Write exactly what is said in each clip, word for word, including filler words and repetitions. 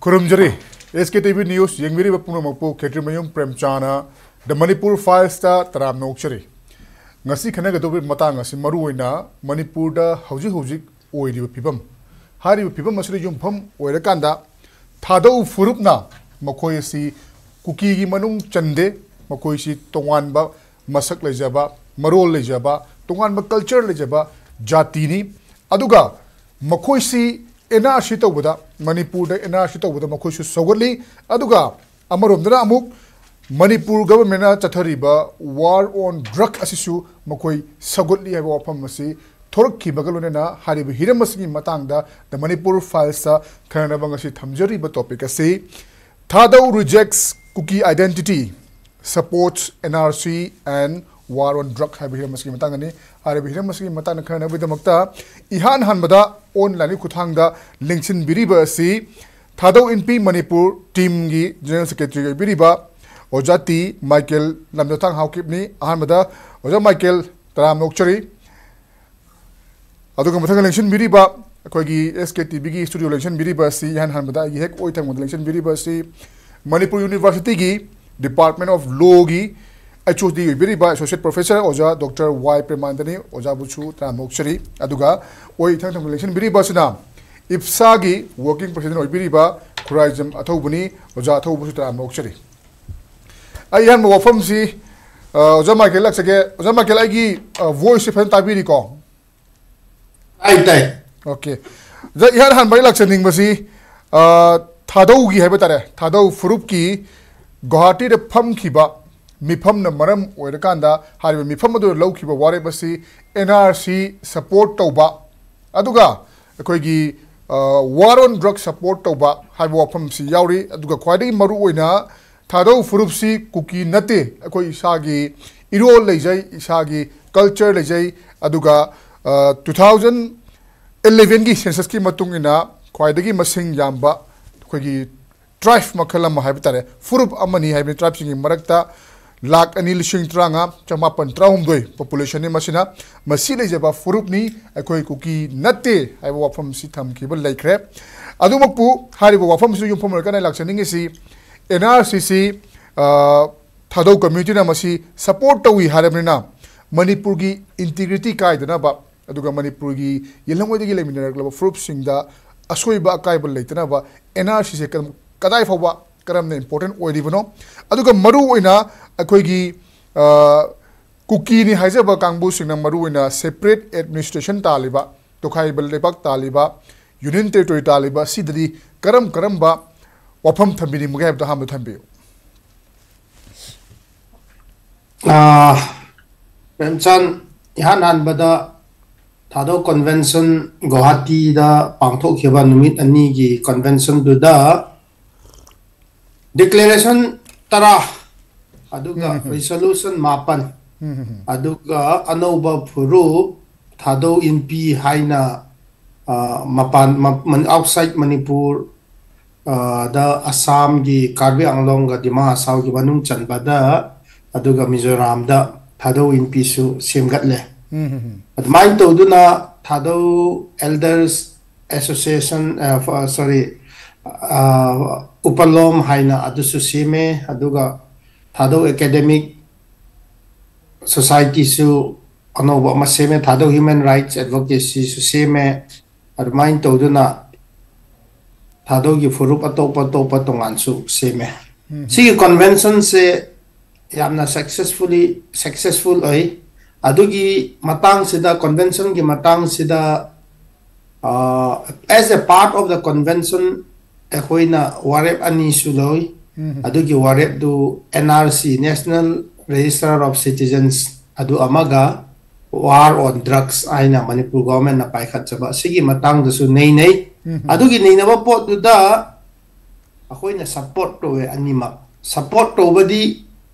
ꯈꯨꯔꯨꯝꯖꯔꯤ꯫ ꯑꯦꯁ ꯀꯦ T V news ꯌꯦꯡꯕꯤꯔꯤꯕ ꯄꯨꯝꯅꯃꯛꯄꯨ ꯈꯦꯇ꯭ꯔꯤꯃꯌꯨꯝ ꯄ꯭ꯔꯦꯝꯆꯥꯅ ꯗ ꯃꯅꯤꯄꯨꯔ ꯐꯥꯏꯜꯁꯇ ꯇꯔꯥꯝꯅ ꯑꯣꯛꯆꯔꯤ꯫ ꯉꯁꯤ ꯈꯟꯅꯒꯗꯧꯔꯤꯕ ꯃꯇꯥꯡ ꯑꯁꯤ ꯃꯔꯨꯑꯣꯏꯅ ꯃꯅꯤꯄꯨꯔꯗ ꯍꯧꯖꯤꯛ ꯍꯧꯖꯤꯛ ꯑꯣꯏꯔꯤꯕ ꯐꯤꯕꯝ, ꯍꯥꯏꯔꯤꯕ ꯐꯤꯕꯝ ꯑꯁꯤꯗ ꯌꯨꯝꯐꯝ ꯑꯣꯏꯔꯀꯥꯟꯗ ꯊꯥꯗꯧ ꯐꯨꯔꯨꯞꯅ ꯃꯈꯣꯏ ꯑꯁꯤ ꯀꯨꯀꯤꯒꯤ ꯃꯅꯨꯡ ꯆꯟꯗꯦ, ꯃꯈꯣꯏꯁꯤ ꯇꯣꯉꯥꯟꯕ ꯃꯁꯛ ꯂꯩꯖꯕ, ꯃꯔꯣꯜ ꯂꯩꯖꯕ, ꯇꯣꯉꯥꯟꯕ ꯀꯜꯆꯔ ꯂꯩꯖꯕ ꯖꯥꯇꯤꯅꯤ꯫ ꯑꯗꯨꯒ ꯃꯈꯣꯏꯁꯤ ꯑꯦꯟ ꯑꯥꯔ ꯁꯤ ꯇꯧꯕꯗ, ꯃꯅꯤꯄꯨꯔꯗ ꯑꯦꯟ ꯑꯥꯔ ꯁꯤ ꯇꯧꯕꯗ ꯃꯈꯣꯏꯁꯨ ꯁꯧꯒꯠꯂꯤ꯫ ꯑꯗꯨꯒ ꯑꯃꯔꯣꯝꯗꯅ ꯑꯃꯨꯛ ꯃꯅꯤꯄꯨꯔ ꯒꯚꯔꯟꯃꯦꯟꯠꯅ ꯆꯠꯊꯔꯤꯕ ꯋꯥꯔ ꯑꯣꯟ ꯗ꯭ꯔꯒ ꯑꯁꯤꯁꯨ ꯃꯈꯣꯏ ꯁꯧꯒꯠꯂꯤ ꯍꯥꯏꯕ ꯋꯥꯐꯝ ꯑꯁꯤ ꯊꯣꯔꯛꯈꯤꯕꯒ ꯂꯣꯏꯅꯅ ꯍꯥꯏꯔꯤꯕ ꯍꯤꯔꯝ ꯑꯁꯤꯒꯤ ꯃꯇꯥꯡꯗ ꯗ ꯃꯅꯤꯄꯨꯔ ꯐꯥꯏꯜꯁꯇ ꯈꯟꯅꯅꯕ ꯉꯁꯤ ꯊꯝꯖꯔꯤꯕ ꯇꯣꯄꯤꯛ ꯑꯁꯤ ꯊꯥꯗꯧ rejects Kuki identity, supports N R C and war on drug ꯍꯥꯏꯕ ꯍꯤꯔꯝ ꯑꯁꯤꯒꯤ ꯃꯇꯥꯡꯗꯅꯤ꯫ ꯍꯥꯏꯔꯤꯕ ꯍꯤꯔꯝ ꯑꯁꯤꯒꯤ ꯃꯇꯥꯡꯗ ꯈꯟꯅꯅꯕꯒꯤꯗꯃꯛꯇ ꯏꯍꯥꯟ ꯍꯥꯟꯕꯗ ꯑꯣꯟꯂꯥꯏꯟꯒꯤ ꯈꯨꯠꯊꯥꯡꯗ ꯂꯦꯡꯁꯤꯟꯕꯤꯔꯤꯕ ꯑꯁꯤ ꯊꯥꯗꯧ ꯏꯟꯄꯤ ꯃꯅꯤꯄꯨꯔ ꯇꯤꯝꯒꯤ ꯖꯦꯅꯔꯦꯜ ꯁꯦꯀ꯭ꯔꯦꯇꯔꯤ ꯑꯣꯏꯕꯤꯔꯤꯕ ꯑꯣꯖꯥ ꯇꯤ ꯃꯥꯏꯀꯦꯜ ꯂꯝꯖꯊꯥꯡ ꯍꯥꯎꯀꯤꯞꯅꯤ꯫ ꯑꯍꯥꯟꯕꯗ ꯑꯣꯖꯥ ꯃꯥꯏꯀꯦꯜ ꯇꯔꯥꯝꯅ ꯑꯣꯛꯆꯔꯤ꯫ ꯑꯗꯨꯒ ꯃꯊꯪꯗ ꯂꯦꯡꯁꯤꯟꯕꯤꯔꯤꯕ, ꯑꯩꯈꯣꯏꯒꯤ ꯑꯦꯁ ꯀꯦ ꯇꯤ ꯚꯤꯒꯤ ꯁ꯭ꯇꯨꯗꯤꯑꯣ ꯂꯦꯡꯁꯤꯟꯕꯤꯔꯤꯕ ꯑꯁꯤ, ꯏꯍꯥꯟ ꯍꯥꯟꯕꯗ ꯑꯩꯒꯤ ꯍꯦꯛ ꯑꯣꯏ ꯊꯪꯕꯗ ꯂꯦꯡꯁꯤꯟꯕꯤꯔꯤꯕ ꯑꯁꯤ ꯃꯅꯤꯄꯨꯔ ꯌꯨꯅꯤꯚꯔꯁꯤꯇꯤꯒꯤ Department of Lawꯒꯤ ꯑꯩꯆ ꯑꯣ ꯗꯤ ꯑꯣꯏꯕꯤꯔꯤꯕ ꯑꯦꯁꯣꯁꯤꯌꯦꯠ ꯄ꯭ꯔꯣꯐꯦꯁꯔ ꯑꯣꯖꯥ ꯗꯣꯛꯇꯔ ꯋꯥꯏ ꯄ꯭ꯔꯦꯃꯥꯅꯟꯗꯅꯤ꯫ ꯑꯣꯖꯥꯕꯨꯁꯨ ꯇꯔꯥꯝꯅ ꯑꯣꯛꯆꯔꯤ꯫ ꯑꯗꯨꯒ ꯑꯣꯏ ꯏꯊꯪ ꯊꯪꯕ ꯂꯦꯡꯁꯤꯟꯕꯤꯔꯤꯕ ꯑꯁꯤꯅ ꯏꯞꯁꯥꯒꯤ ꯋꯥꯔꯀꯤꯡ ꯄ꯭ꯔꯦꯁꯤꯗꯦꯟꯠ ꯑꯣꯏꯕꯤꯔꯤꯕ ꯈꯨꯔꯥꯏꯖꯝ ꯑꯊꯧꯕꯅꯤ꯫ ꯑꯣꯖꯥ ꯑꯊꯧꯕꯁꯨ ꯇꯔꯥꯝꯅ ꯑꯣꯛꯆꯔꯤ꯫ ꯑꯩ ꯑꯍꯥꯟꯕ ꯋꯥꯐꯝꯁꯤ, ꯑ, ꯑꯣꯖꯥ ꯃꯥꯏꯀꯦꯜ ꯂꯥꯛꯆꯒꯦ꯫ ꯑꯣꯖꯥ ꯃꯥꯏꯀꯦꯜ, ꯑꯩꯒꯤ, ꯑ, ꯚꯣꯏꯁꯁꯦ ꯐꯖꯅ ꯇꯥꯕꯤꯔꯤꯀꯣ? ꯇꯥꯏ, ꯇꯥꯏ꯫ ꯑꯣꯀꯦ꯫ ꯑꯣꯖꯥ, ꯏꯍꯥꯟ ꯍꯥꯟꯕ ꯑꯩ ꯂꯥꯛꯆꯅꯤꯡꯕꯁꯤ, ꯑ, ꯊꯥꯗꯧꯒꯤ ꯍꯥꯏꯕ ꯇꯥꯔꯦ, ꯊꯥꯗꯧ ꯐꯨꯔꯨꯞꯀꯤ ꯒꯨꯋꯥꯍꯥꯇꯤꯗ ꯐꯝꯈꯤꯕ ꯃꯤꯐꯝꯅ ꯃꯔꯝ ꯑꯣꯏꯔꯀꯥꯟꯗ ꯍꯥꯏꯔꯤꯕ ꯃꯤꯐꯝ ꯑꯗꯨꯗ ꯂꯧꯈꯤꯕ ꯋꯥꯔꯦꯞ ꯑꯁꯤ ꯑꯦꯟ ꯑꯥꯔ ꯁꯤ ꯁꯄꯣꯔꯠ ꯇꯧꯕ, ꯑꯗꯨꯒ ꯑꯩꯈꯣꯏꯒꯤ, ꯑ, ꯋꯥꯔ ꯑꯣꯟ ꯗ꯭ꯔꯒ ꯁꯄꯣꯔꯠ ꯇꯧꯕ ꯍꯥꯏꯕ ꯋꯥꯐꯝꯁꯤ ꯌꯥꯎꯔꯤ꯫ ꯑꯗꯨꯒ ꯈ꯭ꯋꯥꯏꯗꯒꯤ ꯃꯔꯨꯑꯣꯏꯅ ꯊꯥꯗꯧ ꯐꯨꯔꯨꯞꯁꯤ ꯀꯨꯀꯤ ꯅꯠꯇꯦ, ꯑꯩꯈꯣꯏ ꯏꯁꯥꯒꯤ ꯏꯔꯣꯜ ꯂꯩꯖꯩ, ꯏꯁꯥꯒꯤ ꯀꯜꯆꯔ ꯂꯩꯖꯩ꯫ ꯑꯗꯨꯒ, ꯑ, two thousand elevenꯒꯤ censusꯀꯤ ꯃꯇꯨꯡ ꯏꯟꯅ ꯈ꯭ꯋꯥꯏꯗꯒꯤ ꯃꯁꯤꯡ ꯌꯥꯝꯕ ꯑꯩꯈꯣꯏꯒꯤ ꯇ꯭ꯔꯥꯏꯕ ꯃꯈꯜ ꯑꯃ ꯍꯥꯏꯕ ꯇꯥꯔꯦ, ꯐꯨꯔꯨꯞ ꯑꯃꯅꯤ ꯍꯥꯏꯕꯅꯤ꯫ ꯇ꯭ꯔꯥꯏꯕꯁꯤꯡꯒꯤ ꯃꯔꯛꯇ ꯂꯥꯈ ꯑꯅꯤ ꯂꯤꯁꯤꯡ ꯇꯔꯥꯃꯉꯥ ꯆꯃꯥꯄꯟ ꯇꯔꯥꯍꯨꯝꯗꯣꯏ ꯄꯣꯄꯨꯂꯦꯁꯟꯅꯤ꯫ ꯃꯁꯤꯅ ꯃꯁꯤ ꯂꯩꯖꯕ ꯐꯨꯔꯨꯞꯅꯤ, ꯑꯩꯈꯣꯏ ꯀꯨꯀꯤ ꯅꯠꯇꯦ ꯍꯥꯏꯕ ꯋꯥꯐꯝꯁꯤ ꯊꯝꯈꯤꯕ ꯂꯩꯈ꯭ꯔꯦ꯫ ꯑꯗꯨꯃꯛꯄꯨ ꯍꯥꯏꯔꯤꯕ ꯋꯥꯐꯝꯁꯤꯗ ꯌꯨꯝꯐꯝ ꯑꯣꯏꯔꯒ ꯑꯩꯅ ꯂꯥꯛꯆꯅꯤꯡꯉꯤꯁꯤ, ꯑꯦꯟ ꯑꯥꯔ ꯁꯤꯁꯤ, ꯑ, ꯊꯥꯗꯧ ꯀꯝꯃ꯭ꯌꯨꯅꯤꯇꯤꯅ ꯃꯁꯤ ꯁꯄꯣꯔꯠ ꯇꯧꯏ ꯍꯥꯏꯔꯕꯅꯤꯅ, ꯃꯅꯤꯄꯨꯔꯒꯤ ꯏꯟꯇꯤꯒ꯭ꯔꯤꯇꯤ ꯀꯥꯏꯗꯅꯕ, ꯑꯗꯨꯒ ꯃꯅꯤꯄꯨꯔꯒꯤ ꯌꯦꯜꯍꯧꯉꯩꯗꯒꯤ ꯂꯩꯃꯤꯟꯅꯔꯛꯂꯕ ꯐꯨꯔꯨꯞꯁꯤꯡꯗ ꯑꯁꯣꯏꯕ ꯑꯀꯥꯏꯕ ꯂꯩꯇꯅꯕ ꯑꯦꯟ ꯑꯥꯔ ꯁꯤꯁꯦ ꯀꯗꯥꯏ ꯐꯥꯎꯕ ꯀꯔꯝꯅ ꯏꯝꯄꯣꯔꯇꯦꯟ ꯑꯣꯏꯔꯤꯕꯅꯣ, ꯑꯗꯨꯒ ꯃꯔꯨ ꯑꯣꯏꯅ ꯑꯩꯈꯣꯏꯒꯤ, ꯑ, ꯀꯨꯀꯤꯅꯤ ꯍꯥꯏꯖꯕ ꯀꯥꯡꯕꯨꯁꯤꯡꯅ ꯃꯔꯨ ꯑꯣꯏꯅ ꯁꯦꯄꯔꯦꯠ ꯑꯦꯗꯃꯤꯅꯤꯁꯇ꯭ꯔꯦꯁꯟ ꯇꯥꯜꯂꯤꯕ, ꯇꯣꯈꯥꯏꯕ ꯂꯩꯕꯥꯛ ꯇꯥꯜꯂꯤꯕ, ꯌꯨꯅꯤꯌꯟ ꯇꯦꯔꯤꯇꯣꯔꯤ ꯇꯥꯜꯂꯤꯕ ꯑꯁꯤꯗꯗꯤ ꯀꯔꯝ ꯀꯔꯝꯕ ꯋꯥꯐꯝ ꯊꯝꯕꯤꯅꯤꯡꯕꯒꯦ ꯍꯥꯏꯕꯗꯣ ꯑꯍꯥꯟꯕ ꯊꯝꯕꯤꯌꯨ꯫ ꯑꯥ, ꯄ꯭ꯔꯦꯝꯆꯥꯟ, ꯏꯍꯥꯟ ꯍꯥꯟꯕꯗ ꯊꯥꯗꯧ ꯀꯟꯚꯦꯟꯁꯟ ꯒꯨꯋꯥꯍꯥꯇꯤꯗ ꯄꯥꯡꯊꯣꯛꯈꯤꯕ ꯅꯨꯃꯤꯠ ꯑꯅꯤꯒꯤ ꯀꯟꯚꯦꯟꯁꯟꯗꯨꯗ ꯗꯤꯀ꯭ꯂꯦꯔꯦꯁꯟ ꯇꯔꯥ, ꯑꯗꯨꯒ ꯔꯤꯖꯣꯂꯨꯁꯟ ꯃꯥꯄꯟ, ꯑꯗꯨꯒ ꯑꯅꯧꯕ ꯐꯨꯔꯨꯞ ꯊꯥꯗꯧ ꯏꯟꯄꯤ ꯍꯥꯏꯅ, ꯑ, ꯃꯄꯥꯟ, ꯃ-, ꯃ-, ꯑꯥꯎꯠꯁꯥꯏꯠ ꯃꯅꯤꯄꯨꯔ, ꯑ, ꯗ ꯑꯁꯥꯝꯒꯤ ꯀꯥꯔꯕꯤ ꯑꯪꯂꯣꯡꯒ ꯗꯤꯃꯥ ꯍꯁꯥꯎꯒꯤ ꯃꯅꯨꯡ ꯆꯟꯕꯗ, ꯑꯗꯨꯒ ꯃꯤꯖꯣꯔꯥꯝꯗ ꯊꯥꯗꯧ ꯏꯟꯄꯤꯁꯨ ꯁꯦꯝꯒꯠꯂꯦ꯫ ꯑꯗꯨꯃꯥꯏꯅ ꯇꯧꯗꯨꯅ ꯊꯥꯗꯧ ꯑꯦꯜꯗꯔꯁ ꯑꯦꯁꯣꯁꯤꯌꯦꯁꯟ, ꯑ, ꯐ-, ꯁꯣꯔꯤ, ꯑ, ꯎꯄꯂꯣꯝ ꯍꯥꯏꯅ ꯑꯗꯨꯁꯨ ꯁꯦꯝꯃꯦ꯫ ꯑꯗꯨꯒ ꯊꯥꯗꯧ ꯑꯦꯀꯥꯗꯦꯃꯤꯛ ꯁꯣꯁꯥꯏꯇꯤꯁꯨ ꯑꯅꯧꯕ ꯑꯃ ꯁꯦꯝꯃꯦ, ꯊꯥꯗꯧ ꯍ꯭ꯌꯨꯃꯦꯟ ꯔꯥꯏꯠꯁ ꯑꯦꯗꯚꯣꯀꯦꯁꯤꯁꯨ ꯁꯦꯝꯃꯦ꯫ ꯑꯗꯨꯃꯥꯏꯅ ꯇꯧꯗꯨꯅ ꯊꯥꯗꯧꯒꯤ ꯐꯨꯔꯨꯞ ꯑꯇꯣꯞꯄ ꯑꯇꯣꯞꯄ ꯇꯣꯉꯥꯟꯁꯨ ꯁꯦꯝꯃꯦ꯫ ꯁꯤꯒꯤ ꯀꯟꯚꯦꯟꯁꯟꯁꯦ ꯌꯥꯝꯅ ꯁꯛꯁꯦꯁꯐꯨꯜꯂꯤ, ꯁꯛꯁꯦꯁꯐꯨꯜ ꯑꯣꯏ꯫ ꯑꯗꯨꯒꯤ ꯃꯇꯥꯡꯁꯤꯗ, ꯀꯟꯚꯦꯟꯁꯟꯒꯤ ꯃꯇꯥꯡꯁꯤꯗ, ꯑ, as a part of the convention, ꯑꯩꯈꯣꯏꯅ ꯋꯥꯔꯦꯞ ꯑꯅꯤꯁꯨ ꯂꯧꯏ꯫ ꯑꯗꯨꯒꯤ ꯋꯥꯔꯦꯞꯇꯨ N R C, National Register of Citizens, ꯑꯗꯨ ꯑꯃꯒ, War on Drugs ꯍꯥꯏꯅ ꯃꯅꯤꯄꯨꯔ ꯒꯣꯚꯔꯟꯃꯦꯟꯠꯅ ꯄꯥꯏꯈꯠꯆꯕ, ꯑꯁꯤꯒꯤ ꯃꯇꯥꯡꯗꯁꯨ ꯅꯩꯅꯩ꯫ ꯑꯗꯨꯒꯤ ꯅꯩꯅꯕ ꯄꯣꯠꯇꯨꯗ ꯑꯩꯈꯣꯏꯅ ꯁꯞꯄꯣꯔꯠ ꯇꯧꯋꯦ ꯑꯅꯤꯃꯛ꯫ ꯁꯞꯄꯣꯔꯠ ꯇꯧꯕꯗꯤ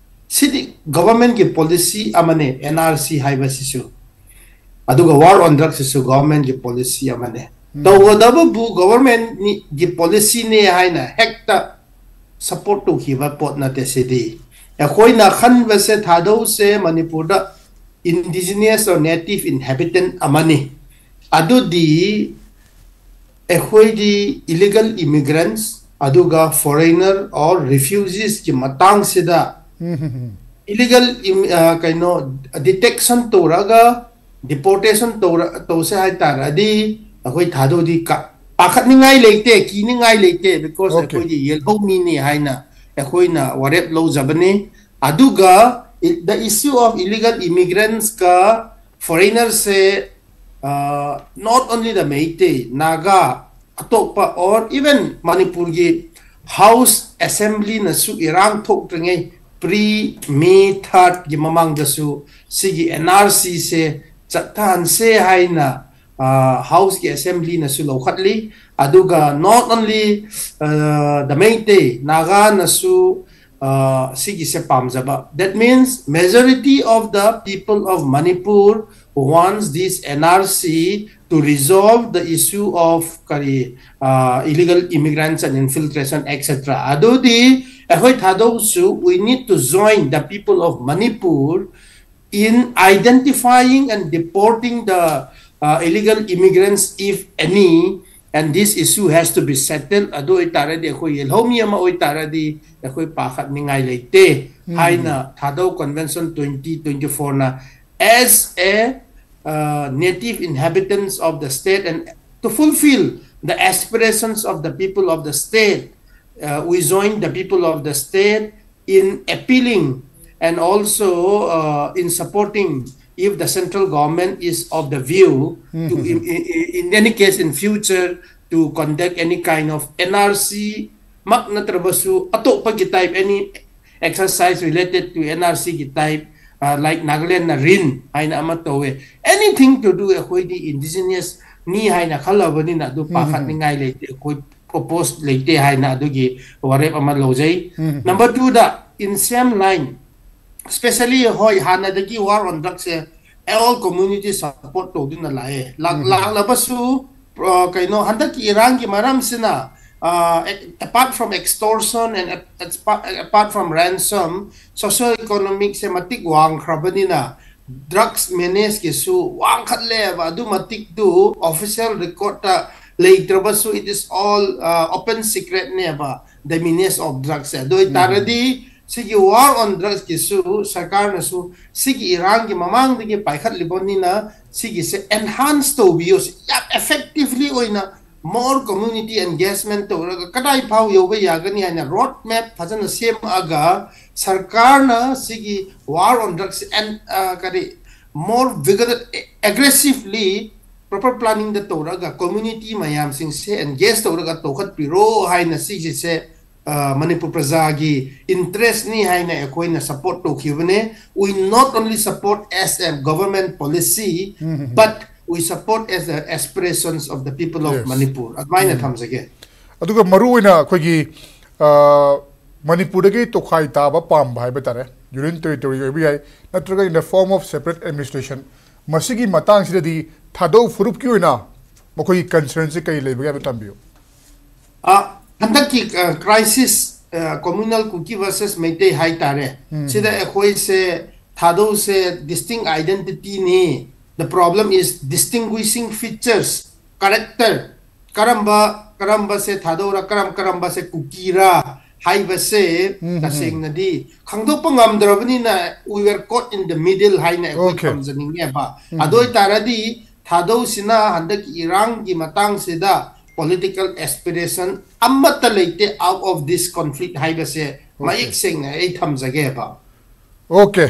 ꯁꯤꯗꯤ ꯒꯣꯚꯔꯟꯃꯦꯟꯠꯀꯤ ꯄꯣꯂꯤꯁꯤ ꯑꯃꯅꯦ, ꯑꯦꯟ ꯑꯥꯔ ꯁꯤ ꯍꯥꯏꯕꯁꯤꯁꯨ꯫ ꯑꯗꯨꯒ War on Drugs ꯁꯤꯁꯨ ꯒꯣꯚꯔꯟꯃꯦꯟꯠꯀꯤ ꯄꯣꯂꯤꯁꯤ ꯑꯃꯅꯦ꯫ ꯇꯧꯒꯗꯕꯕꯨ ꯒꯣꯚꯔꯟꯃꯦꯟꯠꯀꯤ ꯄꯣꯂꯤꯁꯤꯅꯦ ꯍꯥꯏꯅ ꯍꯦꯛꯇ ꯁꯞꯄꯣꯔꯠ ꯇꯧꯈꯤꯕ ꯄꯣꯠ ꯅꯠꯇꯦ ꯁꯤꯗꯤ꯫ ꯑꯩꯈꯣꯏꯅ ꯈꯟꯕꯁꯦ, ꯊꯥꯗꯧꯁꯦ ꯃꯅꯤꯄꯨꯔꯗ indigenous or native inhabitant ꯑꯃꯅꯤ꯫ ꯑꯗꯨꯗꯤ ꯑꯩꯈꯣꯏꯗꯤ illegal immigrants ꯑꯗꯨꯒ foreigner or refugees ꯀꯤ ꯃꯇꯥꯡꯁꯤꯗ illegal ꯀꯩꯅꯣ detection ꯇꯧꯔꯒ deportation ꯇꯧꯔ ꯇꯧꯁꯦ ꯍꯥꯏꯇꯥꯔꯗꯤ ꯑꯩꯈꯣꯏ ꯊꯥꯗꯧꯗꯤ ꯄꯥꯈꯠꯅꯤꯡꯉꯥꯏ ꯂꯩꯇꯦ, ꯀꯤꯅꯤꯡꯉꯥꯏ ꯂꯩꯇꯦ, because ꯑꯩꯈꯣꯏꯗꯤ ꯌꯦꯜꯍꯧ ꯃꯤꯅꯤ ꯍꯥꯏꯅ ꯑꯩꯈꯣꯏꯅ ꯋꯥꯔꯦꯞ ꯂꯧꯖꯕꯅꯤ꯫ ꯑꯗꯨꯒ the issue of illegal immigrants ꯀ foreigner say not only the Meitei, Naga, ꯑꯇꯣꯞꯄ or even ꯃꯅꯤꯄꯨꯔꯒꯤ House Assembly ꯅꯁꯨ ꯏꯔꯥꯡ ꯊꯣꯛꯇ꯭ꯔꯤꯉꯩ pre May third ꯀꯤ ꯃꯃꯥꯡꯗꯁꯨ ꯁꯤꯒꯤ N R C ꯁꯦ ꯆꯠꯊꯍꯟꯁꯦ ꯍꯥꯏꯅ House ꯀꯤ Assembly ꯅꯁꯨ ꯂꯧꯈꯠꯂꯤ꯫ ꯑꯗꯨꯒ not only the Meitei, Naga ꯅꯁꯨ ꯁꯤꯒꯤꯁꯦ ꯄꯥꯝꯖꯕ꯫ That means majority of the people of Manipur wants this N R C to resolve the issue of ꯀꯔꯤ illegal immigrants and infiltration, et cetera. ꯑꯗꯨꯗꯤ ꯑꯩꯈꯣꯏ ꯊꯥꯗꯧꯁꯨ we need to join the people of Manipur in identifying and deporting the illegal immigrants, if any, and this issue has to be settled. ꯑꯗꯨ ꯑꯣꯏꯇꯥꯔꯗꯤ ꯑꯩꯈꯣꯏ ꯌꯦꯜꯍꯧꯃꯤ ꯑꯃ ꯑꯣꯏꯇꯥꯔꯗꯤ ꯑꯩꯈꯣꯏ ꯄꯥꯈꯠꯅꯤꯡꯉꯥꯏ ꯂꯩꯇꯦ ꯍꯥꯏꯅ Thadou Convention twenty twenty-four ꯅ as a native inhabitants of the state and to fulfill the aspirations of the people of the state, we join the people of the state in appealing and also in supporting if the central government is of the view to in, in, in any case in future to conduct any kind of N R C ꯃꯛ ꯅꯠꯇ꯭ꯔꯕꯁꯨ ꯑꯇꯣꯞꯄꯒꯤ type any exercise related to N R C ꯒꯤ type, like Nagaland ꯅ ꯔꯤꯟ ꯍꯥꯏꯅ ꯑꯃ ꯇꯧꯋꯦ꯫ Anything to do ꯑꯩꯈꯣꯏꯗꯤ indigenous ꯅꯤ ꯍꯥꯏꯅ ꯈꯜꯂꯕꯅꯤꯅ ꯑꯗꯨ ꯄꯥꯈꯠꯅꯤꯡꯉꯥꯏ ꯂꯩꯇꯦ, ꯑꯩꯈꯣꯏ propose ꯂꯩꯇꯦ ꯍꯥꯏꯅ ꯑꯗꯨꯒꯤ ꯋꯥꯔꯦꯞ ꯑꯃ ꯂꯧꯖꯩ꯫ Number two the in same line, especially ꯍꯣꯏ ꯍꯥꯟꯅꯗꯒꯤ war on drugs say all community support ꯇꯧꯗꯨꯅ ꯂꯥꯛꯑꯦ꯫ ꯂꯥꯛꯂꯕꯁꯨ ꯀꯩꯅꯣ ꯍꯟꯗꯛꯀꯤ ꯏꯔꯥꯡꯒꯤ ꯃꯔꯝꯁꯤꯅ apart from extortion and apart from ransom, socio economic ꯁꯦ ꯃꯇꯤꯛ ꯋꯥꯡꯈ꯭ꯔꯕꯅꯤꯅ drugs menace ꯀꯤꯁꯨ ꯋꯥꯡꯈꯠꯂꯦꯕ꯫ ꯑꯗꯨ ꯃꯇꯤꯛꯇꯨ official record ꯇ ꯂꯩꯇ꯭ꯔꯕꯁꯨ, it is all uh, open secret ꯅꯦꯕ, the menace of drugs ꯁꯦ꯫ ꯑꯗꯨ ꯑꯣꯏꯇꯥꯔꯗꯤ ꯁꯤꯒꯤ war on drugs ꯀꯤꯁꯨ ꯁꯔꯀꯥꯔꯅꯁꯨ ꯁꯤꯒꯤ ꯏꯔꯥꯡꯒꯤ ꯃꯃꯥꯡꯗꯒꯤ ꯄꯥꯏꯈꯠꯂꯤꯕꯅꯤꯅ ꯁꯤꯒꯤꯁꯦ enhance ꯇꯧꯕꯤꯌꯣ, ꯁꯤ ꯌꯥꯝ effectively ꯑꯣꯏꯅ more community engagement ꯇꯧꯔꯒ ꯀꯗꯥꯏ ꯐꯥꯎ ꯌꯧꯕ ꯌꯥꯒꯅꯤ ꯍꯥꯏꯅ road map ꯐꯖꯅ ꯁꯦꯝꯃꯛꯑꯒ ꯁꯔꯀꯥꯔꯅ ꯁꯤꯒꯤ war on drugs and uh, ꯀꯔꯤ more vigorous, aggressively proper planning ꯗ ꯇꯧꯔꯒ community ꯃꯌꯥꯝꯁꯤꯡꯁꯦ engage ꯇꯧꯔꯒ ꯇꯧꯈꯠꯄꯤꯔꯣ ꯍꯥꯏꯅ ꯁꯤꯒꯤꯁꯦ ꯑ, ꯃꯅꯤꯄꯨꯔ ꯄ꯭ꯔꯖꯥꯒꯤ interest ꯅꯤ ꯍꯥꯏꯅ ꯑꯩꯈꯣꯏꯅ support ꯇꯧꯈꯤꯕꯅꯦ꯫ We not only support as a government policy, but we support as the aspirations of the people of Yes. Manipur. ꯑꯗꯨꯃꯥꯏꯅ ꯊꯝꯖꯒꯦ꯫ ꯑꯗꯨꯒ ꯃꯔꯨ ꯑꯣꯏꯅ ꯑꯩꯈꯣꯏꯒꯤ ꯑ, ꯃꯅꯤꯄꯨꯔꯗꯒꯤ ꯇꯣꯈꯥꯏ ꯇꯥꯕ ꯄꯥꯝꯕ ꯍꯥꯏꯕ ꯇꯥꯔꯦ, union territory ꯑꯣꯏꯕ ꯌꯥꯏ, ꯅꯠꯇ꯭ꯔꯒ in the form of separate administration, ꯃꯁꯤꯒꯤ ꯃꯇꯥꯡꯁꯤꯗꯗꯤ ꯊꯥꯗꯧ ꯐꯨꯔꯨꯞꯀꯤ ꯑꯣꯏꯅ ꯃꯈꯣꯏꯒꯤ concern ꯁꯤ ꯀꯔꯤ ꯂꯩꯕꯒꯦ ꯍꯥꯏꯕ ꯊꯝꯕꯤꯌꯨ꯫ ꯑ, ꯍꯟꯗꯛꯀꯤ crisis, communal Kuki versus Meitei ꯍꯥꯏꯇꯥꯔꯦ, ꯁꯤꯗ ꯑꯩꯈꯣꯏꯁꯦ ꯊꯥꯗꯧꯁꯦ distinct identity ꯅꯤ꯫ The problem is distinguishing features, character, ꯀꯔꯝꯕ ꯀꯔꯝꯕꯁꯦ ꯊꯥꯗꯧꯔ, ꯀꯔꯝ ꯀꯔꯝꯕꯁꯦ ꯀꯨꯀꯤꯔꯥ ꯍꯥꯏꯕꯁꯦ ꯇꯁꯦꯡꯅꯗꯤ ꯈꯪꯗꯣꯛꯄ ꯉꯝꯗ꯭ꯔꯕꯅꯤꯅ we were caught in the middle ꯍꯥꯏꯅ ꯑꯩꯈꯣꯏ Okay. ꯊꯝꯖꯅꯤꯡꯉꯦꯕ꯫ ꯑꯗꯨ ꯑꯣꯏꯇꯥꯔꯗꯤ ꯊꯥꯗꯧꯁꯤꯅ ꯍꯟꯗꯛꯀꯤ ꯏꯔꯥꯡꯒꯤ ꯃꯇꯥꯡꯁꯤꯗ political aspiration ꯑꯃꯠꯇ ꯂꯩꯇꯦ out of this conflict ꯍꯥꯏꯕꯁꯦ ꯃꯌꯦꯛ ꯁꯦꯡꯅ ꯑꯩ ꯊꯝꯖꯒꯦꯕ꯫ ꯑꯣꯀꯦ,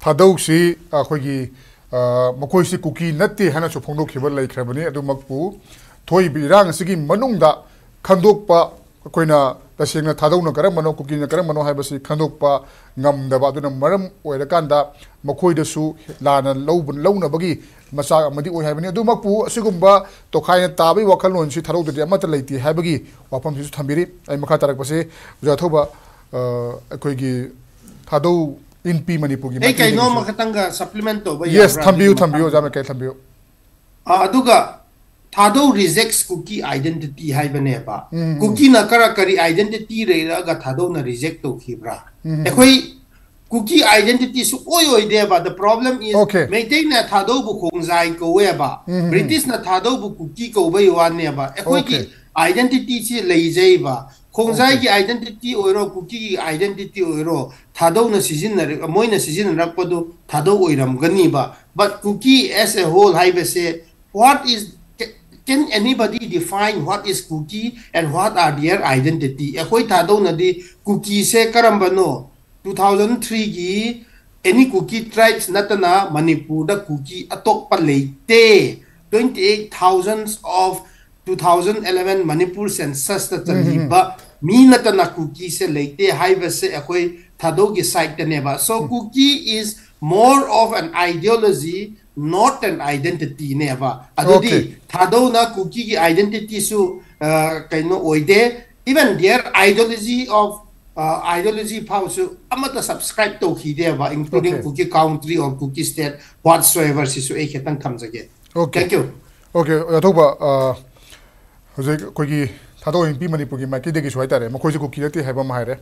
ꯊꯥꯗꯧꯁꯤ ꯑꯩꯈꯣꯏꯒꯤ ꯑ, ꯃꯈꯣꯏꯁꯤ ꯀꯨꯀꯤ ꯅꯠꯇꯦ ꯍꯥꯏꯅꯁꯨ ꯐꯣꯡꯗꯣꯛꯈꯤꯕ ꯂꯩꯈ꯭ꯔꯕꯅꯤ꯫ ꯑꯗꯨꯃꯛꯄꯨ ꯊꯣꯛꯏꯕ ꯏꯔꯥꯡ ꯑꯁꯤꯒꯤ ꯃꯅꯨꯡꯗ ꯈꯟꯗꯣꯛꯄ, ꯑꯩꯈꯣꯏꯅ ꯇꯁꯦꯡꯅ ꯊꯥꯗꯧꯅ ꯀꯔꯝꯕꯅꯣ, ꯀꯨꯀꯤꯅ ꯀꯔꯝꯕꯅꯣ ꯍꯥꯏꯕꯁꯤ ꯈꯟꯗꯣꯛꯄ ꯉꯝꯗꯕ ꯑꯗꯨꯅ ꯃꯔꯝ ꯑꯣꯏꯔꯀꯥꯟꯗ ꯃꯈꯣꯏꯗꯁꯨ ꯂꯥꯟꯅ ꯂꯧꯕ ꯂꯧꯅꯕꯒꯤ ꯃꯆꯥꯛ ꯑꯃꯗꯤ ꯑꯣꯏ ꯍꯥꯏꯕꯅꯤ꯫ ꯑꯗꯨꯃꯛꯄꯨ ꯑꯁꯤꯒꯨꯝꯕ ꯇꯣꯈꯥꯏꯅ ꯇꯥꯕꯒꯤ ꯋꯥꯈꯜꯂꯣꯟꯁꯤ ꯊꯥꯗꯧꯗꯗꯤ ꯑꯃꯠꯇ ꯂꯩꯇꯦ ꯍꯥꯏꯕꯒꯤ ꯋꯥꯐꯝꯁꯤꯁꯨ ꯊꯝꯕꯤꯔꯤ꯫ ꯑꯩ ꯃꯈꯥ ꯇꯥꯔꯛꯄꯁꯤ ꯑꯣꯖꯥ ꯊꯧꯕ, ꯑ, ꯑꯩꯈꯣꯏꯒꯤ ꯊꯥꯗꯧ ꯏꯟꯄꯤ ꯃꯅꯤꯄꯨꯔꯒꯤ ꯑꯩ ꯃꯥꯏꯀꯩꯗꯒꯤꯁꯨ ꯀꯩꯅꯣꯝꯃ ꯈꯛꯇꯪꯒ supplement ꯇꯧꯕ ꯌꯦꯁ, ꯌꯥꯕ꯭ꯔꯥ? ꯊꯝꯕꯤꯌꯨ, ꯑꯗꯨꯒꯤ ꯊꯝꯕꯤꯌꯨ, ꯑꯣꯖꯥ ꯃꯇꯥꯡꯗ꯫ ꯃꯥꯏꯀꯩ ꯊꯝꯕꯤꯌꯨ꯫ ꯑ, ꯑꯗꯨꯒ ꯊꯥꯗꯧ rejects Kuki identity ꯍꯥꯏꯕꯅꯦꯕ꯫ ꯀꯨꯀꯤꯅ ꯀꯔ ꯀꯔꯤ identity ꯂꯩꯔꯛꯑꯒ ꯊꯥꯗꯧꯅ reject ꯇꯧꯈꯤꯕ꯭ꯔꯥ? ꯑꯩꯈꯣꯏ ꯀꯨꯀꯤ identity ꯁꯨꯛꯑꯣꯏ ꯑꯣꯏꯗꯦꯕ꯫ The problem is, Okay. ꯃꯩꯇꯩꯅ ꯊꯥꯗꯧꯕ ꯈꯣꯡꯖꯥꯏ ꯀꯧꯋꯦꯕ, ꯎꯝ, ꯎꯝ. ꯕ꯭ꯔꯤꯇꯤꯁꯅ ꯊꯥꯗꯧꯕ ꯀꯨꯀꯤ ꯀꯧꯕꯩ ꯋꯥꯅꯦꯕ꯫ ꯑꯩꯈꯣꯏꯒꯤ Okay. identity ꯁꯤ ꯂꯩꯖꯩꯕ꯫ ꯈꯣꯡꯖꯥꯏꯒꯤ identity ꯑꯣꯏꯔꯣ, ꯀꯨꯀꯤꯒꯤ identity ꯑꯣꯏꯔꯣ, ꯊꯥꯗꯧꯅ ꯁꯤꯖꯤꯟꯅꯔ-, ꯃꯣꯏꯅ ꯁꯤꯖꯤꯟꯅꯔꯛꯄꯗꯨ ꯊꯥꯗꯧ ꯑꯣꯏꯔꯝꯒꯅꯤꯕ꯫ But Kuki as a whole ꯍꯥꯏꯕꯁꯦ, what is, can anybody define what is Kuki and what are their identity? ꯑꯩꯈꯣꯏ ꯊꯥꯗꯧꯅꯗꯤ ꯀꯨꯀꯤꯁꯦ ꯀꯔꯝꯕꯅꯣ? two thousand three ꯒꯤ any Kuki tribes ꯅꯠꯇꯅ ꯃꯅꯤꯄꯨꯔꯗ ꯀꯨꯀꯤ ꯑꯇꯣꯞꯄ ꯂꯩꯇꯦ꯫ Twenty eight thousands of two thousand eleven Manipur census ꯇ ꯆꯜꯂꯤꯕ ꯃꯤ ꯅꯠꯇꯅ ꯀꯨꯀꯤꯁꯦ ꯂꯩꯇꯦ ꯍꯥꯏꯕꯁꯦ ꯑꯩꯈꯣꯏ ꯊꯥꯗꯧꯒꯤ side ꯇꯅꯦꯕ꯫ So Kuki is more of an ideology, not an identity ꯅꯦꯕ꯫ ꯑꯗꯨꯗꯤ Okay. ꯊꯥꯗꯧꯅ ꯀꯨꯀꯤꯒꯤ identity ꯁꯨ, ꯑ, ꯀꯩꯅꯣ ꯑꯣꯏꯗꯦ꯫ Even their ideology of, ꯑ, ideology ꯐꯥꯎꯁꯨ ꯑꯃꯠꯇ subscribe ꯇꯧꯈꯤꯗꯦꯕ, including Okay. Kuki country or Kuki state whatsoever ꯁꯤꯁꯨ ꯑꯩ ꯈꯤꯇꯪ ꯊꯝꯖꯒꯦ꯫ Okay. Thank you. Okay, ꯌꯥꯊꯧꯕ, ꯑ, ꯍꯧꯖꯤꯛ ꯑꯩꯈꯣꯏꯒꯤ ꯊꯥꯗꯧ ꯏꯟꯄꯤ ꯃꯅꯤꯄꯨꯔꯒꯤ ꯃꯥꯏꯀꯩꯗꯒꯤꯁꯨ ꯍꯥꯏꯇꯥꯔꯦ, ꯃꯈꯣꯏꯁꯨ ꯀꯨꯀꯤ ꯅꯠꯇꯦ ꯍꯥꯏꯕ ꯑꯃ ꯍꯥꯏꯔꯦ꯫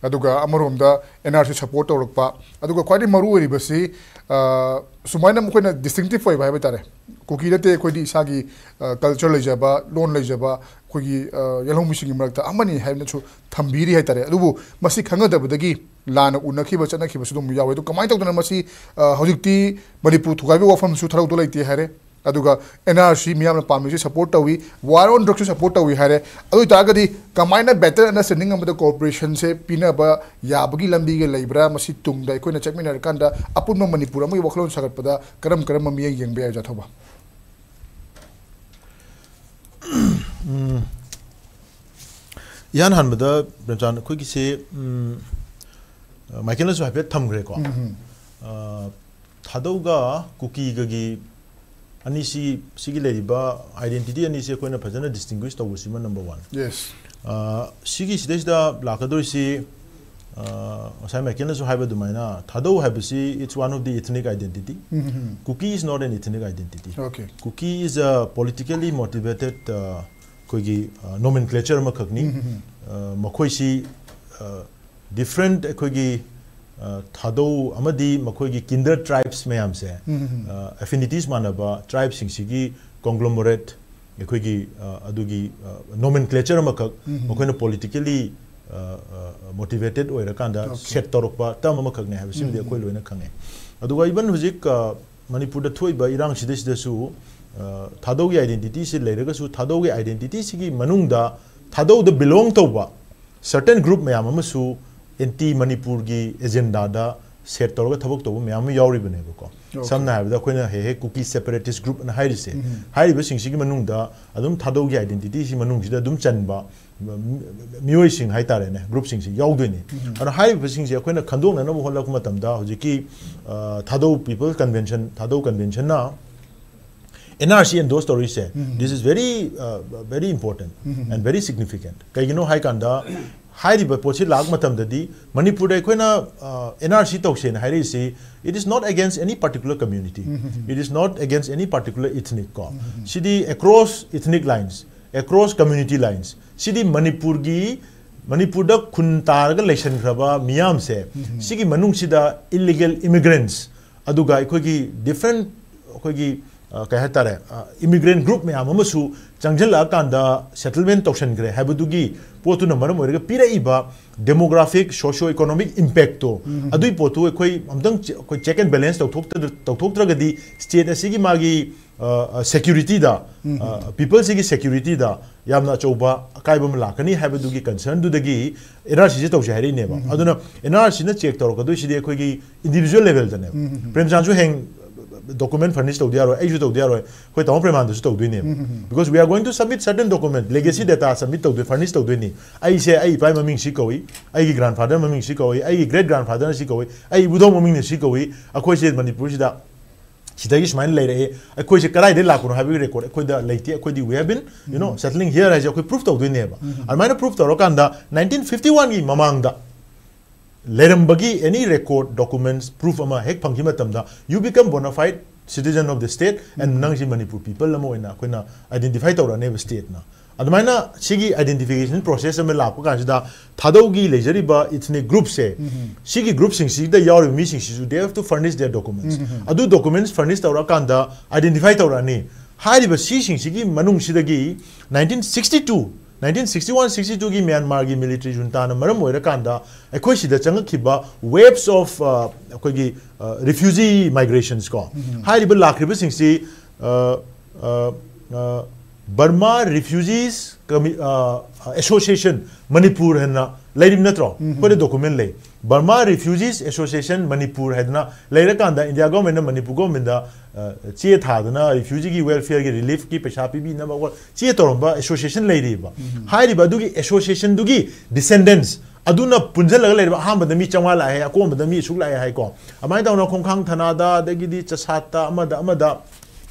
ꯑꯗꯨꯒ ꯑꯃꯔꯣꯝꯗ N R C support ꯇꯧꯔꯛꯄ, ꯑꯗꯨꯒ ꯈ꯭ꯋꯥꯏꯗꯒꯤ ꯃꯔꯨ ꯑꯣꯏꯔꯤꯕꯁꯤ, ꯑ, ꯁꯨꯃꯥꯏꯅ ꯃꯈꯣꯏꯅ distinctive ꯑꯣꯏꯕ ꯍꯥꯏꯕ ꯇꯥꯔꯦ꯫ ꯀꯨꯀꯤ ꯅꯠꯇꯦ, ꯑꯩꯈꯣꯏꯗꯤ ꯏꯁꯥꯒꯤ, ꯑ, culture ꯂꯩꯖꯕ, ꯂꯣꯟ ꯂꯩꯖꯕ, ꯑꯩꯈꯣꯏꯒꯤ, ꯑ, ꯌꯦꯜꯍꯧꯃꯤꯁꯤꯡꯒꯤ ꯃꯔꯛꯇ ꯑꯃꯅꯤ ꯍꯥꯏꯅꯁꯨ ꯊꯝꯕꯤꯔꯤ ꯍꯥꯏꯇꯥꯔꯦ꯫ ꯑꯗꯨꯕꯨ ꯃꯁꯤ ꯈꯪꯅꯗꯕꯗꯒꯤ ꯂꯥꯟꯅ ꯎꯅꯈꯤꯕ, ꯆꯠꯅꯈꯤꯕꯁꯨ ꯑꯗꯨꯝ ꯌꯥꯎꯋꯦ꯫ ꯑꯗꯨ ꯀꯃꯥꯏꯅ ꯇꯧꯗꯅ ꯃꯁꯤ, ꯑ, ꯍꯧꯖꯤꯛꯇꯤ ꯃꯅꯤꯄꯨꯔ ꯊꯨꯒꯥꯏꯕꯒꯤ ꯋꯥꯐꯝꯁꯨ ꯊꯥꯗꯧꯗ ꯂꯩꯇꯦ ꯍꯥꯏꯔꯦ꯫ ꯑꯗꯨꯒ N R C ꯃꯤꯌꯥꯝꯅ ꯄꯥꯝꯃꯤꯁꯤ support ꯇꯧꯏ, war on drugs ꯁꯨ support ꯇꯧꯏ ꯍꯥꯏꯔꯦ꯫ ꯑꯗꯨ ꯑꯣꯏꯇꯥꯔꯒꯗꯤ ꯀꯃꯥꯏꯅ better understanding ꯑꯃꯗ cooperation ꯁꯦ ꯄꯤꯅꯕ ꯌꯥꯕꯒꯤ ꯂꯝꯕꯤꯒ ꯂꯩꯕ꯭ꯔꯥ? ꯃꯁꯤ ꯇꯨꯡꯗ ꯑꯩꯈꯣꯏꯅ ꯆꯠꯃꯤꯟꯅꯔꯀꯥꯟꯗ ꯑꯄꯨꯟꯕ ꯃꯅꯤꯄꯨꯔ ꯑꯃꯒꯤ ꯋꯥꯈꯜꯂꯣꯟ ꯁꯥꯒꯠꯄꯗ ꯀꯔꯝ ꯀꯔꯝꯕ ꯃꯤꯠꯌꯦꯡ ꯌꯦꯡꯕ ꯌꯥꯏ, ꯌꯥꯊꯧꯕ? ꯎꯝ, ꯏꯍꯥꯟ ꯍꯥꯟꯕꯗ ꯄ꯭ꯔꯦꯝꯆꯥꯟ, ꯑꯩꯈꯣꯏꯒꯤꯁꯦ, ꯎꯝ, ꯃꯥꯏꯀꯦꯜꯅꯁꯨ ꯍꯥꯏꯐꯦꯠ ꯊꯝꯈ꯭ꯔꯦꯀꯣ꯫ ꯑ, ꯊꯥꯗꯧꯒ ꯀꯨꯀꯤꯒꯒꯤ ꯑꯅꯤꯁꯤ, ꯁꯤꯒꯤ ꯂꯩꯔꯤꯕ identity ꯑꯅꯤꯁꯤ ꯑꯩꯈꯣꯏꯅ ꯐꯖꯅ distinguish ꯇꯧꯕꯁꯤꯃ number one꯫ Yes. ꯑ, ꯁꯤꯒꯤ ꯁꯤꯗꯩꯁꯤꯗ ꯂꯥꯛꯀꯗꯣꯏꯁꯤ, ꯑ, ꯉꯁꯥꯏ ꯃꯥꯏꯀꯦꯜꯅꯁꯨ ꯍꯥꯏꯕ ꯑꯗꯨꯃꯥꯏꯅ, ꯊꯥꯗꯧ ꯍꯥꯏꯕꯁꯤ it's one of the ethnic identity꯫ Kuki is not an ethnic identity꯫ Okay. Kuki is a politically motivated, ꯑ, ꯑꯩꯈꯣꯏꯒꯤ, ꯑ, nomenclature ꯑꯃꯈꯛꯅꯤ꯫ ꯑ, ꯃꯈꯣꯏꯁꯤ, ꯑ, different ꯑꯩꯈꯣꯏꯒꯤ, ꯑ, ꯊꯥꯗꯧ ꯑꯃꯗꯤ ꯃꯈꯣꯏꯒꯤ kindred tribes ꯃꯌꯥꯝꯁꯦ, ꯑ, affinities ꯃꯥꯟꯅꯕ tribeꯁꯤꯡꯁꯤꯒꯤ conglomerate, ꯑꯩꯈꯣꯏꯒꯤ, ꯑ, ꯑꯗꯨꯒꯤ, ꯑ, nomenclature ꯑꯃꯈꯛ ꯃꯈꯣꯏꯅ politically, ꯑ, ꯑ, motivated ꯑꯣꯏꯔꯀꯥꯟꯗ set ꯇꯧꯔꯛꯄ term ꯑꯃꯈꯛꯅꯦ ꯍꯥꯏꯕꯁꯤꯃꯗꯤ ꯑꯩꯈꯣꯏ ꯂꯣꯏꯅ ꯈꯪꯉꯦ꯫ ꯑꯗꯨꯒ even ꯍꯧꯖꯤꯛ, ꯑ, ꯃꯅꯤꯄꯨꯔꯗ ꯊꯣꯛꯏꯕ ꯏꯔꯥꯡꯁꯤꯗꯩꯁꯤꯗꯁꯨ, ꯑ, ꯊꯥꯗꯧꯒꯤ identityꯁꯤ ꯂꯩꯔꯒꯁꯨ, ꯊꯥꯗꯧꯒꯤ identityꯁꯤꯒꯤ ꯃꯅꯨꯡꯗ ꯊꯥꯗꯧꯗ belong ꯇꯧꯕ certain group ꯃꯌꯥꯝ ꯑꯃꯁꯨ anti ꯃꯅꯤꯄꯨꯔꯒꯤ agendaꯗ set ꯇꯧꯔꯒ ꯊꯕꯛ ꯇꯧꯕ ꯃꯌꯥꯝ ꯑꯃ ꯌꯥꯎꯔꯤꯕꯅꯦꯕꯀꯣ꯫ ꯁꯝꯅ ꯍꯥꯏꯔꯕꯗ, ꯑꯩꯈꯣꯏꯅ ꯍꯦꯛ ꯍꯦꯛ Kuki separatist groupꯅ ꯍꯥꯏꯔꯤꯁꯦ, ꯍꯥꯏꯔꯤꯕꯁꯤꯡꯁꯤꯒꯤ ꯃꯅꯨꯡꯗ ꯑꯗꯨꯝ ꯊꯥꯗꯧꯒꯤ identityꯁꯤ ꯃꯅꯨꯡꯁꯤꯗ ꯑꯗꯨꯝ ꯆꯟꯕ ꯃꯤ-, ꯃꯤꯑꯣꯏꯁꯤꯡ ꯍꯥꯏꯇꯥꯔꯦꯅꯦ, groupꯁꯤꯡꯁꯤ ꯌꯥꯎꯗꯣꯏꯅꯤ꯫ ꯑꯗꯣ ꯍꯥꯏꯔꯤꯕꯁꯤꯡꯁꯦ ꯑꯩꯈꯣꯏꯅ ꯈꯟꯗꯣꯛꯅꯅꯕ ꯍꯣꯠꯂꯛꯄ ꯃꯇꯝꯗ, ꯍꯧꯖꯤꯛꯀꯤ, ꯑ, ꯊꯥꯗꯧ People Convention, ꯊꯥꯗꯧ Conventionꯅ NRC endorse ꯇꯧꯔꯤꯁꯦ, this is very, uh, very important and very significant. ꯀꯩꯒꯤꯅꯣ ꯍꯥꯏ ꯀꯥꯟꯗ, ꯍꯥꯏꯔꯤꯕ ꯄꯣꯠꯁꯤ ꯂꯥꯛꯄ ꯃꯇꯝꯗꯗꯤ ꯃꯅꯤꯄꯨꯔꯗ ꯑꯩꯈꯣꯏꯅ, ꯑ, NRC ꯇꯧꯁꯦꯅ ꯍꯥꯏꯔꯛꯏꯁꯤ, it is not against any particular community, it is not against any particular ethnic ꯀꯣ꯫ ꯁꯤꯗꯤ across ethnic lines, across community lines, ꯁꯤꯗꯤ ꯃꯅꯤꯄꯨꯔꯒꯤ, ꯃꯅꯤꯄꯨꯔꯗ ꯈꯨꯟ ꯇꯥꯔꯒ ꯂꯩꯁꯟꯈ꯭ꯔꯕ ꯃꯤꯌꯥꯝꯁꯦ, ꯁꯤꯒꯤ ꯃꯅꯨꯡꯁꯤꯗ illegal immigrants, ꯑꯗꯨꯒ ꯑꯩꯈꯣꯏꯒꯤ different, ꯑꯩꯈꯣꯏꯒꯤ, ꯑ, ꯀꯩ ꯍꯥꯏꯇꯥꯔꯦ, ꯑ, immigrant group ꯃꯌꯥꯝ ꯑꯃꯁꯨ ꯆꯪꯁꯤꯜꯂꯛꯑꯀꯥꯟꯗ settlement ꯇꯧꯁꯟꯈ꯭ꯔꯦ ꯍꯥꯏꯕꯗꯨꯒꯤ ꯄꯣꯠꯇꯨꯅ ꯃꯔꯝ ꯑꯣꯏꯔꯒ ꯄꯤꯔꯛꯏꯕ demographic, socio economic impactꯇꯣ, ꯑꯗꯨꯒꯤ ꯄꯣꯠꯇꯨ ꯑꯩꯈꯣꯏ ꯑꯝꯇꯪ ꯆꯦ-, ꯑꯩꯈꯣꯏ check and balance ꯇꯧꯊꯣꯛꯇ-, ꯇꯧꯊꯣꯛꯇ꯭ꯔꯒꯗꯤ state ꯑꯁꯤꯒꯤ ꯃꯥꯒꯤ, ꯑ, ꯑ, securityꯗ, ꯑ, peopleꯁꯤꯒꯤ securityꯗ ꯌꯥꯝꯅ ꯑꯆꯧꯕ ꯑꯀꯥꯏꯕ ꯑꯃ ꯂꯥꯛꯀꯅꯤ ꯍꯥꯏꯕꯗꯨꯒꯤ concernꯗꯨꯗꯒꯤ NRCꯁꯦ ꯇꯧꯁꯦ ꯍꯥꯏꯔꯛꯏꯅꯦꯕ꯫ ꯑꯗꯨꯅ NRCꯅ check ꯇꯧꯔꯛꯀꯗꯣꯏꯁꯤꯗꯤ ꯑꯩꯈꯣꯏꯒꯤ individual levelꯗꯅꯦꯕ꯫ ꯄ꯭ꯔꯦꯝꯆꯥꯟꯁꯨ ꯍꯌꯦꯡ document furnish ꯇꯧꯗ ꯌꯥꯔꯣꯏ, ꯑꯩꯁꯨ ꯇꯧꯗ ꯌꯥꯔꯣꯏ, ꯑꯩꯈꯣꯏ ꯇꯥꯃꯣ ꯄ꯭ꯔꯦꯃꯥꯟꯗꯁꯨ ꯇꯧꯗꯣꯏꯅꯦꯕ꯫ Because we are going to submit certain document, legacy data submit ꯇꯧꯗꯣꯏ, furnish ꯇꯧꯗꯣꯏꯅꯤ꯫ ꯑꯩꯁꯦ ꯑꯩ ꯏꯄꯥ ꯃꯃꯤꯡ ꯁꯤ ꯀꯧꯏ, ꯑꯩꯒꯤ grandfather ꯃꯃꯤꯡ ꯁꯤ ꯀꯧꯏ, ꯑꯩꯒꯤ great grandfatherꯅ ꯁꯤ ꯀꯧꯏ, ꯑꯩ ꯏꯕꯨꯙꯧ ꯃꯃꯤꯡꯅ ꯁꯤ ꯀꯧꯏ, ꯑꯩꯈꯣꯏꯁꯦ ꯃꯅꯤꯄꯨꯔꯁꯤꯗ ꯁꯤꯗꯒꯤ ꯁꯨꯃꯥꯏꯅ ꯂꯩꯔꯛꯑꯦ, ꯑꯩꯈꯣꯏꯁꯦ ꯀꯗꯥꯏꯗꯒꯤ ꯂꯥꯛꯄꯅꯣ ꯍꯥꯏꯕꯒꯤ record ꯑꯩꯈꯣꯏꯗ ꯂꯩꯇꯦ꯫ ꯑꯩꯈꯣꯏꯗꯤ we have been, you know, settling here ꯍꯥꯏꯁꯦ ꯑꯩꯈꯣꯏ prove ꯇꯧꯗꯣꯏꯅꯦꯕ꯫ ꯑꯗꯨꯃꯥꯏꯅ prove ꯇꯧꯔꯀꯥꯟꯗ nineteen fifty oneꯒꯤ ꯃꯃꯥꯡꯗ ꯂꯩꯔꯝꯕꯒꯤ any record, documents, proof ꯑꯃ ꯍꯦꯛ ꯐꯪꯈꯤꯕ ꯃꯇꯝꯗ, you become bona fide citizen of the state and ꯅꯪꯁꯤ ꯃꯅꯤꯄꯨꯔ people ꯑꯃ ꯑꯣꯏꯅ ꯑꯩꯈꯣꯏꯅ identify ꯇꯧꯔꯛꯑꯅꯦꯕ stateꯅ꯫ ꯑꯗꯨꯃꯥꯏꯅ ꯁꯤꯒꯤ identification process ꯑꯃ ꯂꯥꯛꯄ ꯀꯥꯟꯁꯤꯗ ꯊꯥꯗꯧꯒꯤ ꯂꯩꯖꯔꯤꯕ ethnic group ꯁꯦ, ꯁꯤꯒꯤ group ꯁꯤꯡꯁꯤꯗ ꯌꯥꯎꯔꯤꯕ ꯃꯤꯁꯤꯡꯁꯤꯁꯨ they have to furnish their documents. ꯑꯗꯨ documents furnish ꯇꯧꯔꯛꯑꯀꯥꯟꯗ identify ꯇꯧꯔꯛꯑꯅꯤ꯫ ꯍꯥꯏꯔꯤꯕ ꯁꯤꯁꯤꯡꯁꯤꯒꯤ ꯃꯅꯨꯡꯁꯤꯗꯒꯤ nineteen sixty two, nineteen sixty one sixty two ꯒꯤ ꯃ꯭ꯌꯥꯟꯃꯥꯔꯒꯤ military junta ꯅ ꯃꯔꯝ ꯑꯣꯏꯔꯀꯥꯟꯗ ꯑꯩꯈꯣꯏ ꯁꯤꯗ ꯆꯪꯉꯛꯈꯤꯕ waves of, ꯑ, ꯑꯩꯈꯣꯏꯒꯤ, ꯑ, refugee migrations ꯀꯣ, ꯍꯥꯏꯔꯤꯕ ꯂꯥꯛꯈ꯭ꯔꯤꯕꯁꯤꯡꯁꯤ, ꯑ, ꯑ, ꯑ, Burma Refugees Commi-, ꯑ, Association Manipur ꯍꯥꯏꯅ ꯂꯩꯔꯤꯕ ꯅꯠꯇ꯭ꯔꯣ? ꯑꯩꯈꯣꯏꯗ document ꯂꯩ꯫ Burma Refugees Association Manipur ꯍꯥꯏꯗꯅ ꯂꯩꯔꯀꯥꯟꯗ India government ꯅ Manipur government ꯗ, ꯑ, ꯆꯦ ꯊꯥꯗꯅ refugee ꯒꯤ welfare ꯒꯤ relief ꯀꯤ ꯄꯩꯁꯥ ꯄꯤꯕꯤꯅꯕ ꯋꯥ-, ꯆꯦ ꯇꯧꯔꯝꯕ association ꯂꯩꯔꯤꯕ꯫ ꯍꯥꯏꯔꯤꯕ ꯑꯗꯨꯒꯤ association ꯗꯨꯒꯤ descendants ꯑꯗꯨꯅ ꯄꯨꯟꯁꯤꯜꯂꯒ ꯂꯩꯔꯤꯕ, ꯑꯍꯥꯟꯕꯗ ꯃꯤ ꯆꯥꯝꯃꯉꯥ ꯂꯥꯛꯑꯦ ꯍꯥꯏ, ꯑꯀꯣꯟꯕꯗ ꯃꯤ ꯑꯁꯨꯛ ꯂꯥꯛꯑꯦ ꯍꯥꯏꯀꯣ꯫ ꯑꯗꯨꯃꯥꯏꯅ ꯇꯧꯅ ꯈꯣꯡꯈꯥꯡ ꯊꯅꯥꯗ, ꯑꯗꯒꯤꯗꯤ ꯆꯁꯥꯠꯇ, ꯑꯃꯗ ꯑꯃꯗ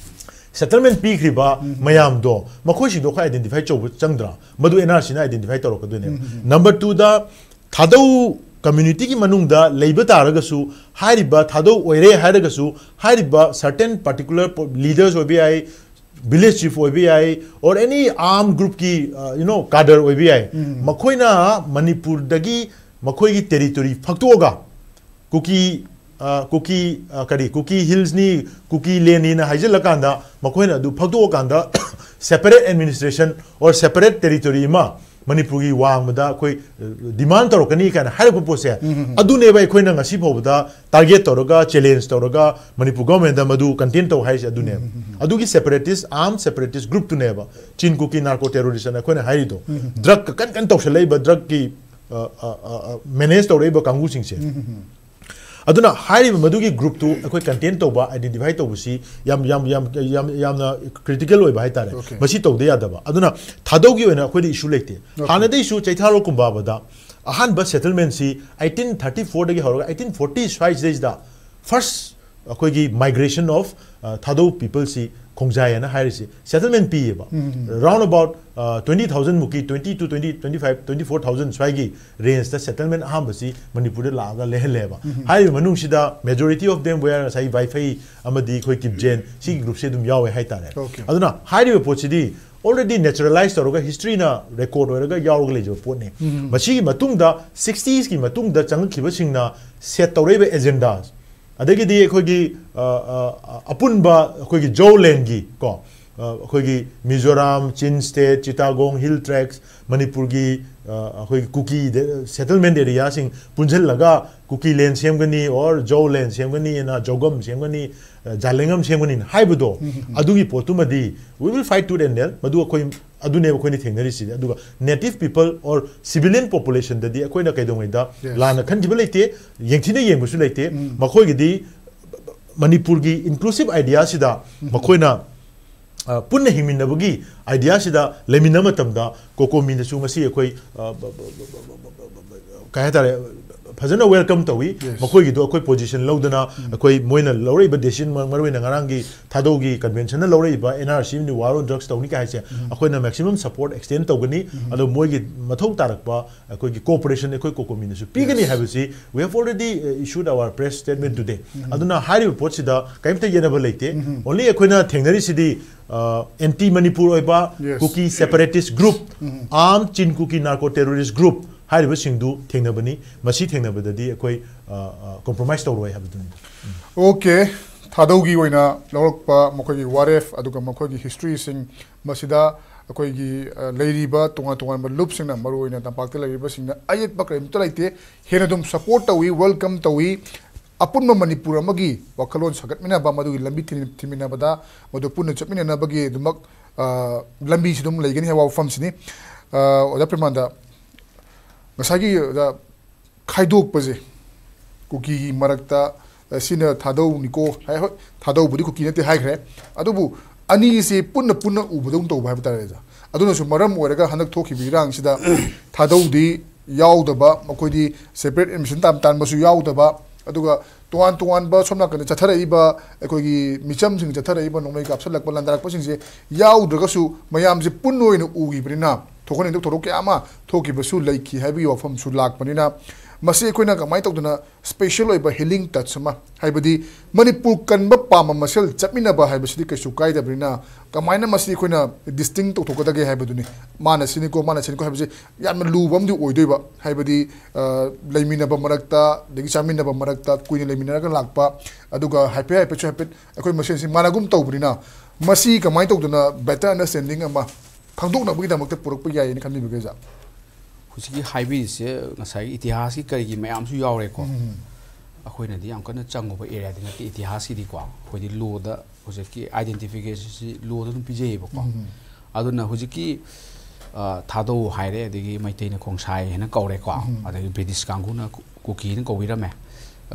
settlement ꯄꯤꯈ꯭ꯔꯤꯕ ꯃꯌꯥꯝꯗꯣ, ꯃꯈꯣꯏꯁꯤꯡꯗꯣ ꯑꯩꯈꯣꯏ identify ꯇꯧꯕ ꯆꯪꯗ꯭ꯔꯥ? ꯃꯗꯨ N R C ꯅ identify ꯇꯧꯔꯛꯀꯗꯣꯏꯅꯦꯕ꯫ Number two ꯗ, ꯊꯥꯗꯧ community ꯒꯤ ꯃꯅꯨꯡꯗ ꯂꯩꯕ ꯇꯥꯔꯒꯁꯨ, ꯍꯥꯏꯔꯤꯕ ꯊꯥꯗꯧ ꯑꯣꯏꯔꯦ ꯍꯥꯏꯔꯒꯁꯨ, ꯍꯥꯏꯔꯤꯕ certain particular po-, leaders ꯑꯣꯏꯕ ꯌꯥꯏ, village chief ꯑꯣꯏꯕ ꯌꯥꯏ, or any armed group ꯀꯤ, uh, you know, cadre ꯑꯣꯏꯕ ꯌꯥꯏ, ꯃꯈꯣꯏꯅ ꯃꯅꯤꯄꯨꯔꯗꯒꯤ ꯃꯈꯣꯏꯒꯤ territory ꯐꯛꯇꯣꯛꯑꯒ, ꯀꯨꯀꯤ, ꯑ, ꯀꯨꯀꯤ, ꯑ, ꯀꯔꯤ, ꯀꯨꯀꯤ hills ꯅꯤ, ꯀꯨꯀꯤ land ꯅꯤꯅ ꯍꯥꯏꯖꯤꯜꯂꯀꯥꯟꯗ, ꯃꯈꯣꯏꯅ ꯑꯗꯨ ꯐꯛꯇꯣꯛꯑꯀꯥꯟꯗ separate administration or separate territory ꯑꯃ ꯃꯅꯤꯄꯨꯔꯒꯤ ꯋꯥꯡꯃꯗ ꯑꯩꯈꯣꯏ, ꯑ, demand ꯇꯧꯔꯛꯀꯅꯤ ꯀꯥꯏꯅ ꯍꯥꯏꯔꯛꯄ ꯄꯣꯠꯁꯦ, ꯑꯗꯨꯅꯦꯕ ꯑꯩꯈꯣꯏꯅ ꯉꯁꯤ ꯐꯥꯎꯕꯗ target ꯇꯧꯔꯒ, challenge ꯇꯧꯔꯒ, ꯃꯅꯤꯄꯨꯔ government ꯗ ꯃꯗꯨ contain ꯇꯧ ꯍꯥꯏꯔꯤꯁꯦ ꯑꯗꯨꯅꯦꯕ꯫ ꯑꯗꯨꯒꯤ separatist, armed separatist group ꯇꯨꯅꯦꯕ ꯆꯤꯟ ꯀꯨꯀꯤ narco terrorist ꯑꯅ ꯑꯩꯈꯣꯏꯅ ꯍꯥꯏꯔꯤꯗꯣ꯫ Drug ꯀ-, ꯀꯟ ꯀꯟ ꯇꯧꯁꯜꯂꯛꯏꯕ, drug ꯀꯤ, ꯑ, ꯑ, ꯑ, ꯑ, manage ꯇꯧꯔꯛꯏꯕ ꯀꯥꯡꯕꯨꯁꯤꯡꯁꯦ꯫ ꯑꯗꯨꯅ ꯍꯥꯏꯔꯤꯕ ꯃꯗꯨꯒꯤ group ꯇꯨ ꯑꯩꯈꯣꯏ contain ꯇꯧꯕ, identify ꯇꯧꯕꯁꯤ ꯌꯥꯝ, ꯌꯥꯝ, ꯌꯥꯝ, ꯌꯥꯝ, ꯌꯥꯝꯅ critical ꯑꯣꯏꯕ ꯍꯥꯏꯇꯥꯔꯦ꯫ Okay. ꯃꯁꯤ ꯇꯧꯗ ꯌꯥꯗꯕ꯫ ꯑꯗꯨꯅ ꯊꯥꯗꯧꯒꯤ ꯑꯣꯏꯅ ꯑꯩꯈꯣꯏꯗ issue ꯂꯩꯇꯦ꯫ Okay. ꯍꯥꯟꯅꯗꯩꯁꯨ ꯆꯩꯊꯥꯔꯣꯜ ꯀꯨꯝꯕꯥꯕꯗ ꯑꯍꯥꯟꯕ settlement ꯁꯤ eighteen thirty four ꯗꯒꯤ ꯍꯧꯔꯒ eighteen forty ꯁ꯭ꯋꯥꯏꯁꯤꯗꯩꯁꯤꯗ first ꯑꯩꯈꯣꯏꯒꯤ migration of, ꯑ, ꯊꯥꯗꯧ people ꯁꯤ ꯈꯣꯡꯖꯥꯏ ꯍꯥꯏꯅ ꯍꯥꯏꯔꯤꯁꯤ settlement ꯄꯤꯌꯦꯕ꯫ Round about, ꯑ, twenty thousand ꯃꯨꯛꯀꯤ, twenty to twenty, twenty five, twenty four thousand ꯁ꯭ꯋꯥꯏꯒꯤ range ꯇ settlement ꯑꯍꯥꯟꯕꯁꯤ ꯃꯅꯤꯄꯨꯔꯗ ꯂꯥꯛꯑꯒ ꯂꯩꯍꯜꯂꯦꯕ꯫ ꯍꯥꯏꯔꯤꯕ ꯃꯅꯨꯡꯁꯤꯗ majority of them were ꯉꯁꯥꯏ ꯋꯥꯏꯐꯩ ꯑꯃꯗꯤ ꯑꯩꯈꯣꯏ ꯀꯤꯞꯖꯦꯟ ꯁꯤꯒꯤ group ꯁꯤ ꯑꯗꯨꯝ ꯌꯥꯎꯋꯦ ꯍꯥꯏꯇꯥꯔꯦ꯫ Okay. ꯑꯗꯨꯅ ꯍꯥꯏꯔꯤꯕ ꯄꯣꯠꯁꯤꯗꯤ already naturalize ꯇꯧꯔꯒ historyꯅ record ꯑꯣꯏꯔꯒ ꯌꯥꯎꯔꯒ ꯂꯩꯖꯕ ꯄꯣꯠꯅꯤ꯫ ꯃꯁꯤꯒꯤ ꯃꯇꯨꯡꯗ sixtiesꯀꯤ ꯃꯇꯨꯡꯗ ꯆꯪꯂꯛꯈꯤꯕꯁꯤꯡꯅ set ꯇꯧꯔꯛꯏꯕ agendas, ꯑꯗꯒꯤꯗꯤ ꯑꯩꯈꯣꯏꯒꯤ ꯑ, ꯑ, ꯑ, ꯑꯄꯨꯟꯕ ꯑꯩꯈꯣꯏꯒꯤ ꯖꯣꯂꯦꯟꯒꯤ ꯀꯣ, ꯑ, ꯑꯩꯈꯣꯏꯒꯤ ꯃꯤꯖꯣꯔꯥꯝ, ꯆꯤꯟ state, ꯆꯤꯇꯥꯒꯣꯡ hill tracts, ꯃꯅꯤꯄꯨꯔꯒꯤ ꯑ, ꯑꯩꯈꯣꯏꯒꯤ ꯀꯨꯀꯤ settlement areaꯁꯤꯡ ꯄꯨꯟꯁꯤꯜꯂꯒ ꯀꯨꯀꯤ land ꯁꯦꯝꯒꯅꯤ, or ꯖꯣ land ꯁꯦꯝꯒꯅꯤꯅ, ꯖꯣꯒꯝ ꯁꯦꯝꯒꯅꯤ, ꯑ, ꯖꯥꯂꯦꯡꯉꯝ ꯁꯦꯝꯒꯅꯤꯅ ꯍꯥꯏꯕꯗꯣ, ꯑꯗꯨꯒꯤ ꯄꯣꯠꯇꯨꯃꯗꯤ we will fight tooth and nail, ꯃꯗꯨ ꯑꯩꯈꯣꯏ, ꯑꯗꯨꯅꯦꯕ ꯑꯩꯈꯣꯏꯅ ꯊꯦꯡꯅꯔꯤꯁꯤꯗꯤ꯫ ꯑꯗꯨꯒ native people or civilian populationꯗꯗꯤ ꯑꯩꯈꯣꯏꯅ ꯀꯩꯗꯧꯉꯩꯗ Yes. ꯂꯥꯟꯅ ꯈꯟꯈꯤꯕ ꯂꯩꯇꯦ, ꯌꯦꯡꯊꯤꯅ ꯌꯦꯡꯕꯁꯨ ꯂꯩꯇꯦ꯫ ꯃꯈꯣꯏꯒꯤꯗꯤ ꯃꯅꯤꯄꯨꯔꯒꯤ inclusive ideaꯁꯤꯗ ꯃꯈꯣꯏꯅ ꯑ, ꯄꯨꯟꯅ ꯍꯤꯡꯃꯤꯟꯅꯕꯒꯤ ideaꯁꯤꯗ ꯂꯩꯃꯤꯟꯅꯕ ꯃꯇꯝꯗ ꯀꯣꯀꯣꯃꯤꯅꯁꯨ ꯉꯁꯤ ꯑꯩꯈꯣꯏ, ꯑ, ꯕ-, ꯕ-, ꯀꯩ ꯍꯥꯏꯇꯥꯔꯦ, ꯐꯖꯅ welcome ꯇꯧꯏ꯫ Yes. ꯃꯈꯣꯏꯒꯤꯗꯣ ꯑꯩꯈꯣꯏ position ꯂꯧꯗꯅ, ꯑꯩꯈꯣꯏ ꯃꯣꯏꯅ ꯂꯧꯔꯛꯏꯕ decision, ꯃ-, ꯃꯔꯨꯑꯣꯏꯅ ꯉꯔꯥꯡꯒꯤ ꯊꯥꯗꯧꯒꯤ conventionꯅ ꯂꯧꯔꯛꯏꯕ N R C ꯑꯃꯗꯤ war on drugs ꯇꯧꯅꯤ ꯀꯥꯏ ꯍꯥꯏꯁꯦ, ꯑꯩꯈꯣꯏꯅ maximum support extend ꯇꯧꯒꯅꯤ꯫ ꯑꯗꯣ ꯃꯣꯏꯒꯤ ꯃꯊꯧ ꯇꯥꯔꯛꯄ ꯑꯩꯈꯣꯏꯒꯤ cooperation ꯑꯩꯈꯣꯏ ꯀꯣꯀꯣꯃꯤꯅꯁꯨ ꯄꯤꯒꯅꯤ Yes. ꯍꯥꯏꯕꯁꯤ we have already, uh, issued our press statement today. ꯑꯗꯨꯅ ꯍꯥꯏꯔꯤꯕ ꯄꯣꯠꯁꯤꯗ ꯀꯔꯤꯝꯇ ꯌꯦꯠꯅꯕ ꯂꯩꯇꯦ꯫ Only ꯑꯩꯈꯣꯏꯅ ꯊꯦꯡꯅꯔꯤꯁꯤꯗꯤ, ꯑ, anti ꯃꯅꯤꯄꯨꯔ ꯑꯣꯏꯕ Yes. ꯀꯨꯀꯤ separatist group, armed Chin Kuki narco terrorist group ꯍꯥꯏꯔꯤꯕꯁꯤꯡꯗꯨ ꯊꯦꯡꯅꯕꯅꯤ꯫ ꯃꯁꯤ ꯊꯦꯡꯅꯕꯗꯗꯤ ꯑꯩꯈꯣꯏ, ꯑ, ꯑ, compromise ꯇꯧꯔꯣꯏ ꯍꯥꯏꯕꯗꯨꯅꯤ꯫ Okay, ꯊꯥꯗꯧꯒꯤ ꯑꯣꯏꯅ ꯂꯧꯔꯛꯄ ꯃꯈꯣꯏꯒꯤ ꯋꯥꯔꯦꯞ ꯑꯗꯨꯒ ꯃꯈꯣꯏꯒꯤ historyꯁꯤꯡ, ꯃꯁꯤꯗ ꯑꯩꯈꯣꯏꯒꯤ, ꯑ, ꯂꯩꯔꯤꯕ ꯇꯣꯉꯥꯟ ꯇꯣꯉꯥꯟꯕ ꯂꯨꯞꯁꯤꯡꯅ, ꯃꯔꯨꯑꯣꯏꯅ ꯇꯝꯄꯥꯛꯇ ꯂꯩꯔꯤꯕꯁꯤꯡꯅ ꯑꯌꯦꯠꯄ ꯀꯔꯤꯝꯇ ꯂꯩꯇꯦ꯫ ꯍꯦꯟꯅ ꯑꯗꯨꯝ support ꯇꯧꯏ, welcome ꯇꯧꯏ꯫ ꯑꯄꯨꯟꯕ ꯃꯅꯤꯄꯨꯔ ꯑꯃꯒꯤ ꯋꯥꯈꯜꯂꯣꯟ ꯁꯥꯒꯠꯃꯤꯟꯅꯕ, ꯃꯗꯨꯒꯤ ꯂꯝꯕꯤ ꯊꯤ-, ꯊꯤꯃꯤꯟꯅꯕꯗ, ꯃꯗꯨ ꯄꯨꯟꯅ ꯆꯠꯃꯤꯟꯅꯅꯕꯒꯤ ꯑꯗꯨꯃꯛ, ꯑ, ꯂꯝꯕꯤꯁꯤ ꯑꯗꯨꯝ ꯂꯩꯒꯅꯤ ꯍꯥꯏꯕ ꯋꯥꯐꯝꯁꯤꯅꯤ꯫ ꯑ, ꯑꯣꯖꯥ ꯄ꯭ꯔꯦꯃꯥꯅꯟꯗ, ꯉꯁꯥꯏꯒꯤ, ꯑ, ꯈꯥꯏꯗꯣꯛꯄꯁꯦ ꯀꯨꯀꯤꯒꯤ ꯃꯔꯛꯇ, ꯑ, ꯁꯤꯅ ꯊꯥꯗꯧꯅꯤꯀꯣ ꯍꯥꯏ, ꯍꯣꯏ, ꯊꯥꯗꯧꯕꯨꯗꯤ ꯀꯨꯀꯤ ꯅꯠꯇꯦ ꯍꯥꯏꯈ꯭ꯔꯦ, ꯑꯗꯨꯕꯨ ꯑꯅꯤꯁꯦ ꯄꯨꯟꯅ ꯄꯨꯟꯅ ꯎꯕꯗꯧꯅ ꯇꯧꯕ ꯍꯥꯏꯕ ꯇꯥꯔꯦ ꯑꯣꯖꯥ꯫ ꯑꯗꯨꯅꯁꯨ ꯃꯔꯝ ꯑꯣꯏꯔꯒ ꯍꯟꯗꯛ ꯊꯣꯛꯈꯤꯕ ꯏꯔꯥꯡꯁꯤꯗ ꯊꯥꯗꯧꯗꯤ ꯌꯥꯎꯗꯕ, ꯃꯈꯣꯏꯗꯤ separate admission ꯇꯥꯟ-, ꯇꯥꯟꯕꯁꯨ ꯌꯥꯎꯗꯕ, ꯑꯗꯨꯒ ꯇꯣꯉꯥꯟ ꯇꯣꯉꯥꯟꯕ ꯁꯣꯝ ꯅꯥꯀꯟꯗ ꯆꯠꯊꯔꯛꯏꯕ ꯑꯩꯈꯣꯏꯒꯤ ꯃꯤꯆꯝꯁꯤꯡ ꯆꯠꯊꯔꯛꯏꯕ, ꯅꯣꯡꯃꯩ ꯀꯥꯞꯁꯤꯜꯂꯛꯄ, ꯂꯥꯟꯗꯥꯔꯛꯄꯁꯤꯡꯁꯦ ꯌꯥꯎꯗ꯭ꯔꯒꯁꯨ ꯃꯌꯥꯝꯁꯦ ꯄꯨꯟꯅ ꯑꯣꯏꯅ ꯎꯈꯤꯕꯅꯤꯅ, ꯊꯣꯛꯍꯟꯅꯤꯡꯗꯕ ꯊꯧꯗꯣꯛ ꯀꯌꯥ ꯑꯃ ꯊꯣꯛꯈꯤꯕꯁꯨ ꯂꯩꯈꯤ ꯍꯥꯏꯕꯒꯤ ꯋꯥꯐꯝꯁꯨ ꯂꯥꯛꯄꯅꯤꯅ, ꯃꯁꯤ ꯑꯩꯈꯣꯏꯅ ꯀꯃꯥꯏꯅ ꯇꯧꯗꯅ special ꯑꯣꯏꯕ healing touch ꯑꯃ, ꯍꯥꯏꯕꯗꯤ ꯃꯅꯤꯄꯨꯔ ꯀꯟꯕ ꯄꯥꯝꯕ ꯃꯁꯦꯜ ꯆꯠꯃꯤꯟꯅꯕ ꯍꯥꯏꯕꯁꯤꯗꯤ ꯀꯩꯁꯨ ꯀꯥꯏꯗꯕꯅꯤꯅ, ꯀꯃꯥꯏꯅ ꯃꯁꯤ ꯑꯩꯈꯣꯏꯅ distinct ꯇꯧꯊꯣꯛꯀꯗꯒꯦ ꯍꯥꯏꯕꯗꯨꯅꯤ꯫ ꯃꯥꯅ ꯁꯤꯅꯤꯀꯣ, ꯃꯥꯅ ꯁꯤꯅꯤꯀꯣ ꯍꯥꯏꯕꯁꯤ ꯌꯥꯝꯅ ꯂꯨꯕ ꯑꯃꯗꯤ ꯑꯣꯏꯗꯣꯏꯕ꯫ ꯍꯥꯏꯕꯗꯤ, ꯑ, ꯂꯩꯃꯤꯟꯅꯕ ꯃꯔꯛꯇ, ꯑꯗꯒꯤ ꯆꯥꯃꯤꯟꯅꯕ ꯃꯔꯛꯇ ꯀꯨꯏꯅ ꯂꯩꯃꯤꯟꯅꯔꯒ ꯂꯥꯛꯄ, ꯑꯗꯨꯒ ꯍꯥꯏꯐꯦꯠ ꯍꯥꯏꯐꯦꯠꯁꯨ ꯍꯥꯏꯐꯦꯠ ꯑꯩꯈꯣꯏ ꯃꯁꯦꯟꯁꯤ ꯃꯥꯟꯅꯒꯨꯝ ꯇꯧꯕꯅꯤꯅ, ꯃꯁꯤ ꯀꯃꯥꯏꯅ ꯇꯧꯗꯅ better understanding ꯑꯃ ꯈꯪꯗꯣꯛꯅꯕꯒꯤꯗꯃꯛꯇ ꯄꯨꯔꯛꯄ ꯌꯥꯏꯌꯦꯅ ꯈꯟꯕꯤꯕꯒꯦ, ꯑꯣꯖꯥ? ꯍꯧꯖꯤꯛꯀꯤ ꯍꯥꯏꯕꯤꯔꯤꯁꯦ ꯉꯁꯥꯏꯒꯤ ꯏꯇꯤꯍꯥꯁꯀꯤ ꯀꯔꯤꯒꯤ ꯃꯌꯥꯝꯁꯨ ꯌꯥꯎꯔꯦꯀꯣ꯫ ꯑꯩꯈꯣꯏꯅꯗꯤ ꯌꯥꯝ ꯀꯟꯅ ꯆꯪꯉꯨꯕ areaꯗꯤ ꯅꯠꯇꯦ ꯏꯇꯤꯍꯥꯁꯀꯤꯗꯤꯀꯣ꯫ ꯑꯩꯈꯣꯏꯗꯤ lawꯗ ꯍꯧꯖꯤꯛꯀꯤ identificationꯁꯤ lawꯗ ꯑꯗꯨꯝ ꯄꯤꯖꯩꯌꯦꯕꯀꯣ꯫ ꯑꯗꯨꯅ ꯍꯧꯖꯤꯛꯀꯤ, ꯑ, ꯊꯥꯗꯧ ꯍꯥꯏꯔꯦ, ꯑꯗꯒꯤ ꯃꯩꯇꯩꯅ ꯈꯣꯡꯁꯥꯏ ꯍꯥꯏꯅ ꯀꯧꯔꯦꯀꯣ꯫ ꯑꯗꯒꯤ British ꯀꯥꯡꯕꯨꯅ ꯀꯨ-, ꯀꯨꯀꯤꯅ ꯀꯧꯕꯤꯔꯝꯃꯦ꯫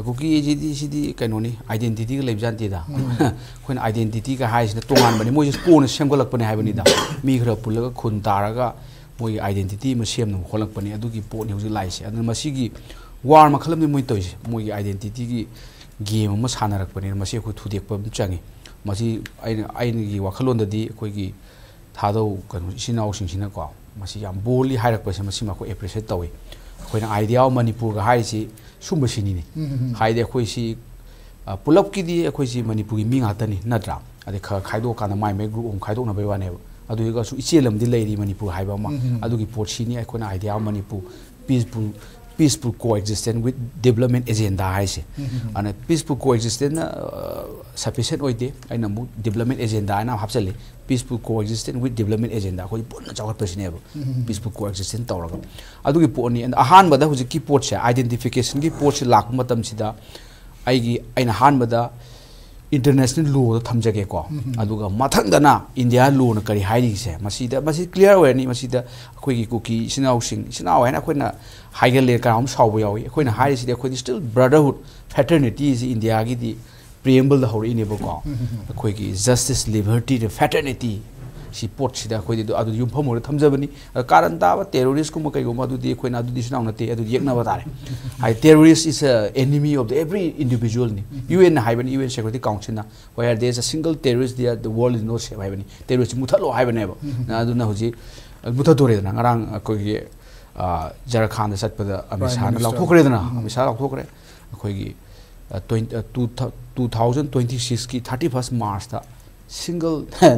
ꯀꯨꯀꯤꯁꯤꯗꯤ, ꯁꯤꯗꯤ ꯀꯩꯅꯣꯅꯤ, identityꯒ ꯂꯩꯕꯖꯥꯠ ꯅꯠꯇꯦꯗ꯫ ꯑꯩꯈꯣꯏꯅ identityꯒ ꯍꯥꯏꯁꯤꯅ ꯇꯣꯉꯥꯟꯕꯅꯤ, ꯃꯣꯏꯁꯦ ꯀꯣꯟꯅ ꯁꯦꯝꯒꯠꯂꯛꯄꯅꯦ ꯍꯥꯏꯕꯅꯤꯗ꯫ ꯃꯤ ꯈꯔ ꯄꯨꯜꯂꯒ ꯈꯨꯟ ꯇꯥꯔꯒ ꯃꯣꯏꯒꯤ identity ꯑꯃ ꯁꯦꯝꯅꯕ ꯈꯣꯠꯂꯛꯄꯅꯦ, ꯑꯗꯨꯒꯤ ꯄꯣꯠꯅꯤ ꯍꯧꯖꯤꯛ ꯂꯥꯛꯏꯁꯦ꯫ ꯑꯗꯨꯅ ꯃꯁꯤꯒꯤ war ꯃꯈꯜ ꯑꯃꯅꯤ ꯃꯣꯏ ꯇꯧꯔꯤꯁꯦ, ꯃꯣꯏꯒꯤ identityꯒꯤ game ꯑꯃ ꯁꯥꯟꯅꯔꯛꯄꯅꯤꯅ ꯃꯁꯤ ꯑꯩꯈꯣꯏ ꯊꯨꯗꯦꯛꯄ ꯑꯃ ꯆꯪꯉꯤ꯫ ꯃꯁꯤ ꯑꯩꯅ, ꯑꯩꯒꯤ ꯋꯥꯈꯜꯂꯣꯟꯗꯗꯤ ꯑꯩꯈꯣꯏꯒꯤ ꯊꯥꯗꯧ ꯀꯩꯅꯣ ꯏꯆꯤꯟ ꯏꯅꯥꯎꯁꯤꯡꯁꯤꯅꯀꯣ, ꯃꯁꯤ ꯌꯥꯝ boldly ꯍꯥꯏꯔꯛꯄꯁꯦ, ꯃꯁꯤꯃ ꯑꯩꯈꯣꯏ appreciate ꯇꯧꯏ꯫ ꯑꯩꯈꯣꯏꯅ Idea of Manipurꯒ ꯍꯥꯏꯔꯤꯁꯤ ꯁꯨꯝꯕꯁꯤꯅꯤꯅꯦ꯫ ꯍꯥꯏꯗꯤ ꯑꯩꯈꯣꯏꯁꯤ, ꯑ, ꯄꯨꯂꯞꯀꯤꯗꯤ ꯑꯩꯈꯣꯏꯁꯤ ꯃꯅꯤꯄꯨꯔꯒꯤ ꯃꯤ ꯉꯥꯛꯇꯅꯤ, ꯅꯠꯇ꯭ꯔꯥ? ꯑꯗꯩ ꯈꯔ ꯈꯥꯏꯗꯣꯛꯑꯀꯥꯟꯗ ꯃꯥꯏ ꯃꯥꯏ group ꯑꯃ ꯈꯥꯏꯗꯣꯛꯅꯕꯩ ꯋꯥꯅꯦꯕ꯫ ꯑꯗꯨ ꯑꯣꯏꯔꯒꯁꯨ ꯏꯆꯦꯜ ꯑꯃꯗꯤ ꯂꯩꯔꯤ ꯃꯅꯤꯄꯨꯔ ꯍꯥꯏꯕ ꯑꯃ꯫ ꯑꯗꯨꯒꯤ ꯄꯣꯠꯁꯤꯅꯤ ꯑꯩꯈꯣꯏꯅ Idea of Manipur, peaceful, peaceful coexistence with development agenda ꯍꯥꯏꯁꯦ꯫ ꯑꯗꯨꯅ peaceful coexistence ꯅ, ꯑ, sufficient ꯑꯣꯏꯗꯦ, ꯑꯩꯅ ꯑꯃꯨꯛ development agenda ꯍꯥꯏꯅ ꯑꯃ ꯍꯥꯞꯆꯜꯂꯤ꯫ Peaceful coexistence with development agenda, ꯑꯩꯈꯣꯏ ꯄꯨꯟꯅ ꯆꯥꯎꯈꯠꯄꯁꯤꯅꯦꯕ꯫ Peaceful coexistence ꯇꯧꯔꯒ꯫ ꯑꯗꯨꯒꯤ ꯄꯣꯠꯅꯤ꯫ ꯑꯗ ꯑꯍꯥꯟꯕꯗ ꯍꯧꯖꯤꯛꯀꯤ ꯄꯣꯠꯁꯦ, identificationꯒꯤ ꯄꯣꯠꯁꯦ ꯂꯥꯛꯄ ꯃꯇꯝꯁꯤꯗ ꯑꯩꯒꯤ, ꯑꯩꯅ ꯑꯍꯥꯟꯕꯗ international lawꯗ ꯊꯝꯖꯒꯦꯀꯣ꯫ ꯑꯗꯨꯒ ꯃꯊꯪꯗꯅ India lawꯅ ꯀꯔꯤ ꯍꯥꯏꯔꯤꯁꯦ, ꯃꯁꯤꯗ, ꯃꯁꯤ clear ꯑꯣꯏꯔꯅꯤ꯫ ꯃꯁꯤꯗ ꯑꯩꯈꯣꯏꯒꯤ ꯀꯨꯀꯤ ꯏꯆꯤꯟ ꯏꯅꯥꯎꯁꯤꯡ, ꯏꯆꯤꯟ ꯏꯅꯥꯎ ꯍꯥꯏꯅ ꯑꯩꯈꯣꯏꯅ ꯍꯥꯏꯒꯜꯂꯦ, ꯀꯅꯥꯒꯨꯝꯕ ꯁꯥꯎꯕ ꯌꯥꯎꯏ꯫ ꯑꯩꯈꯣꯏꯅ ꯍꯥꯏꯔꯤꯁꯤꯗꯤ ꯑꯩꯈꯣꯏꯗꯤ still brotherhood, fraternityꯁꯤ Indiaꯒꯤꯗꯤ preambleꯗ ꯍꯧꯔꯛꯏꯅꯦꯕꯀꯣ꯫ ꯑꯩꯈꯣꯏꯒꯤ justice, liberty, fraternity, ꯁꯤ ꯄꯣꯠꯁꯤꯗ ꯑꯩꯈꯣꯏꯗꯤ ꯑꯗꯨ, ꯑꯗꯨ ꯌꯨꯝꯐꯝ ꯑꯣꯏꯔ ꯊꯝꯖꯕꯅꯤ꯫ ꯑꯗ ꯀꯥꯔꯟ ꯇꯥꯕ terroristꯀꯨꯝꯕ ꯀꯩꯒꯨꯝꯕ ꯑꯗꯨꯗꯤ ꯑꯩꯈꯣꯏꯅ ꯑꯗꯨꯗꯤ ꯏꯆꯤꯟ ꯏꯅꯥꯎ ꯅꯠꯇꯦ, ꯑꯗꯨꯗꯤ ꯌꯦꯛꯅꯕ ꯇꯥꯔꯦ꯫ ꯍꯥꯏꯗꯤ terrorist is a enemy of the every individualꯅꯤ꯫ UNꯅ ꯍꯥꯏꯕꯅꯤ, UN Security Councilꯅ, "Where there is a single terrorist there, the world is not safe" ꯍꯥꯏꯕꯅꯤ꯫ Terrorist ꯃꯨꯊꯠꯂꯣ ꯍꯥꯏꯕꯅꯦꯕ꯫ ꯑꯗꯨꯅ ꯍꯧꯖꯤꯛ ꯃꯨꯊꯠꯇꯣꯔꯦꯗꯅ, ꯉꯔꯥꯡ ꯑꯩꯈꯣꯏꯒꯤ, ꯖꯔꯈꯥꯟꯗ ꯆꯠꯄꯗ ꯑꯃꯤꯠ Prime ꯁꯥꯍꯅ Minister. ꯂꯥꯎꯊꯣꯛꯈ꯭ꯔꯦꯗꯅ, ꯎꯝ. ꯑꯃꯤꯠ ꯁꯥꯍ ꯂꯥꯎꯊꯣꯛꯈ꯭ꯔꯦ꯫ ꯑꯩꯈꯣꯏꯒꯤ ꯇꯨ ꯊꯥꯎꯖꯟ ꯇ꯭ꯋꯦꯟꯇꯤ ꯁꯤꯛꯁꯀꯤ ꯊꯥꯔꯇꯤ ꯐꯥꯔꯁ ꯃꯥꯔꯁꯇ ꯁꯤꯡꯒꯜ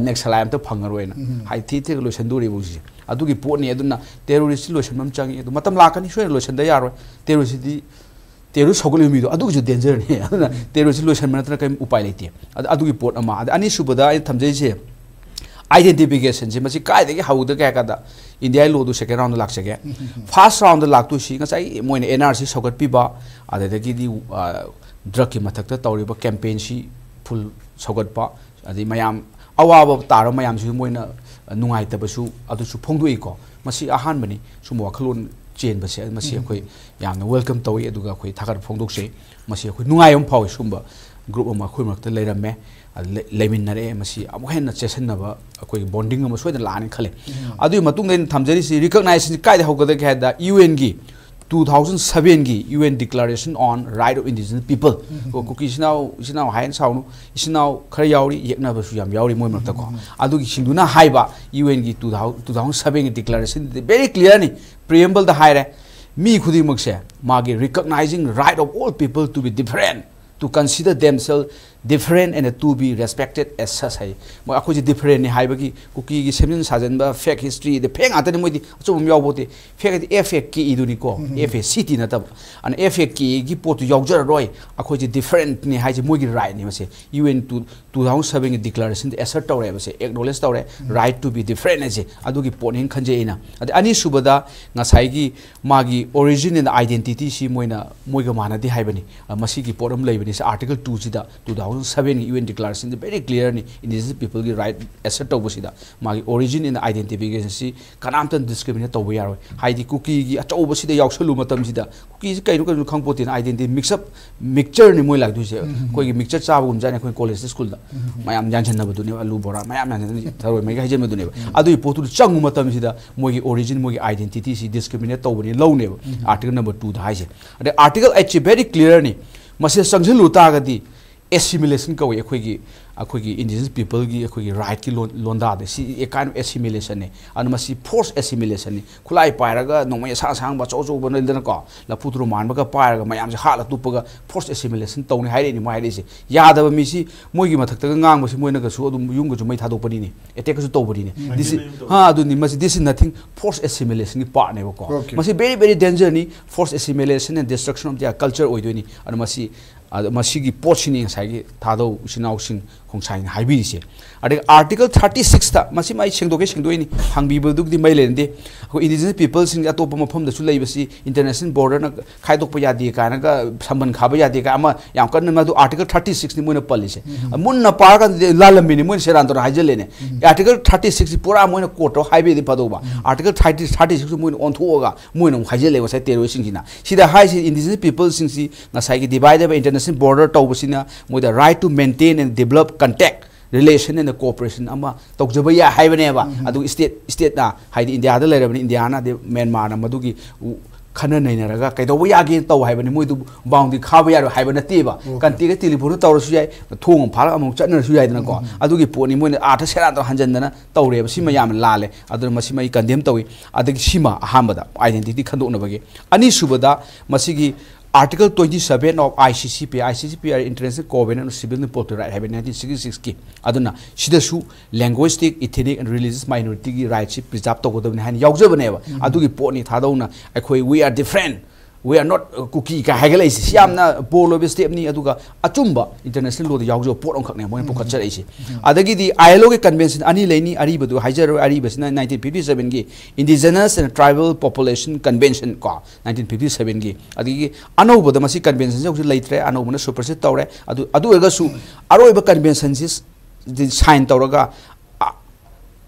ꯅꯦꯛꯁꯂꯥꯏ ꯑꯝꯇ ꯐꯪꯉꯔꯣꯏꯅ ꯎꯝ. ꯍꯥꯏ ꯊꯤ ꯊꯤꯒ ꯂꯣꯏꯁꯟꯗꯣꯔꯤꯕ ꯍꯧꯖꯤꯛꯁꯦ꯫ ꯑꯗꯨꯒꯤ ꯄꯣꯠꯅꯤ꯫ ꯑꯗꯨꯅ ꯇꯦꯔꯣꯔꯤꯁꯁꯤ ꯂꯣꯏꯁꯟꯕ ꯑꯃ ꯆꯪꯉꯤ꯫ ꯑꯗꯨ ꯃꯇꯝ ꯂꯥꯛꯀꯅꯤ, ꯁꯣꯏꯗꯅ ꯂꯣꯏꯁꯟꯗ ꯌꯥꯔꯣꯏ꯫ ꯇꯦꯔꯣꯔꯤꯁꯁꯤꯗꯤ ꯇꯦꯔꯣꯔꯤꯁ ꯍꯧꯒꯠꯂꯤꯕ ꯃꯤꯗꯣ ꯑꯗꯨꯒꯤꯁꯨ ꯗꯦꯟꯖꯔꯅꯤ꯫ ꯑꯗꯨꯅ ꯇꯦꯔꯣꯔꯤꯁꯁꯤ ꯂꯣꯏꯁꯟꯕ ꯅꯠꯇꯅ ꯀꯔꯤꯝ ꯎꯄꯥꯏ ꯂꯩꯇꯦ꯫ ꯑꯗ ꯑꯗꯨꯒꯤ ꯄꯣꯠ ꯑꯃ꯫ ꯑꯗ ꯑꯅꯤꯁꯨꯕꯗ ꯑꯩꯅ ꯊꯝꯖꯔꯤꯁꯦ, identificationꯁꯦ꯫ ꯃꯁꯤ ꯀꯥꯏꯗꯒꯤ ꯍꯧꯒꯗꯒꯦ ꯍꯥꯏ ꯀꯥꯟꯗ, ꯏꯟꯗꯤꯌꯥꯒꯤ ꯂꯣꯗꯨ ꯁꯦꯀꯦꯟ ꯔꯥꯎꯟꯗ ꯂꯥꯛꯆꯒꯦ꯫ ꯐꯥꯔꯁ ꯔꯥꯎꯟꯗ ꯂꯥꯛꯇꯣꯏꯁꯤ ꯉꯁꯥꯏ ꯃꯣꯏꯅ ꯑꯦꯟ ꯑꯥꯔ ꯁꯤ ꯁꯧꯒꯠꯄꯤꯕ, ꯑꯗꯨꯗꯒꯤꯗꯤ ꯗ꯭ꯔꯛꯀꯤ ꯃꯊꯛꯇ ꯇꯧꯔꯤꯕ ꯀꯦꯝꯄꯦꯟꯁꯤ ꯐꯨꯜ ꯁꯧꯒꯠꯄ, ꯑꯗꯩ ꯃꯌꯥꯝ ꯑꯋꯥꯕ ꯇꯥꯔꯕ ꯃꯌꯥꯝꯁꯤꯁꯨ ꯃꯣꯏꯅ ꯅꯨꯡꯉꯥꯏꯇꯕꯁꯨ ꯑꯗꯨꯁꯨ ꯐꯣꯡꯗꯣꯛꯏꯀꯣ꯫ ꯃꯁꯤ ꯑꯍꯥꯟꯕꯅꯤ ꯁꯨꯝꯕ ꯋꯥꯈꯜꯂꯣꯟ ꯆꯦꯟꯕꯁꯦ꯫ ꯃꯁꯤ ꯑꯩꯈꯣꯏ ꯌꯥꯝꯅ ꯋꯦꯜꯀꯝ ꯇꯧꯏ꯫ ꯑꯗꯨꯒ ꯑꯩꯈꯣꯏ ꯊꯥꯒꯠꯄ ꯐꯣꯡꯗꯣꯛꯆꯩ꯫ ꯃꯁꯤ ꯑꯩꯈꯣꯏ ꯅꯨꯡꯉꯥꯏꯕ ꯑꯃ ꯐꯥꯎꯏ꯫ ꯁꯨꯝꯕ ꯒ꯭ꯔꯨꯞ ꯑꯃ ꯑꯩꯈꯣꯏ ꯃꯔꯛꯇ ꯂꯩꯔꯝꯃꯦ, ꯑꯗ ꯂꯩ- ꯂꯩꯃꯤꯟꯅꯔꯛꯑꯦ꯫ ꯃꯁꯤ ꯑꯃꯨꯛ ꯍꯦꯟꯅ ꯆꯦꯠꯁꯟꯅꯕ ꯑꯩꯈꯣꯏꯒꯤ ꯕꯣꯟꯗꯤꯡ ꯑꯃ ꯁꯣꯏꯗꯅ ꯂꯥꯛꯑꯅꯤ ꯈꯜꯂꯤ꯫ ꯑꯗꯨꯒꯤ ꯃꯇꯨꯡꯗ ꯑꯩꯅ ꯊꯝꯖꯔꯤꯁꯤ ꯔꯤꯀꯛꯅꯥꯏꯖꯦꯁꯟꯁꯤ ꯀꯥꯏꯗ ꯍꯧꯒꯗꯒꯦ ꯍꯥꯏꯗ, ꯌꯨ ꯑꯦꯟꯒꯤ ꯇꯨ ꯊꯥꯎꯖꯟ ꯁꯚꯦꯟꯒꯤ UN Declaration on Right of Indigenous People꯫ ꯀꯣ, ꯀꯨꯀꯤ ꯏꯆꯤꯟ ꯏꯅꯥꯎ, ꯏꯆꯤꯟ ꯏꯅꯥꯎ ꯍꯥꯏꯅ ꯁꯥꯎꯅꯨ, ꯏꯆꯤꯟ ꯏꯅꯥꯎ ꯈꯔ ꯌꯥꯎꯔꯤ, ꯌꯦꯛꯅꯕꯁꯨ ꯌꯥꯝ ꯌꯥꯎꯔꯤ ꯃꯣꯏ ꯃꯔꯛꯇꯀꯣ꯫ ꯑꯗꯨꯒꯤꯁꯤꯡꯗꯨꯅ ꯍꯥꯏꯕ, ꯌꯨ ꯑꯦꯟꯒꯤ ꯇꯨ ꯊꯥꯎꯖꯟ ꯁꯚꯦꯟꯒꯤ ꯗꯤꯀ꯭ꯂꯥꯔꯦꯁꯟꯗꯤ ꯚꯦꯔꯤ ꯀ꯭ꯂꯤꯌꯥꯔꯅꯤ꯫ ꯄ꯭ꯔꯤꯑꯦꯝꯕꯜꯗ ꯍꯥꯏꯔꯦ, ꯃꯤ ꯈꯨꯗꯤꯡꯃꯛꯁꯦ ꯃꯥꯒꯤ recognizing right of all people to be different, to consider themselves different and to be respected as such ꯍꯥꯏ꯫ ꯃꯣꯏ ꯑꯩꯈꯣꯏꯁꯦ ꯗꯤꯐꯔꯦꯟꯅꯤ ꯍꯥꯏꯕꯒꯤ ꯀꯨꯀꯤꯒꯤ ꯁꯦꯝꯖꯤꯟ ꯁꯥꯖꯤꯟꯕ ꯐꯦꯛ ꯍꯤꯁꯇ꯭ꯔꯤꯗ ꯐꯦꯛ ꯉꯥꯛꯇꯅꯤ꯫ ꯃꯣꯏꯗꯤ ꯑꯆꯨꯝꯕ ꯑꯃ ꯌꯥꯎꯕ ꯅꯠꯇꯦ꯫ ꯐꯦꯛ ꯍꯥꯏꯗꯤ F A K E ꯗꯨꯅꯤꯀꯣ, F A C T ꯅꯠꯇꯕ꯫ ꯑꯗꯨꯅ F A K E ꯒꯤ ꯄꯣꯠꯇꯨ ꯌꯥꯎꯖꯔꯔꯣꯏ, ꯑꯩꯈꯣꯏꯁꯦ ꯗꯤꯐꯔꯦꯟꯠꯅꯤ ꯍꯥꯏꯁꯦ ꯃꯣꯏꯒꯤ ꯔꯥꯏꯠꯅꯤ꯫ ꯃꯁꯦ U N two two thousand ꯁꯚꯦꯟꯒꯤ ꯗꯤꯀ꯭ꯂꯥꯔꯦꯁꯟꯗ ꯑꯦꯁꯔꯠ ꯇꯧꯔꯦꯕꯁꯦ, ꯑꯦꯛꯅꯣꯂꯦꯖ ꯇꯧꯔꯦ꯫ Right to be different ꯍꯥꯏꯁꯦ ꯑꯗꯨꯒꯤ ꯄꯣꯠꯅꯦꯅ ꯈꯟꯖꯩ ꯑꯩꯅ꯫ ꯑꯗꯩ ꯑꯅꯤꯁꯨꯕꯗ ꯉꯁꯥꯏꯒꯤ ꯃꯥꯒꯤ origin and identity ꯁꯤ ꯃꯣꯏꯅ ꯃꯣꯏꯒ ꯃꯥꯟꯅꯗꯦ ꯍꯥꯏꯕꯅꯤ꯫ ꯑ, ꯃꯁꯤꯒꯤ ꯄꯣꯠ ꯑꯃ ꯂꯩꯕꯅꯤ꯫ ꯁꯤ ꯑꯥꯔꯇꯤꯀꯜ ꯇꯨꯁꯤꯗ, ꯇꯨ ꯊꯥꯎꯖꯟ ꯁꯚꯦꯟꯒꯤ UN ꯗꯤꯀ꯭ꯂꯥꯔꯦꯁꯟꯗ ꯚꯦꯔꯤ ꯀ꯭ꯂꯤꯌꯥꯔꯅꯤ, ꯏꯟꯗꯤꯖꯤꯅꯁ ꯄꯤꯄꯜꯒꯤ ꯔꯥꯏꯠ ꯑꯦꯁꯔꯠ ꯇꯧꯕꯁꯤꯗ꯫ ꯃꯥꯒꯤ origin and identification ꯁꯤ ꯀꯅꯥꯝꯇꯅ ꯗꯤꯁꯀ꯭ꯔꯤꯃꯤꯅꯦꯠ ꯇꯧꯕ ꯌꯥꯔꯣꯏ꯫ ꯍꯥꯏꯗꯤ ꯀꯨꯀꯤꯒꯤ ꯑꯆꯧꯕꯁꯤꯗ ꯌꯥꯎꯁꯜꯂꯨ ꯃꯇꯝꯁꯤꯗ ꯀꯨꯀꯤꯁꯤ ꯀꯩꯅꯣ ꯀꯩꯅꯣ ꯈꯪꯄꯣꯠꯇꯦꯅ, identity mix up, ꯃꯤꯛꯆꯔꯅꯤ ꯃꯣꯏ ꯂꯥꯛꯇꯣꯏꯁꯦ꯫ ꯑꯩꯈꯣꯏꯒꯤ ꯃꯤꯛꯆꯔ ꯆꯥꯕꯒꯨꯝꯖꯥꯠꯅꯤ ꯑꯩꯈꯣꯏ ꯀꯣꯂꯦꯖꯇ, ꯁ꯭ꯀꯨꯜꯗ ꯃꯌꯥꯝ ꯌꯥꯟꯁꯤꯟꯅꯕꯗꯨꯅꯦꯕ, ꯑꯂꯨ ꯕꯣꯔꯥ ꯃꯌꯥꯝ ꯌꯥꯟꯁꯤꯟꯅ ꯊꯔꯣꯏ ꯃꯩꯒ ꯍꯩꯖꯤꯟꯕꯗꯨꯅꯦꯕ꯫ ꯑꯗꯨꯒꯤ ꯄꯣꯠꯇꯨꯗ ꯆꯪꯕ ꯃꯇꯝꯁꯤꯗ ꯃꯣꯏꯒꯤ origin, ꯃꯣꯏꯒꯤ identity ꯁꯤ ꯗꯤꯁꯀ꯭ꯔꯤꯃꯤꯅꯦꯠ ꯇꯧꯕꯅꯤ ꯂꯧꯅꯦꯕ, ꯑꯥꯔꯇꯤꯀꯜ ꯅꯝꯕꯔ ꯇꯨꯗ ꯍꯥꯏꯁꯦ꯫ ꯑꯗꯩ ꯑꯥꯔꯇꯤꯀꯜ ꯑꯩꯠꯁꯤ ꯚꯦꯔꯤ ꯀ꯭ꯂꯤꯌꯥꯔꯅꯤ꯫ ꯃꯁꯤꯗ ꯆꯪꯁꯤꯜꯂꯨ ꯇꯥꯔꯒꯗꯤ ꯑꯦꯁꯤꯃꯤꯂꯦꯁꯟ ꯀꯧꯏ ꯑꯩꯈꯣꯏꯒꯤ ꯑꯩꯈꯣꯏꯒꯤ ꯏꯟꯗꯤꯖꯤꯅꯁ ꯄꯤꯄꯜꯒꯤ ꯑꯩꯈꯣꯏꯒꯤ ꯔꯥꯏꯠꯀꯤ ꯂꯣꯟ ꯂꯣꯟꯗꯥꯗ ꯁꯤ ꯑꯦ ꯀꯥꯏꯟ ꯑꯣꯐ ꯑꯦꯁꯤꯃꯤꯂꯦꯁꯟꯅꯤ꯫ ꯑꯗꯨꯅ ꯃꯁꯤ ꯐꯣꯔꯁ ꯑꯦꯁꯤꯃꯤꯂꯦꯁꯟꯅꯤ꯫ ꯈꯨꯠꯂꯥꯏ ꯄꯥꯏꯔꯒ ꯅꯣꯡꯃꯩ ꯑꯁꯥꯡ ꯑꯁꯥꯡꯕ ꯑꯆꯧ ꯑꯆꯧꯕ ꯂꯩꯗꯅꯀꯣ, ꯂꯐꯨ ꯊꯔꯣ ꯃꯥꯟꯕꯒ ꯄꯥꯏꯔꯒ ꯃꯌꯥꯝꯁꯦ ꯍꯥꯠꯂ ꯇꯨꯞꯄꯒ ꯐꯣꯔꯁ ꯑꯦꯁꯤꯃꯤꯂꯦꯁꯟ ꯇꯧꯅꯤ ꯍꯥꯏꯔꯛꯏꯅꯤ ꯃꯣꯏ ꯍꯥꯏꯔꯛꯏꯁꯦ꯫ ꯌꯥꯗꯕ ꯃꯤꯁꯤ ꯃꯣꯏꯒꯤ ꯃꯊꯛꯇꯒ ꯉꯥꯡꯕꯁꯤ ꯃꯣꯏꯅꯒꯁꯨ ꯑꯗꯨꯝ ꯌꯨꯝꯒꯁꯨ ꯃꯩ ꯊꯥꯗꯣꯛꯄꯅꯤꯅꯦ, ꯑꯦꯇꯦꯛꯀꯁꯨ ꯇꯧꯕꯅꯤꯅꯦ꯫ ꯃꯥꯏꯊꯤ ꯗꯤꯁꯤ ꯃꯌꯨꯝ ꯇꯧ- ꯍꯥ ꯑꯗꯨꯅꯤ ꯃꯁꯤ ꯗꯤꯁ ꯏꯁ ꯅꯊꯤꯡ ꯐꯣꯔꯁ ꯑꯦꯁꯤꯃꯤꯂꯦꯁꯟꯒꯤ ꯄꯥꯔꯠꯅꯦꯕꯀꯣ꯫ Okay. ꯃꯁꯤ ꯚꯦꯔꯤ ꯚꯦꯔꯤ ꯗꯦꯟꯖꯔꯅꯤ꯫ Forced assimilation and destruction of their culture ꯑꯣꯏꯗꯣꯏꯅꯤ꯫ ꯑꯗꯣ ꯃꯁꯤ ꯑꯗꯣ ꯃꯁꯤꯒꯤ ꯄꯣꯠꯁꯤꯅꯤ ꯉꯁꯥꯏꯒꯤ ꯊꯥꯗꯧ ꯏꯆꯤꯟ ꯏꯅꯥꯎꯁꯤꯡ ꯈꯣꯡꯁꯥꯏꯅ ꯍꯥꯏꯕꯤꯔꯤꯁꯦ꯫ ꯑꯗꯒꯤ ꯑꯥꯔꯇꯤꯀꯜ ꯊꯥꯔꯇꯤ ꯁꯤꯛꯁꯇ ꯃꯁꯤꯃ ꯑꯩ ꯁꯦꯡꯗꯣꯛꯀꯦ ꯁꯦꯡꯗꯣꯛꯏꯅꯤ, ꯍꯪꯕꯤꯕꯗꯨꯒꯤꯗꯤ ꯃꯩ ꯂꯩꯅꯗꯦ꯫ ꯑꯩꯈꯣꯏ ꯏꯟꯗꯤꯖꯤꯅꯁ ꯄꯤꯄꯜꯁꯤꯡꯁꯦ ꯑꯇꯣꯞꯄ ꯃꯐꯝꯗꯁꯨ ꯂꯩꯕꯁꯤ ꯏꯟꯇꯔꯅꯦꯁꯅꯦꯜ ꯕꯣꯔꯗꯔꯅ ꯈꯥꯏꯗꯣꯛꯄ ꯌꯥꯗꯦ ꯀꯥꯏꯅꯒ ꯁꯝꯕꯟ ꯈꯥꯕ ꯌꯥꯗꯦ ꯀꯥꯏꯅ ꯑꯃ ꯌꯥꯝ ꯀꯟꯅ ꯃꯗꯨ ꯑꯥꯔꯇꯤꯀꯜ ꯊꯥꯔꯇꯤ ꯁꯤꯛꯁꯅꯤ ꯃꯣꯏꯅ ꯄꯜꯂꯤꯁꯦ꯫ ꯃꯨꯟꯅ ꯄꯥꯔꯀꯥꯟꯗꯗꯤ ꯂꯥꯜꯂꯝꯃꯤꯅꯤ ꯃꯣꯏꯅ ꯁꯦꯔꯥꯟ ꯇꯧꯔ ꯍꯥꯏꯖꯜꯂꯦꯅꯦ꯫ ꯑꯥꯔꯇꯤꯀꯜ ꯊꯥꯔꯇꯤ ꯁꯤꯛꯁꯁꯤ ꯄꯨꯔꯥ ꯃꯣꯏꯅ ꯀꯣꯠ ꯇꯧꯔ ꯍꯥꯏꯕꯤꯔꯗꯤ ꯐꯗꯧꯕ꯫ ꯑꯥꯔꯇꯤꯀꯜ ꯊꯥꯔꯇꯤ ꯊꯥꯔꯇꯤ ꯁꯤꯛꯁꯁꯤ ꯃꯣꯏꯅ ꯑꯣꯟꯊꯣꯛꯑꯒ ꯃꯣꯏꯅ ꯑꯃꯨꯛ ꯍꯥꯏꯖꯜꯂꯦ ꯉꯁꯥꯏ ꯇꯦꯔꯣꯔꯤꯁꯁꯤꯡꯁꯤꯅ꯫ ꯁꯤꯗ ꯍꯥꯏꯁꯤ ꯏꯟꯗꯤꯖꯤꯅꯁ ꯄꯤꯄꯜꯁꯤꯡꯁꯤ ꯉꯁꯥꯏꯒꯤ ꯗꯤꯚꯥꯏꯗꯦꯠ ꯕꯥꯏ ꯏꯟꯇꯔꯅꯦꯁꯅꯦꯜ ꯕꯣꯔꯗꯔ ꯇꯧꯕꯁꯤꯅ ꯃꯣꯏꯗ right to maintain and develop contact relation and cooperation ꯑꯃ ꯇꯧꯖꯕ ꯌꯥꯏ ꯍꯥꯏꯕꯅꯦꯕ꯫ ꯑꯗꯨ ꯁ꯭ꯇꯦꯠ ꯁ꯭ꯇꯦꯠꯅ ꯍꯥꯏꯗꯤ ꯏꯟꯗꯤꯌꯥꯗ ꯂꯩꯔꯕꯅꯤ, ꯏꯟꯗꯤꯌꯥꯅ ꯑꯗꯩ ꯃ꯭ꯌꯥꯟꯃꯥꯔꯅ ꯃꯗꯨꯒꯤ ꯎ- ꯈꯟꯅ ꯅꯩꯅꯔꯒ ꯀꯩꯗꯧꯕ ꯌꯥꯒꯦ ꯇꯧ ꯍꯥꯏꯕꯅꯤ꯫ ꯃꯣꯏꯗꯨ ꯕꯥꯎꯟꯗ꯭ꯔꯤ ꯈꯥꯕ ꯌꯥꯔꯣꯏ ꯍꯥꯏꯕ ꯅꯠꯇꯦꯕ꯫ ꯀꯟꯇꯦꯛꯇ ꯇꯦꯂꯤꯐꯣꯟꯗ ꯇꯧꯔꯁꯨ ꯌꯥꯏ, ꯊꯣꯡ ꯑꯃ ꯐꯥꯔꯒ ꯑꯃꯨꯛ ꯆꯠꯅꯔꯁꯨ ꯌꯥꯏꯗꯅꯀꯣ꯫ ꯑꯗꯨꯒꯤ ꯄꯣꯠꯅꯤ ꯃꯣꯏꯅ ꯑꯥꯔꯊ ꯁꯦꯔꯥꯟ ꯇꯧꯔ ꯍꯟꯖꯟꯗꯅ ꯇꯧꯔꯦꯕ꯫ ꯁꯤꯃ ꯌꯥꯝꯅ ꯂꯥꯜꯂꯦ꯫ ꯑꯗꯨꯅ ꯃꯁꯤꯃ ꯑꯩ ꯀꯟꯗꯦꯝ ꯇꯧꯏ꯫ ꯑꯗꯒꯤ ꯁꯤꯃ ꯑꯍꯥꯟꯕꯗ ꯑꯥꯏꯗꯦꯟꯇꯤꯇꯤ ꯈꯟꯗꯣꯛꯅꯕꯒꯤ꯫ ꯑꯅꯤꯁꯨꯕꯗ ꯃꯁꯤꯒꯤ article twenty seven of I C C P, I C C P ꯍꯥꯏꯔꯦ international covenant of civil and political right ꯍꯥꯏꯕ ꯅꯥꯏꯟꯇꯤꯟ ꯁꯤꯛꯁꯇꯤ ꯁꯤꯛꯁꯀꯤ꯫ ꯑꯗꯨꯅ ꯁꯤꯗꯁꯨ ꯂꯦꯡꯒ꯭ꯋꯦꯖꯇꯤꯛ, ꯏꯊꯤꯅꯤꯛ ꯑꯦꯟ ꯔꯤꯂꯤꯖꯤꯌꯁ ꯃꯥꯏꯅꯣꯔꯤꯇꯤꯒꯤ ꯔꯥꯏꯠꯁꯤ ꯄ꯭ꯔꯤꯖꯥꯕ ꯇꯧꯒꯗꯕꯅꯤ ꯍꯥꯏꯅ ꯌꯥꯎꯖꯕꯅꯦꯕ꯫ ꯑꯗꯨꯒꯤ ꯄꯣꯠꯅꯤ ꯊꯥꯗꯧꯅ ꯑꯩꯈꯣꯏ "We are different, we are not ꯀꯨꯀꯤ" ꯀꯥꯏ ꯍꯥꯏꯒꯠꯂꯛꯏꯁꯦ꯫ ꯁꯤ ꯌꯥꯝꯅ ꯕꯣꯜ ꯑꯣꯏꯕ ꯁ꯭ꯇꯦꯞꯅꯤ, ꯑꯗꯨꯒ ꯑꯆꯨꯝꯕ ꯏꯟꯇꯔꯅꯦꯁꯅꯦꯜ ꯂꯣꯗ ꯌꯥꯎꯖꯕ ꯄꯣꯠ ꯑꯃꯈꯛꯅꯦ ꯃꯣꯏꯅ ꯄꯨꯈꯠꯆꯔꯛꯏꯁꯦ꯫ ꯑꯗꯒꯤꯗꯤ ꯑꯥꯏ ꯑꯦꯜ ꯑꯣꯒꯤ ꯀꯟꯚꯦꯟꯁꯟ ꯑꯅꯤ ꯂꯩꯅꯤ, ꯑꯔꯤꯕꯗꯨ ꯍꯥꯏꯖꯔꯣꯏ, ꯑꯔꯤꯕꯁꯤꯅ ꯅꯥꯏꯟꯇꯤꯟ ꯐꯤꯐꯇꯤ ꯁꯕꯦꯟꯒꯤ Indigenous and Tribal Population Convention ꯀꯣ, ꯅꯥꯏꯟꯇꯤꯟ ꯐꯤꯐꯇꯤ ꯁꯕꯦꯟꯒꯤ꯫ ꯑꯗꯒꯤ ꯑꯅꯧꯕꯗ ꯃꯁꯤ ꯀꯟꯚꯦꯟꯁꯟꯁꯦ ꯍꯧꯖꯤꯛ ꯂꯩꯇ꯭ꯔꯦ, ꯑꯅꯧꯕꯅ ꯁꯨꯄꯔꯁꯤꯠ ꯇꯧꯔꯦ꯫ ꯑꯗꯨ ꯑꯗꯨ ꯑꯣꯏꯔꯒꯁꯨ ꯑꯔꯣꯏꯕ ꯀꯟꯚꯦꯟꯁꯟꯁꯤ ꯁꯥꯏꯟ ꯇꯧꯔꯒ ꯑ-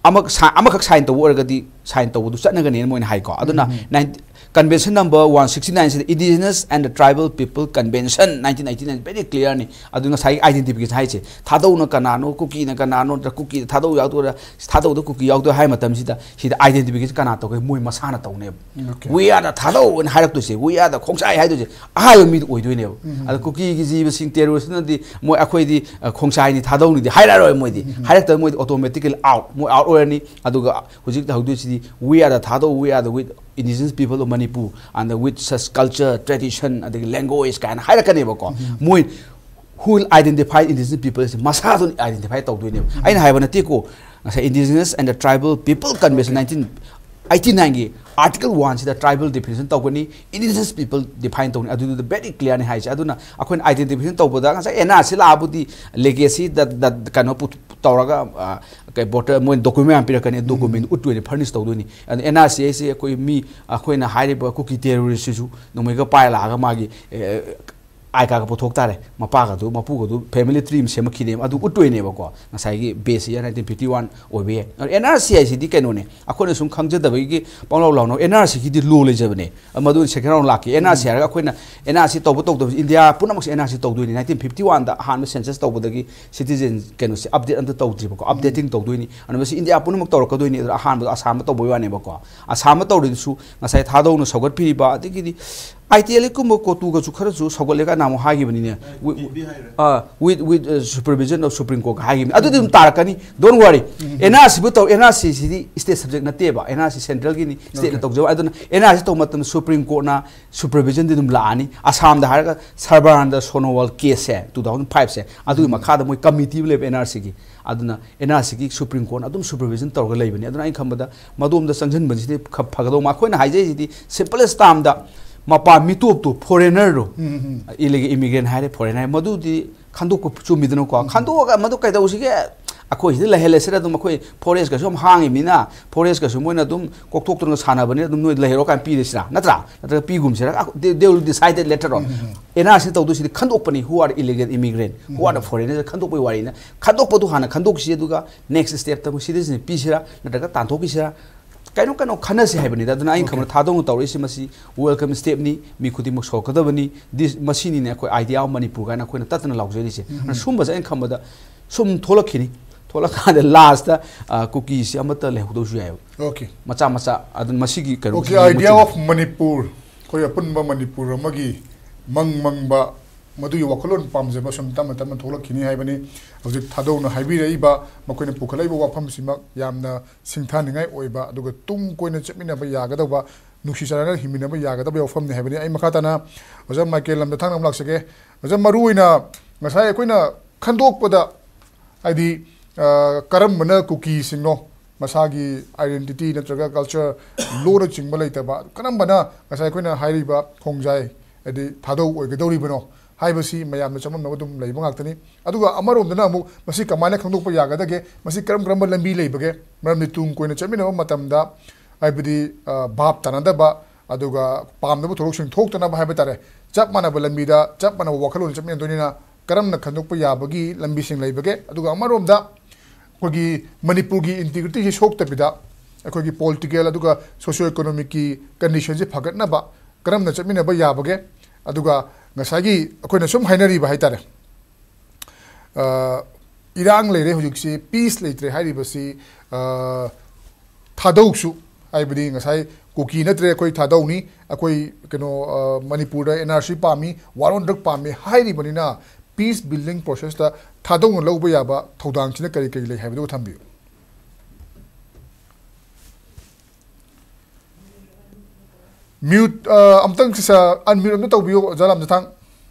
ꯑꯃ ꯁꯥ- ꯑꯃꯈꯛ ꯁꯥꯏꯟ ꯇꯧꯕ ꯑꯣꯏꯔꯒꯗꯤ ꯁꯥꯏꯟ ꯇꯧꯕꯗꯨ ꯆꯠꯅꯒꯅꯦꯅ ꯃꯣꯏꯅ ꯍꯥꯏꯀꯣ꯫ ꯑꯗꯨꯅ nine- Convention number one sixty nine ꯁꯤꯗ Indigenous and the Tribal People Convention nineteen eighty nine, very clear ꯅꯤ꯫ ꯑꯗꯨ ꯉꯁꯥꯏꯒꯤ identification ꯍꯥꯏꯁꯦ, ꯊꯥꯗꯧꯅ ꯀꯅꯥꯅꯣ, ꯀꯨꯀꯤꯅ ꯀꯅꯥꯅꯣ, ꯅꯠꯇ꯭ꯔꯒ ꯀꯨꯀꯤꯗ ꯊꯥꯗꯧ ꯌꯥꯎꯗꯣꯏꯔꯥ, ꯊꯥꯗꯧꯗ ꯀꯨꯀꯤ ꯌꯥꯎꯗꯣꯏꯔꯥ ꯍꯥꯏ ꯃꯇꯝꯁꯤꯗ, ꯁꯤꯗ identification ꯀꯅꯥ ꯇꯧꯒꯦ? ꯃꯣꯏ ꯃꯁꯥꯅ ꯇꯧꯅꯦꯕ꯫ Okay. "We are the ꯊꯥꯗꯧ" ꯍꯥꯏꯅ ꯍꯥꯏꯔꯛꯇꯣꯏꯁꯦ, "We are the ꯈꯣꯡꯁꯥꯏ" ꯍꯥꯏꯗꯣꯏꯁꯦ ꯑꯍꯥꯟꯕ ꯃꯤꯗ ꯑꯣꯏꯗꯣꯏꯅꯦꯕ꯫ ꯑꯗ ꯀꯨꯀꯤꯒꯤ ꯖꯤꯕꯁꯤꯡ terrorist ꯅꯗꯤ ꯃꯣꯏ, "ꯑꯩꯈꯣꯏꯗꯤ ꯑ, ꯈꯣꯡꯁꯥꯏꯅꯤ, ꯊꯥꯗꯧꯅꯤꯗꯤ" ꯍꯥꯏꯔꯛꯑꯔꯣꯏ ꯃꯣꯏꯗꯤ꯫ ꯍꯥꯏꯔꯛꯇꯕ ꯃꯣꯏꯗꯤ automatically out, ꯃꯣꯏ out ꯑꯣꯏꯔꯅꯤ꯫ ꯑꯗꯨꯒ ꯍꯧꯖꯤꯛ ꯇꯧꯗꯣꯏꯁꯤꯗꯤ "We are the Thadou, we are the with indigenous people of Manipur and the with such culture, tradition, ꯑꯗꯒꯤ language" ꯀꯥꯏꯅ ꯍꯥꯏꯔꯛꯀꯅꯦꯕꯀꯣ꯫ ꯃꯣꯏ who will identify indigenous people say ꯃꯁꯥꯗꯨꯅ identify ꯇꯧꯗꯣꯏꯅꯦꯕ꯫ ꯑꯩꯅ ꯍꯥꯏꯕ ꯅꯠꯇꯦꯀꯣ, ꯉꯁꯥꯏ Indigenous and the Tribal People Convention nineteen eighty nine ꯒꯤ article one ꯁꯤꯗ tribal definition ꯇꯧꯒꯅꯤ, indigenous people define ꯇꯧꯅꯤ, ꯑꯗꯨꯗꯨꯗ very clear ꯅꯤ ꯍꯥꯏꯁꯦ꯫ ꯑꯗꯨꯅ ꯑꯩꯈꯣꯏꯅ identification ꯇꯧꯕꯗ ꯉꯁꯥꯏ N R C ꯂꯥꯛꯑꯕꯨꯗꯤ legacy ꯗ, ꯗ, ꯀꯩꯅꯣ ꯄꯨ-, ꯇꯧꯔꯒ, ꯑ, ꯀꯩ voter ꯃꯣꯏ document ꯃꯌꯥꯝ ꯄꯤꯔꯛꯀꯅꯤ, document ꯎꯠꯇꯣꯏꯅꯤ, furnish ꯇꯧꯗꯣꯏꯅꯤ꯫ ꯑꯗꯨ N R C ꯍꯥꯏꯁꯦ ꯑꯩꯈꯣꯏ ꯃꯤ, ꯑꯩꯈꯣꯏꯅ ꯍꯥꯏꯔꯤꯕ ꯀꯨꯀꯤ terrorist ꯁꯤꯁꯨ ꯅꯣꯡꯃꯩꯒ ꯄꯥꯏꯔ ꯂꯥꯛꯑꯒ ꯃꯥꯒꯤ, ꯑꯦ, I card ꯒ ꯄꯨꯊꯣꯛ ꯇꯥꯔꯦ, ꯃꯄꯥꯒꯗꯨ ꯃꯄꯨꯒꯗꯨ family tree ꯑꯃ ꯁꯦꯝꯃꯛꯈꯤꯅꯦꯕ, ꯑꯗꯨ ꯎꯠꯇꯣꯏꯅꯦꯕꯀꯣ꯫ ꯉꯁꯥꯏꯒꯤ base year nineteen fifty one ꯑꯣꯏꯕ ꯌꯥꯏ꯫ ꯑꯗꯨ N R C ꯍꯥꯏꯁꯤꯗꯤ ꯀꯩꯅꯣꯅꯦ, ꯑꯩꯈꯣꯏꯅ ꯁꯨꯝ ꯈꯪꯖꯗꯕꯒꯤ ꯄꯪꯂꯥꯎ ꯂꯥꯎꯅ, N R C ꯒꯤꯗꯤ law ꯂꯩꯖꯕꯅꯦ꯫ ꯃꯗꯨ second round ꯂꯥꯛꯀꯦ꯫ N R C ꯍꯥꯏꯔꯒ ꯑꯩꯈꯣꯏꯅ N R C ꯇꯧꯕ ꯇꯧꯗꯕꯁꯤ India ꯄꯨꯝꯅꯃꯛꯁꯦ N R C ꯇꯧꯗꯣꯏꯅꯤ꯫ Nineteen fifty one ꯗ ꯑꯍꯥꯟꯕ census ꯇꯧꯕꯗꯒꯤ citizen ꯀꯩꯅꯣꯁꯦ update ꯑꯝꯇ ꯇꯧꯗ꯭ꯔꯤꯕꯀꯣ, updating ꯇꯧꯗꯣꯏꯅꯤ꯫ ꯑꯗꯨꯅ ꯃꯁꯤ India ꯄꯨꯝꯅꯃꯛ ꯇꯧꯔꯛꯀꯗꯣꯏꯅꯤ꯫ ꯑꯗꯨꯅ ꯑꯍꯥꯟꯕꯗ ꯑꯁꯥꯝꯗ ꯇꯧꯕꯩ ꯋꯥꯅꯦꯕꯀꯣ꯫ ꯑꯁꯥꯝꯗ ꯇꯧꯔꯤꯗꯨꯁꯨ ꯉꯁꯥꯏ ꯊꯥꯗꯧꯅ ꯁꯧꯒꯠꯄꯤꯔꯤꯕ, ꯑꯗꯒꯤꯗꯤ I T L ꯀꯨꯝꯕ ꯀꯣꯇꯨꯒꯁꯨ ꯈꯔꯁꯨ ꯁꯧꯒꯠꯂꯦ ꯀꯥꯏꯅ ꯑꯃꯨꯛ ꯍꯥꯏꯈꯤꯕꯅꯤꯅꯦ꯫ With, with, ah, with, with, uh, supervision of Supreme Court ꯍꯥꯏꯈꯤꯕꯅꯤ꯫ ꯑꯗꯨꯗꯤ ꯑꯗꯨꯝ ꯇꯥꯔꯛꯀꯅꯤ, don't worry꯫ N R C ꯕꯨ ꯇꯧ, N R C ꯁꯤꯗꯤ state subject ꯅꯠꯇꯦꯕ, N R C central Guinea, state ꯅ ꯇꯧꯖꯕ꯫ ꯑꯗꯨꯅ N R C ꯇꯧꯕ ꯃꯇꯝꯗ Supreme Court ꯅ supervision ꯗꯤ ꯑꯗꯨꯝ ꯂꯥꯛꯑꯅꯤ꯫ ꯑꯁꯥꯝꯗ ꯍꯥꯏꯔꯒ ꯁꯔꯕꯥꯅꯟꯗ ꯁꯣꯅꯣꯋꯥꯜ case ꯁꯦ, two thousand five ꯁꯦ, ꯑꯗꯨꯒꯤ ꯃꯈꯥꯗ ꯃꯣꯏ committee ꯑꯃ ꯂꯩꯕ N R C ꯒꯤ꯫ ꯑꯗꯨꯅ N R C ꯒꯤ Supreme Court ꯅ ꯑꯗꯨꯝ supervision ꯇꯧꯔꯒ ꯂꯩꯕꯅꯤ꯫ ꯑꯗꯨꯅ ꯑꯩꯅ ꯈꯟꯕꯗ ꯃꯗꯣꯝꯗ ꯆꯪꯁꯤꯟꯕꯁꯤꯗꯤ ꯈ-, ꯐꯒꯗꯧ ꯃꯥ-, ꯑꯩꯈꯣꯏꯅ ꯍꯥꯏꯖꯩꯁꯤꯗꯤ simplest term ꯗ ꯃꯄꯥꯟ ꯃꯤꯇꯣꯞꯇꯣ, foreigner ꯗꯣ, illegal immigrant ꯍꯥꯏꯔꯦ, foreigner ꯍꯥꯏꯔꯦ, ꯃꯗꯨꯗꯤ ꯈꯟꯗꯣꯛꯄ ꯆꯨꯝꯃꯤꯗꯅꯀꯣ꯫ ꯈꯟꯗꯣꯛꯑꯒ ꯃꯗꯨ ꯀꯩꯗꯧꯁꯤꯒꯦ? ꯑꯩꯈꯣꯏ ꯁꯤꯗ ꯂꯩꯍꯜꯂꯁꯤꯔ, ꯑꯗꯨꯝ ꯑꯩꯈꯣꯏ forest ꯀꯁꯨ ꯌꯥꯝ ꯍꯥꯡꯉꯤꯕꯅꯤꯅ, forest ꯀꯁꯨ ꯃꯣꯏꯅ ꯑꯗꯨꯝ ꯀꯣꯛꯊꯣꯛꯇꯅ ꯁꯥꯟꯅꯕꯅꯤꯅ ꯑꯗꯨꯝ ꯅꯣꯏ ꯂꯩꯍꯧꯔꯣ ꯀꯥꯏꯅ ꯄꯤꯔꯁꯤꯔꯥ, ꯅꯠꯇ꯭ꯔꯥ? ꯅꯠꯇ꯭ꯔꯒ ꯄꯤꯒꯨꯝꯁꯤꯔꯥ? ꯑ, they, they will decide that later on꯫ N R C ꯇꯧꯗꯣꯏꯁꯤꯗꯤ ꯈꯟꯗꯣꯛꯄꯅꯤ, who are illegal immigrant, who are the foreigners ꯈꯟꯗꯣꯛꯄꯒꯤ ꯋꯥꯔꯤꯅ꯫ ꯈꯟꯗꯣꯛꯄꯗꯨ ꯍꯥꯟꯅ ꯈꯟꯗꯣꯛꯁꯤ, ꯑꯗꯨꯒ next step ꯇ ꯑꯩꯈꯣꯏ citizen ꯄꯤꯁꯤꯔꯥ ꯅꯠꯇ꯭ꯔꯒ ꯇꯥꯟꯊꯣꯛꯈꯤꯁꯤꯔꯥ? ꯀꯩꯅꯣ ꯀꯩꯅꯣ ꯈꯟꯅꯁꯤ ꯍꯥꯏꯕꯅꯤꯗ꯫ ꯑꯗꯨꯅ ꯑꯩꯅ ꯈꯟꯕꯗ ꯊꯥꯗꯧꯅ ꯇꯧꯔꯛꯏꯁꯤ ꯃꯁꯤ welcome stepꯅꯤ, ꯃꯤ ꯈꯨꯗꯤꯡꯃꯛ ꯁꯧꯔꯛꯀꯗꯕꯅꯤ꯫ This, ꯃꯁꯤꯅꯤꯅꯦ ꯑꯩꯈꯣꯏ Idea of Manipur ꯍꯥꯏꯅ ꯑꯩꯈꯣꯏꯅ ꯇꯠꯇꯅ ꯂꯥꯎꯖꯔꯤꯁꯦ꯫ ꯑꯗꯨꯅ ꯁꯨꯝꯕꯁꯦ ꯑꯩꯅ ꯈꯟꯕꯗ ꯁꯨꯝ ꯊꯣꯛꯂꯛꯈꯤꯅꯤ꯫ ꯊꯣꯛꯂꯛꯀꯥꯟꯗ lastꯇ, ꯑ, ꯀꯨꯀꯤꯁꯤ ꯑꯃꯠꯇ ꯂꯩꯍꯧꯗꯧꯁꯨ ꯌꯥꯏꯑꯕ꯫ Okay. ꯃꯆꯥ ꯃꯆꯥ ꯑꯗꯨꯝ ꯃꯁꯤꯒꯤ ꯀꯩꯅꯣ Okay, Idea of Manipur, ꯑꯩꯈꯣꯏ ꯑꯄꯨꯟꯕ ꯃꯅꯤꯄꯨꯔ ꯑꯃꯒꯤ ꯃꯪ ꯃꯪꯕ, ꯃꯗꯨꯒꯤ ꯋꯥꯈꯜꯂꯣꯟ ꯄꯥꯝꯖꯕ ꯁꯨꯝ ꯇꯞꯅ ꯇꯞꯅ ꯊꯣꯛꯂꯛꯈꯤꯅꯤ ꯍꯥꯏꯕꯅꯤ꯫ ꯍꯧꯖꯤꯛ ꯊꯥꯗꯧꯅ ꯍꯥꯏꯕꯤꯔꯛꯏꯕ, ꯃꯈꯣꯏꯅ ꯄꯨꯈꯠꯂꯛꯏꯕ ꯋꯥꯐꯝꯁꯤꯃꯛ ꯌꯥꯝꯅ ꯁꯤꯡꯊꯥꯅꯤꯡꯉꯥꯏ ꯑꯣꯏꯕ, ꯑꯗꯨꯒ ꯇꯨꯡ ꯀꯣꯏꯅ ꯆꯠꯃꯤꯟꯅꯕ ꯌꯥꯒꯗꯧꯕ, ꯅꯨꯡꯁꯤ ꯆꯥꯟꯅꯅ ꯍꯤꯡꯃꯤꯟꯅꯕ ꯌꯥꯒꯗꯕ ꯋꯥꯐꯝꯅꯤ ꯍꯥꯏꯕꯅꯤ꯫ ꯑꯩ ꯃꯈꯥ ꯇꯥꯅ ꯑꯣꯖꯥ ꯃꯥꯏꯀꯦꯜ ꯂꯝꯗ ꯊꯥꯡꯅ ꯑꯃꯨꯛ ꯂꯥꯛꯆꯒꯦ꯫ ꯑꯣꯖꯥ, ꯃꯔꯨ ꯑꯣꯏꯅ ꯉꯁꯥꯏ ꯑꯩꯈꯣꯏꯅ ꯈꯟꯗꯣꯛꯄꯗ, ꯍꯥꯏꯗꯤ, ꯑ, ꯀꯔꯝꯕꯅ ꯀꯨꯀꯤꯁꯤꯡꯅꯣ, ꯃꯁꯥꯒꯤ identity ꯅꯠꯇ꯭ꯔꯒ culture, ꯂꯣꯟꯅꯆꯤꯡꯕ ꯂꯩꯇꯕ, ꯀꯔꯝꯕꯅ ꯉꯁꯥꯏ ꯑꯩꯈꯣꯏꯅ ꯍꯥꯏꯔꯤꯕ ꯈꯣꯡꯖꯥꯏ, ꯍꯥꯏꯗꯤ ꯊꯥꯗꯧ ꯑꯣꯏꯒꯗꯧꯔꯤꯕꯅꯣ ꯍꯥꯏꯕꯁꯤ ꯃꯌꯥꯝꯅ ꯆꯃꯝꯅꯕ ꯑꯗꯨꯝ ꯂꯩꯕ ꯉꯥꯛꯇꯅꯤ꯫ ꯑꯗꯨꯒ ꯑꯃꯔꯣꯝꯗꯅ ꯑꯃꯨꯛ ꯃꯁꯤ ꯀꯃꯥꯏꯅ ꯈꯪꯗꯣꯛꯄ ꯌꯥꯒꯗꯒꯦ, ꯃꯁꯤ ꯀꯔꯝ ꯀꯔꯝꯕ ꯂꯝꯕꯤ ꯂꯩꯕꯒꯦ? ꯃꯔꯝꯗꯤ ꯇꯨꯡ ꯀꯣꯏꯅ ꯆꯠꯃꯤꯟꯅꯕ ꯃꯇꯝꯗ, ꯍꯥꯏꯕꯗꯤ, ꯑ, ꯚꯥꯞ ꯇꯥꯅꯗꯕ, ꯑꯗꯨꯒ ꯄꯥꯝꯗꯕ ꯊꯧꯗꯣꯛꯁꯤꯡ ꯊꯣꯛꯇꯅꯕ ꯍꯥꯏꯕ ꯇꯥꯔꯦ, ꯆꯞ ꯃꯥꯟꯅꯕ ꯂꯝꯕꯤꯗ ꯆꯞ ꯃꯥꯟꯅꯕ ꯋꯥꯈꯜꯂꯣꯟ ꯆꯠꯃꯤꯟꯅꯗꯣꯏꯅꯤꯅ, ꯀꯔꯝꯅ ꯈꯟꯗꯣꯛꯄ ꯌꯥꯕꯒꯤ ꯂꯝꯕꯤꯁꯤꯡ ꯂꯩꯕꯒꯦ? ꯑꯗꯨꯒ ꯑꯃꯔꯣꯝꯗ ꯑꯩꯈꯣꯏꯒꯤ ꯃꯅꯤꯄꯨꯔꯒꯤ integrityꯁꯤ ꯁꯣꯛꯇꯕꯤꯗ, ꯑꯩꯈꯣꯏꯒꯤ political ꯑꯗꯨꯒ socio economicꯀꯤ conditionꯁꯤ ꯐꯒꯠꯅꯕ ꯀꯔꯝꯅ ꯆꯠꯃꯤꯟꯅꯕ ꯌꯥꯕꯒꯦ? ꯑꯗꯨꯒ ꯉꯁꯥꯏꯒꯤ ꯑꯩꯈꯣꯏꯅ ꯁꯨꯝ ꯍꯥꯏꯅꯔꯤꯕ ꯍꯥꯏ ꯇꯥꯔꯦ, ꯑ, ꯏꯔꯥꯡ ꯂꯩꯔꯦ ꯍꯧꯖꯤꯛꯁꯤ, peace ꯂꯩꯇ꯭ꯔꯦ ꯍꯥꯏꯔꯤꯕꯁꯤ, ꯑ, ꯊꯥꯗꯧꯁꯨ, ꯍꯥꯏꯕꯗꯤ ꯉꯁꯥꯏ ꯀꯨꯀꯤ ꯅꯠꯇ꯭ꯔꯦ, ꯑꯩꯈꯣꯏ ꯊꯥꯗꯧꯅꯤ, ꯑꯩꯈꯣꯏ ꯀꯩꯅꯣ, ꯑ, ꯃꯅꯤꯄꯨꯔꯗ NRC ꯄꯥꯝꯃꯤ, war on drug ꯄꯥꯝꯃꯤ ꯍꯥꯏꯔꯤꯕꯅꯤꯅ, peace building processꯇ ꯊꯥꯗꯧꯅ ꯂꯧꯕ ꯌꯥꯕ ꯊꯧꯗꯥꯡꯁꯤꯅ ꯀꯔꯤ ꯀꯔꯤ ꯂꯩ ꯍꯥꯏꯕꯗꯨ ꯊꯝꯕꯤꯌꯨ꯫ Mute, ꯑ, ꯑꯝꯇꯪ ꯁꯤꯁ-, unmute ꯑꯝꯇ ꯇꯧꯕꯤꯌꯨ, ꯑꯣꯖꯥ ꯂꯥꯝꯖꯊꯥꯡ꯫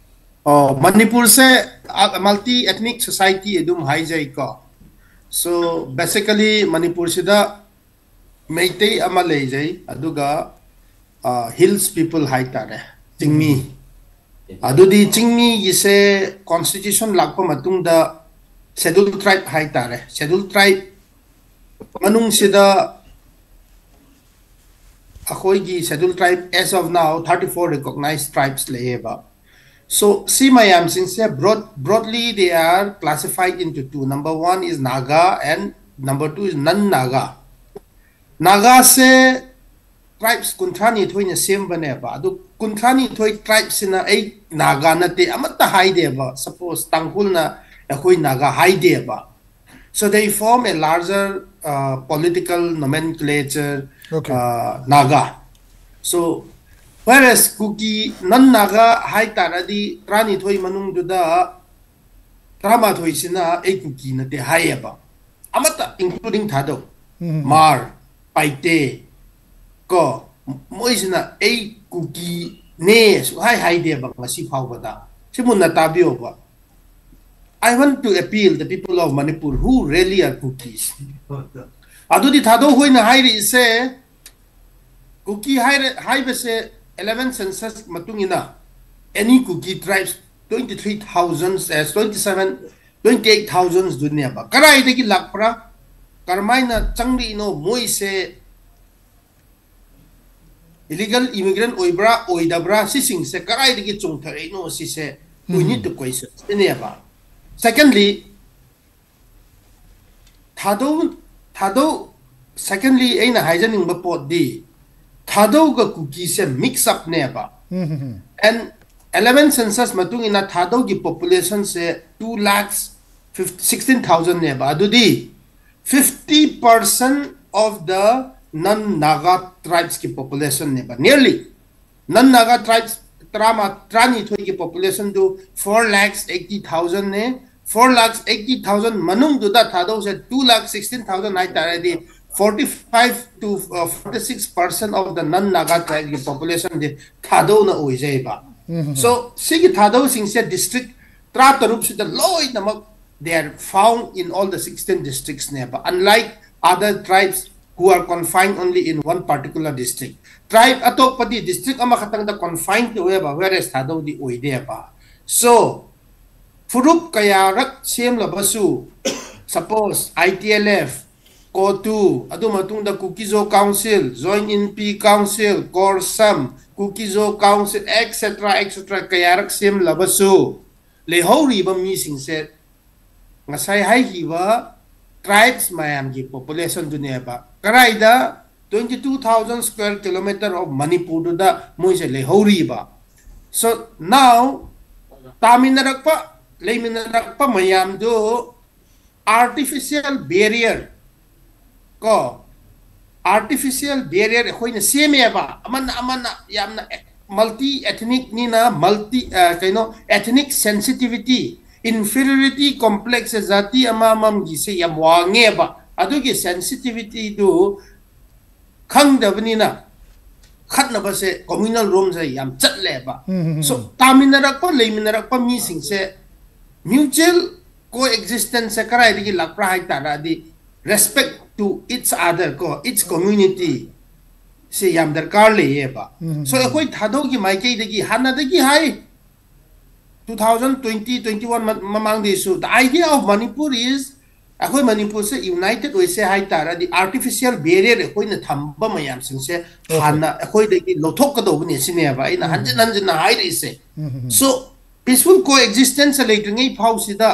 ꯑꯣ, ꯃꯅꯤꯄꯨꯔꯁꯦ multi ethnic society ꯑꯗꯨꯝ ꯍꯥꯏꯖꯩꯀꯣ꯫ So, basically, ꯃꯅꯤꯄꯨꯔꯁꯤꯗ ꯃꯩꯇꯩ ꯑꯃ ꯂꯩꯖꯩ, ꯑꯗꯨꯒ, ꯑ, hills people ꯍꯥꯏꯇꯥꯔꯦ, ꯆꯤꯡꯃꯤ꯫ ꯑꯗꯨꯗꯤ ꯆꯤꯡꯃꯤꯒꯤꯁꯦ constitution ꯂꯥꯛꯄ ꯃꯇꯨꯡꯗ schedule tribe ꯍꯥꯏꯇꯥꯔꯦ, schedule tribe ꯃꯅꯨꯡꯁꯤꯗ ꯑꯩꯈꯣꯏꯒꯤ schedule tribe as of now thirty four recognized tribes ꯂꯩꯌꯦꯕ꯫ So, ꯁꯤ ꯃꯌꯥꯝꯁꯤꯡꯁꯦ broad, broadly they are classified into two. Number one is Naga and number two is non-Naga. ꯅꯥꯒꯥꯁꯦ ꯇ꯭ꯔꯥꯏꯕꯁ ꯀꯨꯟꯊ꯭ꯔꯥ ꯅꯤꯊꯣꯏꯅ ꯁꯦꯝꯕꯅꯦꯕ꯫ ꯑꯗꯨ ꯀꯨꯟꯊ꯭ꯔꯥ ꯅꯤꯊꯣꯏ ꯇ꯭ꯔꯥꯏꯕꯁꯤꯅ "ꯑꯩ ꯅꯥꯒꯥ ꯅꯠꯇꯦ" ꯑꯃꯠꯇ ꯍꯥꯏꯗꯦꯕ꯫ ꯁꯄꯣꯁ ꯇꯥꯡꯈꯨꯜꯅ "ꯑꯩꯈꯣꯏ Naga" ꯍꯥꯏꯗꯦꯕ꯫ So they form a larger uh, political nomenclature, Okay. uh, Naga. So whereas Kuki, non Naga ꯍꯥꯏ ꯇꯥꯔꯗꯤ ꯇꯔꯥꯅꯤꯊꯣꯏ ꯃꯅꯨꯡꯗꯨꯗ ꯇꯔꯥꯃꯥꯊꯣꯏꯁꯤꯅ "ꯑꯩ ꯀꯨꯀꯤ ꯅꯠꯇꯦ" ꯍꯥꯏꯌꯦꯕ꯫ ꯑꯃꯠꯇ, including ꯊꯥꯗꯧ, ꯃꯥꯔ, ꯄꯥꯏꯇꯦ, ꯀꯣ, ꯃꯣꯏꯁꯤꯅ "ꯑꯩ ꯀꯨꯀꯤꯅꯦ" ꯁꯨꯛꯍꯥꯏ ꯍꯥꯏꯗꯦꯕ ꯉꯁꯤ ꯐꯥꯎꯕꯗ꯫ ꯁꯤ ꯃꯨꯟꯅ ꯇꯥꯕꯤꯌꯣꯕ꯫ I want to appeal the people of Manipur who really are Kukis. ꯑꯗꯨꯗꯤ ꯊꯥꯗꯧ ꯍꯣꯏꯅ ꯍꯥꯏꯔꯤꯁꯦ, ꯀꯨꯀꯤ ꯍꯥꯏꯔ ꯍꯥꯏꯕꯁꯦ eleven census ꯃꯇꯨꯡ ꯏꯟꯅ any Kuki tribes twenty three thousand, as twenty seven, twenty eight thousand ꯗꯨꯅꯦꯕ꯫ ꯀꯗꯥꯏꯗꯒꯤ ꯂꯥꯛꯄ꯭ꯔꯥ? ꯀꯔꯝꯍꯥꯏꯅ ꯆꯪꯂꯛꯏꯅꯣ? ꯃꯣꯏꯁꯦ ꯏꯂꯤꯒꯦꯜ ꯏꯃꯤꯒ꯭ꯔꯦꯟ ꯑꯣꯏꯕ꯭ꯔꯥ ꯑꯣꯏꯗꯕ꯭ꯔꯥ, ꯁꯤꯁꯤꯡꯁꯦ ꯀꯗꯥꯏꯗꯒꯤ ꯆꯣꯡꯊꯔꯛꯏꯅꯣ? ꯁꯤꯁꯦ we need to question ꯁꯤꯅꯦꯕ꯫ Secondly, ꯊꯥꯗꯧ ꯊꯥꯗꯧ secondly, ꯑꯩꯅ ꯍꯥꯏꯖꯅꯤꯡꯕ ꯄꯣꯠꯇꯤ ꯊꯥꯗꯧꯒ ꯀꯨꯀꯤꯁꯦ mix up ꯅꯦꯕ꯫ And eleven census ꯃꯇꯨꯡ ꯏꯟꯅ ꯊꯥꯗꯧꯒꯤ population ꯁꯦ two lakhs sixteen thousand ꯅꯦꯕ꯫ ꯑꯗꯨꯗꯤ fifty percent of the non Naga tribes ꯀꯤ population ꯅꯦꯕ꯫ Nearly non Naga tribes ꯇꯔꯥꯃ ꯇꯔꯥꯅꯤꯊꯣꯏꯒꯤ population ꯗꯨ four lakhs eighty thousand ꯅꯦ꯫ Four lakhs eighty thousand ꯃꯅꯨꯡꯗꯨꯗ ꯊꯥꯗꯧꯁꯦ two lakh sixteen thousand ꯍꯥꯏꯇꯥꯔꯗꯤ, forty five to forty six percent of the non Naga tribe ꯀꯤ population ꯗꯤ ꯊꯥꯗꯧꯅ ꯑꯣꯏꯖꯩꯕ꯫ So ꯁꯤꯒꯤ ꯊꯥꯗꯧꯁꯤꯡꯁꯦ district ꯇꯔꯥꯇꯔꯨꯛꯁꯤꯗ ꯂꯣꯏꯅꯃꯛ they are found in all the sixteen districts ꯅꯦꯕ, unlike other tribes who are confined only in one particular district. Tribe ꯑꯇꯣꯞꯄꯗꯤ district ꯑꯃꯈꯛꯇꯪꯗ confine ꯇꯧꯋꯦꯕ, whereas ꯊꯥꯗꯧꯗꯤ ꯑꯣꯏꯗꯦꯕ꯫ So ꯐꯨꯔꯨꯞ ꯀꯌꯥꯔꯛ ꯁꯦꯝꯂꯕꯁꯨ, suppose I T L F, COTU, ꯑꯗꯨ ꯃꯇꯨꯡꯗ Kuki-Zo Council, Zoyne Inpi Council, CORSAM, Kuki-Zo Council, et cetera, et cetera, ꯀꯌꯥꯔꯛ ꯁꯦꯝꯂꯕꯁꯨ, ꯂꯩꯍꯧꯔꯤꯕ ꯃꯤꯁꯤꯡꯁꯦ ꯉꯁꯥꯏ ꯍꯥꯏꯈꯤꯕ tribes ꯃꯌꯥꯝꯒꯤ population ꯗꯨꯅꯦꯕ꯫ ꯀꯔꯥꯏꯗ? Twenty two thousand square kilometer of ꯃꯅꯤꯄꯨꯔꯗꯨꯗ ꯃꯣꯏꯁꯦ ꯂꯩꯍꯧꯔꯤꯕ꯫ So now ꯇꯥꯃꯤꯟꯅꯔꯛꯄ, ꯂꯩꯃꯤꯟꯅꯔꯛꯄ ꯃꯌꯥꯝꯗꯨ artificial barrier ꯀꯣ, artificial barrier ꯑꯩꯈꯣꯏꯅ ꯁꯦꯝꯃꯦꯕ꯫ ꯑꯃꯅ ꯑꯃꯅ ꯌꯥꯝꯅ multi ethnic ꯅꯤꯅ multi, ꯑ, ꯀꯩꯅꯣ, ethnic sensitivity, inferiority complex ꯖꯥꯇꯤ ꯑꯃꯃꯝꯒꯤꯁꯦ ꯌꯥꯝ ꯋꯥꯡꯉꯦꯕ꯫ ꯑꯗꯨꯒꯤ sensitivity ꯗꯨ ꯈꯪꯗꯕꯅꯤꯅ ꯈꯠꯅꯕꯁꯦ communal ꯔꯣꯝꯁꯦ ꯌꯥꯝ ꯆꯠꯂꯦꯕ꯫ ꯎꯝ, ꯎꯝ, ꯎꯝ꯫ So ꯇꯥꯃꯤꯟꯅꯔꯛꯄ, ꯂꯩꯃꯤꯟꯅꯔꯛꯄ ꯃꯤꯁꯤꯡꯁꯦ mutual coexistence ꯁꯦ ꯀꯗꯥꯏꯗꯒꯤ ꯂꯥꯛꯄ꯭ꯔꯥ ꯍꯥꯏ ꯇꯥꯔꯗꯤ, respect to each other ꯀꯣ, each community ꯁꯦ ꯌꯥꯝ ꯗꯔꯀꯥꯔ ꯂꯩꯌꯦꯕ꯫ ꯎꯝ, So ꯎꯝ꯫ ꯑꯩꯈꯣꯏ ꯊꯥꯗꯧꯒꯤ ꯃꯥꯏꯀꯩꯗꯒꯤ ꯍꯥꯟꯅꯗꯒꯤ ꯍꯥꯏ, two thousand twenty, twenty one ꯃ-, ꯃꯃꯥꯡꯗꯩꯁꯨ, the idea of Manipur is, ꯑꯩꯈꯣꯏ ꯃꯅꯤꯄꯨꯔꯁꯦ united ꯑꯣꯏꯁꯦ ꯍꯥꯏ ꯇꯥꯔꯗꯤ artificial barrier ꯑꯩꯈꯣꯏꯅ ꯊꯝꯕ ꯃꯌꯥꯝꯁꯤꯡꯁꯦ Okay. ꯍꯥꯟꯅ ꯑꯩꯈꯣꯏꯗꯒꯤ ꯂꯧꯊꯣꯛꯀꯗꯧꯕꯅꯦ ꯁꯤꯅꯦꯕ ꯑꯩꯅ ꯎꯝ꯫ ꯍꯟꯖꯤꯟ ꯍꯟꯖꯤꯟꯅ ꯍꯥꯏꯔꯛꯏꯁꯦ꯫ ꯎꯝ, ꯎꯝ, ꯎꯝ꯫ So peaceful coexistence ꯂꯩꯇ꯭ꯔꯤꯉꯩ ꯐꯥꯎꯁꯤꯗ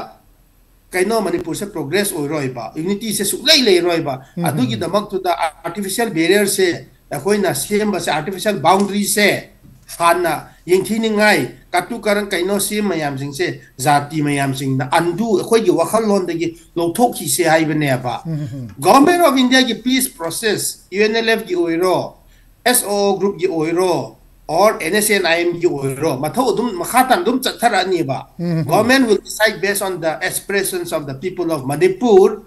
ꯀꯩꯅꯣ ꯃꯅꯤꯄꯨꯔꯁꯦ progress ꯑꯣꯏꯔꯣꯏꯕ, unity ꯁꯦ ꯁꯨꯛꯂꯩ ꯂꯩꯔꯣꯏꯕ꯫ ꯎꯝ, ꯎꯝ, ꯎꯝ꯫ ꯑꯗꯨꯒꯤꯗꯃꯛꯇꯨꯗ artificial barrier ꯁꯦ ꯑꯩꯈꯣꯏꯅ ꯁꯦꯝꯕꯁꯦ, artificial boundary ꯁꯦ ꯍꯥꯟꯅ ꯌꯦꯡꯊꯤꯅꯤꯡꯉꯥꯏ, ꯀꯇꯨ ꯀꯔꯟ ꯀꯩꯅꯣ ꯁꯤ ꯃꯌꯥꯝꯁꯤꯡꯁꯦ ꯖꯥꯇꯤ ꯃꯌꯥꯝꯁꯤꯡꯅ undo, ꯑꯩꯈꯣꯏꯒꯤ ꯋꯥꯈꯜꯂꯣꯟꯗꯒꯤ ꯂꯧꯊꯣꯛꯈꯤꯁꯦ ꯍꯥꯏꯕꯅꯦꯕ꯫ ꯎꯝ, ꯎꯝ, ꯎꯝ꯫ Government of India ꯒꯤ peace process, U N L F ꯀꯤ ꯑꯣꯏꯔꯣ, S O O group ꯀꯤ ꯑꯣꯏꯔꯣ, or N S C N I M ꯒꯤ ꯑꯣꯏꯔꯣ, ꯃꯊꯧ ꯑꯗꯨꯝ ꯃꯈꯥ ꯇꯥꯅ ꯑꯗꯨꯝ ꯆꯠꯊꯔꯛꯑꯅꯤꯕ꯫ ꯎꯝ, ꯎꯝ, ꯎꯝ꯫ Government will decide based on the aspirations of the people of Manipur,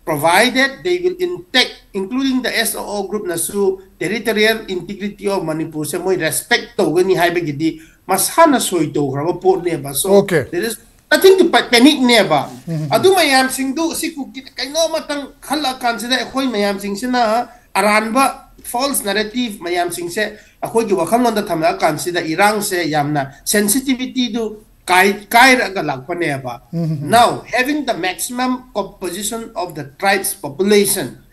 provided they will intact, including the S O O group ꯅꯁꯨ territorial integrity of Manipur ꯁꯦ ꯃꯣꯏ respect ꯇꯧꯒꯅꯤ ꯍꯥꯏꯕꯒꯤꯗꯤ ꯃꯁꯥꯅ ꯁꯣꯏ ꯇꯧꯈ꯭ꯔꯕ ꯄꯣꯠꯅꯦꯕ꯫ So Okay. there is nothing to pa-, panic ꯅꯦꯕ꯫ ꯎꯝ꯫ ꯑꯗꯨ ꯃꯌꯥꯝꯁꯤꯡꯗꯨ ꯁꯤ ꯀꯨꯀꯤ ꯀꯩꯅꯣ ꯑꯃꯇꯪ ꯈꯜꯂꯛꯑꯀꯥꯟꯁꯤꯗ ꯑꯩꯈꯣꯏ ꯃꯌꯥꯝꯁꯤꯡꯁꯤꯅ ꯑꯔꯥꯟꯕ false narrative ꯃꯌꯥꯝꯁꯤꯡꯁꯦ ꯑꯩꯈꯣꯏꯒꯤ ꯋꯥꯈꯜꯂꯣꯟꯗ ꯊꯝꯂꯛꯑꯀꯥꯟꯁꯤꯗ ꯏꯔꯥꯡꯁꯦ ꯌꯥꯝꯅ sensitivity ꯗꯨ ꯀꯥꯏ-, ꯀꯥꯏꯔꯛꯑꯒ ꯂꯥꯛꯄꯅꯦꯕ꯫ ꯎꯝ꯫ Now, having the maximum composition of the tribes population,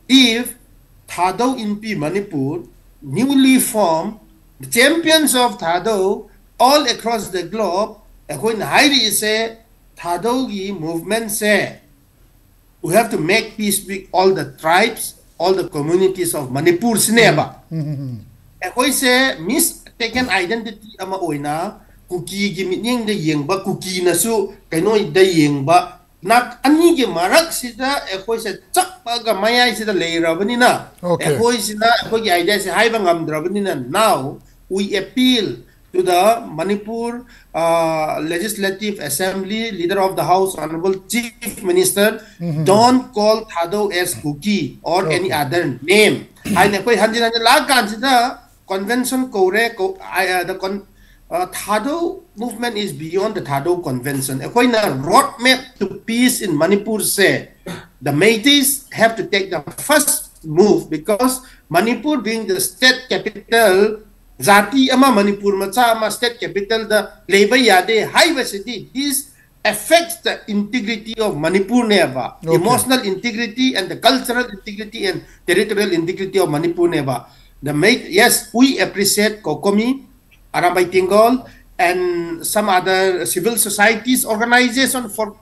if Thadou Inpi Manipur, newly formed, champions of Thadou all across the globe, ꯑꯩꯈꯣꯏꯅ ꯍꯥꯏꯔꯤꯁꯦ ꯊꯥꯗꯧꯒꯤ movement say we have to make peace with all the tribes, all the communities of Manipur ꯁꯤꯅꯦꯕ꯫ ꯑꯩꯈꯣꯏꯁꯦ mistaken identity ꯑꯃ ꯑꯣꯏꯅ ꯀꯨꯀꯤꯒꯤ ꯃꯤꯠꯌꯦꯡꯗ ꯌꯦꯡꯕ, ꯀꯨꯀꯤꯅꯁꯨ ꯀꯩꯅꯣꯗ ꯌꯦꯡꯕ, ꯅꯥꯠ ꯑꯅꯤꯒꯤ ꯃꯔꯛꯁꯤꯗ ꯑꯩꯈꯣꯏꯁꯦ ꯆꯞꯄꯒ ꯃꯌꯥꯏꯁꯤꯗ ꯂꯩꯔꯕꯅꯤꯅ, Okay. ꯑꯩꯈꯣꯏꯁꯤꯅ ꯑꯩꯈꯣꯏꯒꯤ ideaꯁꯦ ꯍꯥꯏꯕ ꯉꯝꯗ꯭ꯔꯕꯅꯤꯅ, now we appeal to the Manipur uh, Legislative Assembly, Leader of the House, Honorable Chief Minister, don't call Thadou as Kuki or any Okay. other name. ꯍꯥꯏꯅ ꯑꯩꯈꯣꯏ ꯍꯟꯖꯤꯟ ꯍꯟꯖꯤꯟ ꯂꯥꯛꯑ ꯀꯥꯟꯁꯤꯗ convention ꯀꯧꯔꯦ, ꯀꯧ-, I- uh, the con- uh, Thadou movement is beyond the Thadou convention. ꯑꯩꯈꯣꯏꯅ road map to peace in Manipur say, the Meiteis have to take the first move, because Manipur being the state capital, ꯖꯥꯇꯤ ꯑꯃ, ꯃꯅꯤꯄꯨꯔ ꯃꯆꯥ ꯑꯃ state capitalꯗ ꯂꯩꯕ ꯌꯥꯗꯦ ꯍꯥꯏꯕꯁꯤꯗꯤ, this affects the integrity of Manipur ꯅꯦꯕ, Okay. emotional integrity and the cultural integrity and territorial integrity of Manipur ꯅꯦꯕ. The make, yes, we appreciate COCOMI, Arambai Tenggol, and some other civil societies organization for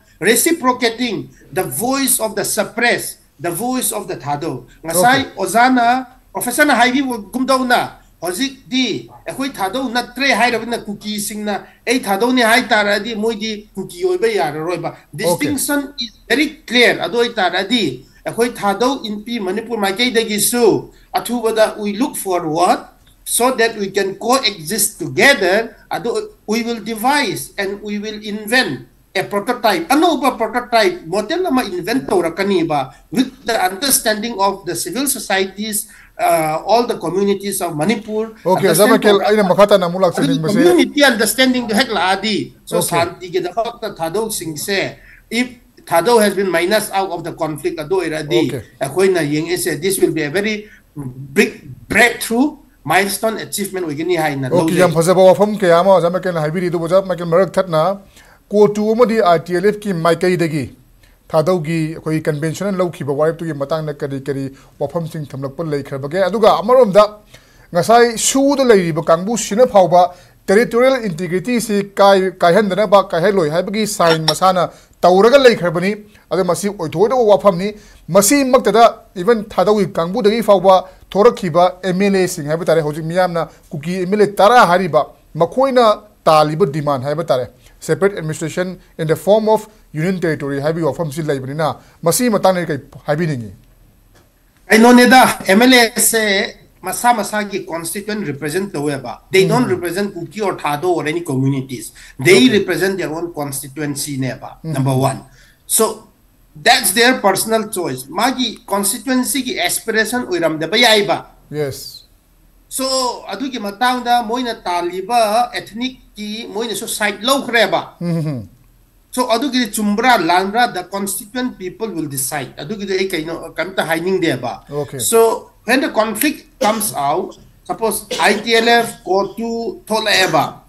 reciprocating the voice of the suppressed, the voice of the Thadou. ꯉꯁꯥꯏ Okay. ꯑꯣꯖꯥꯅ, professorꯅ ꯍꯥꯏꯕꯤꯕꯒꯨꯝꯗꯧꯅ, ꯍꯧꯖꯤꯛꯇꯤ ꯑꯩꯈꯣꯏ ꯊꯥꯗꯧ ꯅꯠꯇ꯭ꯔꯦ ꯍꯥꯏꯔꯕꯅꯤꯅ, ꯀꯨꯀꯤꯁꯤꯡꯅ ꯑꯩ ꯊꯥꯗꯧꯅꯦ ꯍꯥꯏ ꯇꯥꯔꯗꯤ ꯃꯣꯏꯗꯤ ꯀꯨꯀꯤ ꯑꯣꯏꯕ ꯌꯥꯔꯔꯣꯏꯕ꯫ Distinction is very clear꯫ ꯑꯗꯨ ꯑꯣꯏ ꯇꯥꯔꯗꯤ ꯑꯩꯈꯣꯏ ꯊꯥꯗꯧ ꯏꯟꯄꯤ ꯃꯅꯤꯄꯨꯔ ꯃꯥꯏꯀꯩꯗꯒꯤꯁꯨ ꯑꯊꯨꯕꯗ we look forward so that we can coexist together꯫ ꯑꯗꯨ we will devise and we will invent a prototype, ꯑꯅꯧꯕ prototype model ꯑꯃ invent ꯇꯧꯔꯛꯀꯅꯤꯕ, with the understanding of the civil societies, uh, all the communities of Manipur꯫ Okay, ꯑꯣꯖꯥ Understand Michael, ꯇꯧꯔ-, ꯑꯩꯅ ꯃꯈꯥ ꯇꯥꯅ ꯑꯃꯨꯛ ꯑꯗꯨꯒꯤ ꯂꯥꯛꯆꯅꯤꯡꯕꯁꯦ, community understandingꯗꯨ ꯍꯦꯛ ꯂꯥꯛꯑꯗꯤ, so Okay. ꯁꯥꯟꯇꯤꯒꯤꯗꯃꯛꯇ ꯊꯥꯗꯧꯁꯤꯡꯁꯦ, if Thadou has been minus out of the conflict ꯑꯗꯨ ꯑꯣꯏꯔꯗꯤ, Okay. ꯑꯩꯈꯣꯏꯅ ꯌꯦꯡꯉꯤꯁꯦ, this will be a very big breakthrough, milestone achievement ꯑꯣꯏꯒꯅꯤ ꯍꯥꯏꯅ Okay, ꯂꯧꯖꯩ꯫ ꯌꯥꯝ ꯐꯖꯕ ꯋꯥꯐꯝ ꯀꯌꯥ ꯑꯃ ꯑꯣꯖꯥ ꯃꯥꯏꯀꯦꯜꯅ ꯍꯥꯏꯕꯤꯔꯤ꯫ ꯑꯗꯨꯕꯨ ꯑꯣꯖꯥ ꯃꯥꯏꯀꯦꯜ, ꯃꯔꯛ ꯊꯠꯅ ꯀꯣꯇꯨ ꯑꯃꯗꯤ ITLFꯀꯤ ꯃꯥꯏꯀꯩꯗꯒꯤ ꯊꯥꯗꯧꯒꯤ ꯑꯩꯈꯣꯏꯒꯤ conventionꯅ ꯂꯧꯈꯤꯕ ꯋꯥꯔꯦꯞꯇꯨꯒꯤ ꯃꯇꯥꯡꯗ ꯀꯔꯤ ꯀꯔꯤ ꯋꯥꯐꯝꯁꯤꯡ ꯊꯝꯂꯛꯄ ꯂꯩꯈ꯭ꯔꯕꯒꯦ? ꯑꯗꯨꯒ ꯑꯃꯔꯣꯝꯗ ꯉꯁꯥꯏ ꯁꯨꯗ ꯂꯩꯔꯤꯕ ꯀꯥꯡꯕꯨꯁꯤꯅ ꯐꯥꯎꯕ territorial integrity ꯁꯤ ꯀꯥꯏ ꯀꯥꯏꯍꯟꯗꯅꯕ, ꯀꯥꯏꯍꯜꯂꯣꯏ ꯍꯥꯏꯕꯒꯤ sign ꯃꯁꯥꯅ ꯇꯧꯔꯒ ꯂꯩꯈ꯭ꯔꯕꯅꯤ꯫ ꯑꯗꯣ ꯃꯁꯤ ꯑꯣꯏꯊꯣꯛꯑꯣꯏꯗꯕ ꯋꯥꯐꯝꯅꯤ꯫ ꯃꯁꯤꯃꯛꯇꯗ even ꯊꯥꯗꯧꯒꯤ ꯀꯥꯡꯕꯨꯗꯒꯤ ꯐꯥꯎꯕ ꯊꯣꯔꯛꯈꯤꯕ M L A ꯁꯤꯡ ꯍꯥꯏꯕ ꯇꯥꯔꯦ, ꯍꯧꯖꯤꯛ ꯃꯤꯌꯥꯝꯅ ꯀꯨꯀꯤ M L A ꯇꯔꯥ ꯍꯥꯏꯔꯤꯕ, ꯃꯈꯣꯏꯅ ꯇꯥꯜꯂꯤꯕ demand ꯍꯥꯏꯕ ꯇꯥꯔꯦ, separate administration in the form of union territory ꯍꯥꯏꯕꯒꯤ ꯋꯥꯐꯝꯁꯤ ꯂꯩꯕꯅꯤꯅ, ꯃꯁꯤꯒꯤ ꯃꯇꯥꯡꯗ ꯀꯩ ꯍꯥꯏꯕꯤꯅꯤꯡꯉꯤ? ꯀꯩꯅꯣꯅꯦꯗ, M L A ꯁꯦ ꯃꯁꯥ ꯃꯁꯥꯒꯤ constituent represent ꯇꯧꯋꯦꯕ꯫ They don't represent Kuki or Thado or any communities. They Okay. represent their own constituency ꯅꯦꯕ, number one. So that's their personal choice. ꯃꯥꯒꯤ constituency ꯒꯤ aspiration ꯑꯣꯏꯔꯝꯗꯕ ꯌꯥꯏꯕ꯫ Yes. So ꯑꯗꯨꯒꯤ ꯃꯇꯥꯡꯗ ꯃꯣꯏꯅ ꯇꯥꯜꯂꯤꯕ ethnic ꯀꯤ ꯃꯣꯏꯅꯁꯨ side ꯂꯧꯈ꯭ꯔꯦꯕ꯫ ꯎꯝ, ꯎꯝ, ꯎꯝ. So ꯑꯗꯨꯒꯤꯗꯤ ꯆꯨꯝꯕ꯭ꯔꯥ ꯂꯥꯟꯕ꯭ꯔꯥ, the constituent people will decide. ꯑꯗꯨꯒꯤꯗꯤ ꯑꯩ ꯀꯩꯅꯣ ꯀꯩꯝꯇ ꯍꯥꯏꯅꯤꯡꯗꯦꯕ꯫ Okay. So when the conflict comes out, suppose I T L F, COTU ꯊꯣꯛꯂꯛꯑꯦꯕ,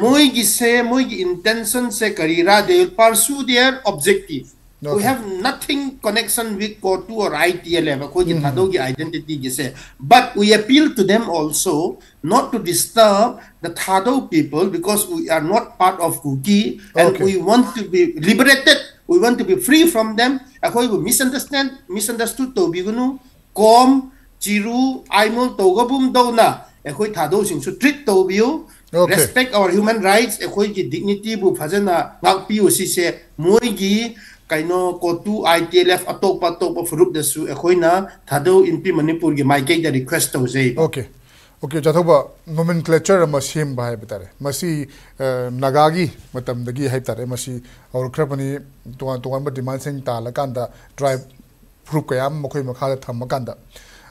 ꯃꯣꯏꯒꯤꯁꯦ, ꯃꯣꯏꯒꯤ intention ꯁꯦ ꯀꯔꯤꯔꯥ, they will pursue their objective. We Okay. have nothing connection with COTU or I T L F, ꯑꯩꯈꯣꯏꯒꯤ ꯊꯥꯗꯧꯒꯤ identity ꯒꯤꯁꯦ. But we appeal to them also not to disturb the Thadou people, because we are not part of Kuki and Okay. we want to be liberated, we want to be free from them. ꯑꯩꯈꯣꯏꯕꯨ misunderstand, misunderstood ꯇꯧꯕꯤꯒꯅꯨ꯫ ꯀꯣꯝ, ꯆꯤꯔꯨ, ꯑꯥꯏꯃꯣꯜ ꯇꯧꯒꯕꯨꯝꯗꯧꯅ ꯑꯩꯈꯣꯏ ꯊꯥꯗꯧꯁꯤꯡꯁꯨ treat ꯇꯧꯕꯤꯌꯨ꯫ Okay. Respect our human rights, ꯑꯩꯈꯣꯏꯒꯤ dignity ꯕꯨ ꯐꯖꯅ ꯉꯥꯛꯄꯤꯌꯨ꯫ ꯁꯤꯁꯦ ꯃꯣꯏꯒꯤ ꯀꯩꯅꯣ COTU, I T L F, ꯑꯇꯣꯞꯄ ꯑꯇꯣꯞꯄ ꯐꯨꯔꯨꯞꯇꯁꯨ ꯑꯩꯈꯣꯏꯅ ꯊꯥꯗꯧ ꯏꯟꯄꯤ ꯃꯅꯤꯄꯨꯔꯒꯤ ꯃꯥꯏꯀꯩꯗ request ꯇꯧꯖꯩꯕ꯫ Okay. Okay, ꯆꯥꯊꯧꯕ, nomenclature ꯑꯃ ꯁꯦꯝꯕ ꯍꯥꯏꯕ ꯇꯥꯔꯦ꯫ ꯃꯁꯤ, ꯑ, ꯅꯥꯒꯥꯒꯤ ꯃꯇꯝꯗꯒꯤ ꯍꯥꯏꯕ ꯇꯥꯔꯦ, ꯃꯁꯤ ꯍꯧꯔꯛꯈ꯭ꯔꯕꯅꯤ꯫ ꯇꯣꯉꯥꯟ ꯇꯣꯉꯥꯟꯕ demand ꯁꯤꯡ ꯇꯥꯜꯂꯀꯥꯟꯗ tribe ꯐꯨꯔꯨꯞ ꯀꯌꯥ ꯑꯃ ꯃꯈꯣꯏ ꯃꯈꯥꯗ ꯊꯝꯃꯀꯥꯟꯗ꯫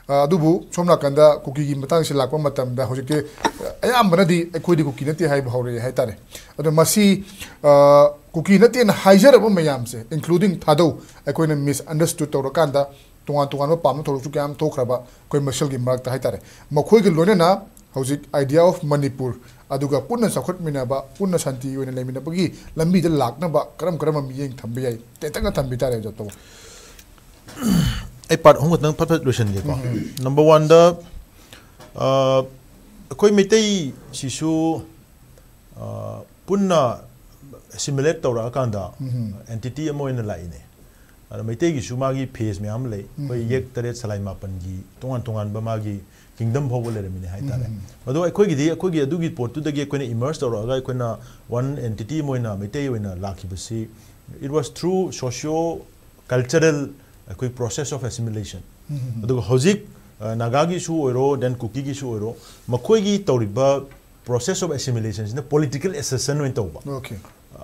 ꯑ, ꯑꯗꯨꯕꯨ ꯁꯣꯝ ꯅꯥꯀꯟꯗ ꯀꯨꯀꯤꯒꯤ ꯃꯇꯥꯡꯁꯤ ꯂꯥꯛꯄ ꯃꯇꯝꯗ ꯍꯧꯖꯤꯛꯇꯤ, ꯑ, ꯑꯌꯥꯝꯕꯅꯗꯤ ꯑꯩꯈꯣꯏꯗꯤ ꯀꯨꯀꯤ ꯅꯠꯇꯦ ꯍꯥꯏꯕ ꯍꯧꯔꯛꯑꯦ ꯍꯥꯏꯇꯥꯔꯦ꯫ ꯑꯗꯣ ꯃꯁꯤ, ꯑ, ꯀꯨꯀꯤ ꯅꯠꯇꯦꯅ ꯍꯥꯏꯖꯔꯕ ꯃꯌꯥꯝꯁꯦ, including ꯊꯥꯗꯧ, ꯑꯩꯈꯣꯏꯅ misunderstood ꯇꯧꯔꯀꯥꯟꯗ ꯇꯣꯉꯥꯟ ꯇꯣꯉꯥꯟꯕ ꯄꯥꯝꯕ ꯊꯧꯔꯛꯁꯨ ꯀꯌꯥ ꯑꯃ ꯊꯣꯛꯈ꯭ꯔꯕ ꯑꯩꯈꯣꯏ ꯃꯁꯦꯜꯒꯤ ꯃꯔꯛꯇ ꯍꯥꯏꯇꯥꯔꯦ꯫ ꯃꯈꯣꯏꯒꯤ ꯂꯣꯏꯅꯅ ꯍꯧꯖꯤꯛ idea of ꯃꯅꯤꯄꯨꯔ, ꯑꯗꯨꯒ ꯄꯨꯟꯅ ꯆꯥꯎꯈꯠꯃꯤꯟꯅꯕ, ꯄꯨꯟꯅ ꯁꯥꯟꯇꯤ ꯑꯣꯏꯅ ꯂꯩꯃꯤꯟꯅꯕꯒꯤ ꯂꯝꯕꯤꯗ ꯂꯥꯛꯅꯕ ꯀꯔꯝ ꯀꯔꯝꯕ ꯃꯤꯠꯌꯦꯡ ꯊꯝꯕ ꯌꯥꯏ? ꯇꯦꯟꯇꯛꯅ ꯊꯝꯕꯤ ꯇꯥꯔꯦ, ꯖꯥꯇꯧ꯫ ꯑꯩ part ꯑꯍꯨꯝ ꯈꯛꯇꯪ ꯐꯠ ꯐꯠ ꯂꯣꯏꯁꯤꯟꯒꯦꯀꯣ꯫ Number one ꯗ, ꯑ, ꯑꯩꯈꯣꯏ ꯃꯩꯇꯩꯁꯤꯁꯨ ꯑ, ꯄꯨꯟꯅ ꯑꯦꯁꯤꯃꯤꯂꯦꯠ ꯇꯧꯔꯛꯑꯀꯥꯟꯗ ꯑꯦꯟꯇꯤꯇꯤ ꯑꯃ ꯑꯣꯏꯅ ꯂꯥꯛꯏꯅꯦ꯫ ꯑꯗ ꯃꯩꯇꯩꯒꯤꯁꯨ ꯃꯥꯒꯤ ꯐꯦꯁ ꯃꯌꯥꯝ ꯑꯃ ꯂꯩ꯫ ꯑꯩꯈꯣꯏ ꯌꯦꯛ ꯇꯔꯦꯠ ꯁꯂꯥꯏ ꯃꯥꯄꯟꯒꯤ ꯇꯣꯉꯥꯟ ꯇꯣꯉꯥꯟꯕ ꯃꯥꯒꯤ ꯀꯤꯡꯗꯝ ꯐꯥꯎꯕ ꯂꯩꯔꯝꯃꯤꯅꯦ ꯍꯥꯏꯇꯥꯔꯦ꯫ ꯑꯗꯣ ꯑꯩꯈꯣꯏꯒꯤꯗꯤ, ꯑꯩꯈꯣꯏꯒꯤ ꯑꯗꯨꯒꯤ ꯄꯣꯠꯇꯨꯗꯒꯤ ꯑꯩꯈꯣꯏꯅ ꯏꯃꯔꯖ ꯇꯧꯔꯛꯑꯒ ꯑꯩꯈꯣꯏꯅ ꯋꯥꯟ ꯑꯦꯟꯇꯤꯇꯤ ꯑꯃ ꯑꯣꯏꯅ ꯃꯩꯇꯩ ꯑꯣꯏꯅ ꯂꯥꯛꯈꯤꯕꯁꯤ, it was through socio cultural, ꯑꯩꯈꯣꯏ process of assimilation꯫ ꯑꯗꯨꯒ ꯍꯧꯖꯤꯛ, ꯑ, ꯅꯥꯒꯥꯒꯤꯁꯨ ꯑꯣꯏꯔꯣ, then ꯀꯨꯀꯤꯒꯤꯁꯨ ꯑꯣꯏꯔꯣ, ꯃꯈꯣꯏꯒꯤ ꯇꯧꯔꯤꯕ process of assimilationꯁꯤꯅ political accession ꯑꯣꯏꯅ ꯇꯧꯕ꯫ Okay.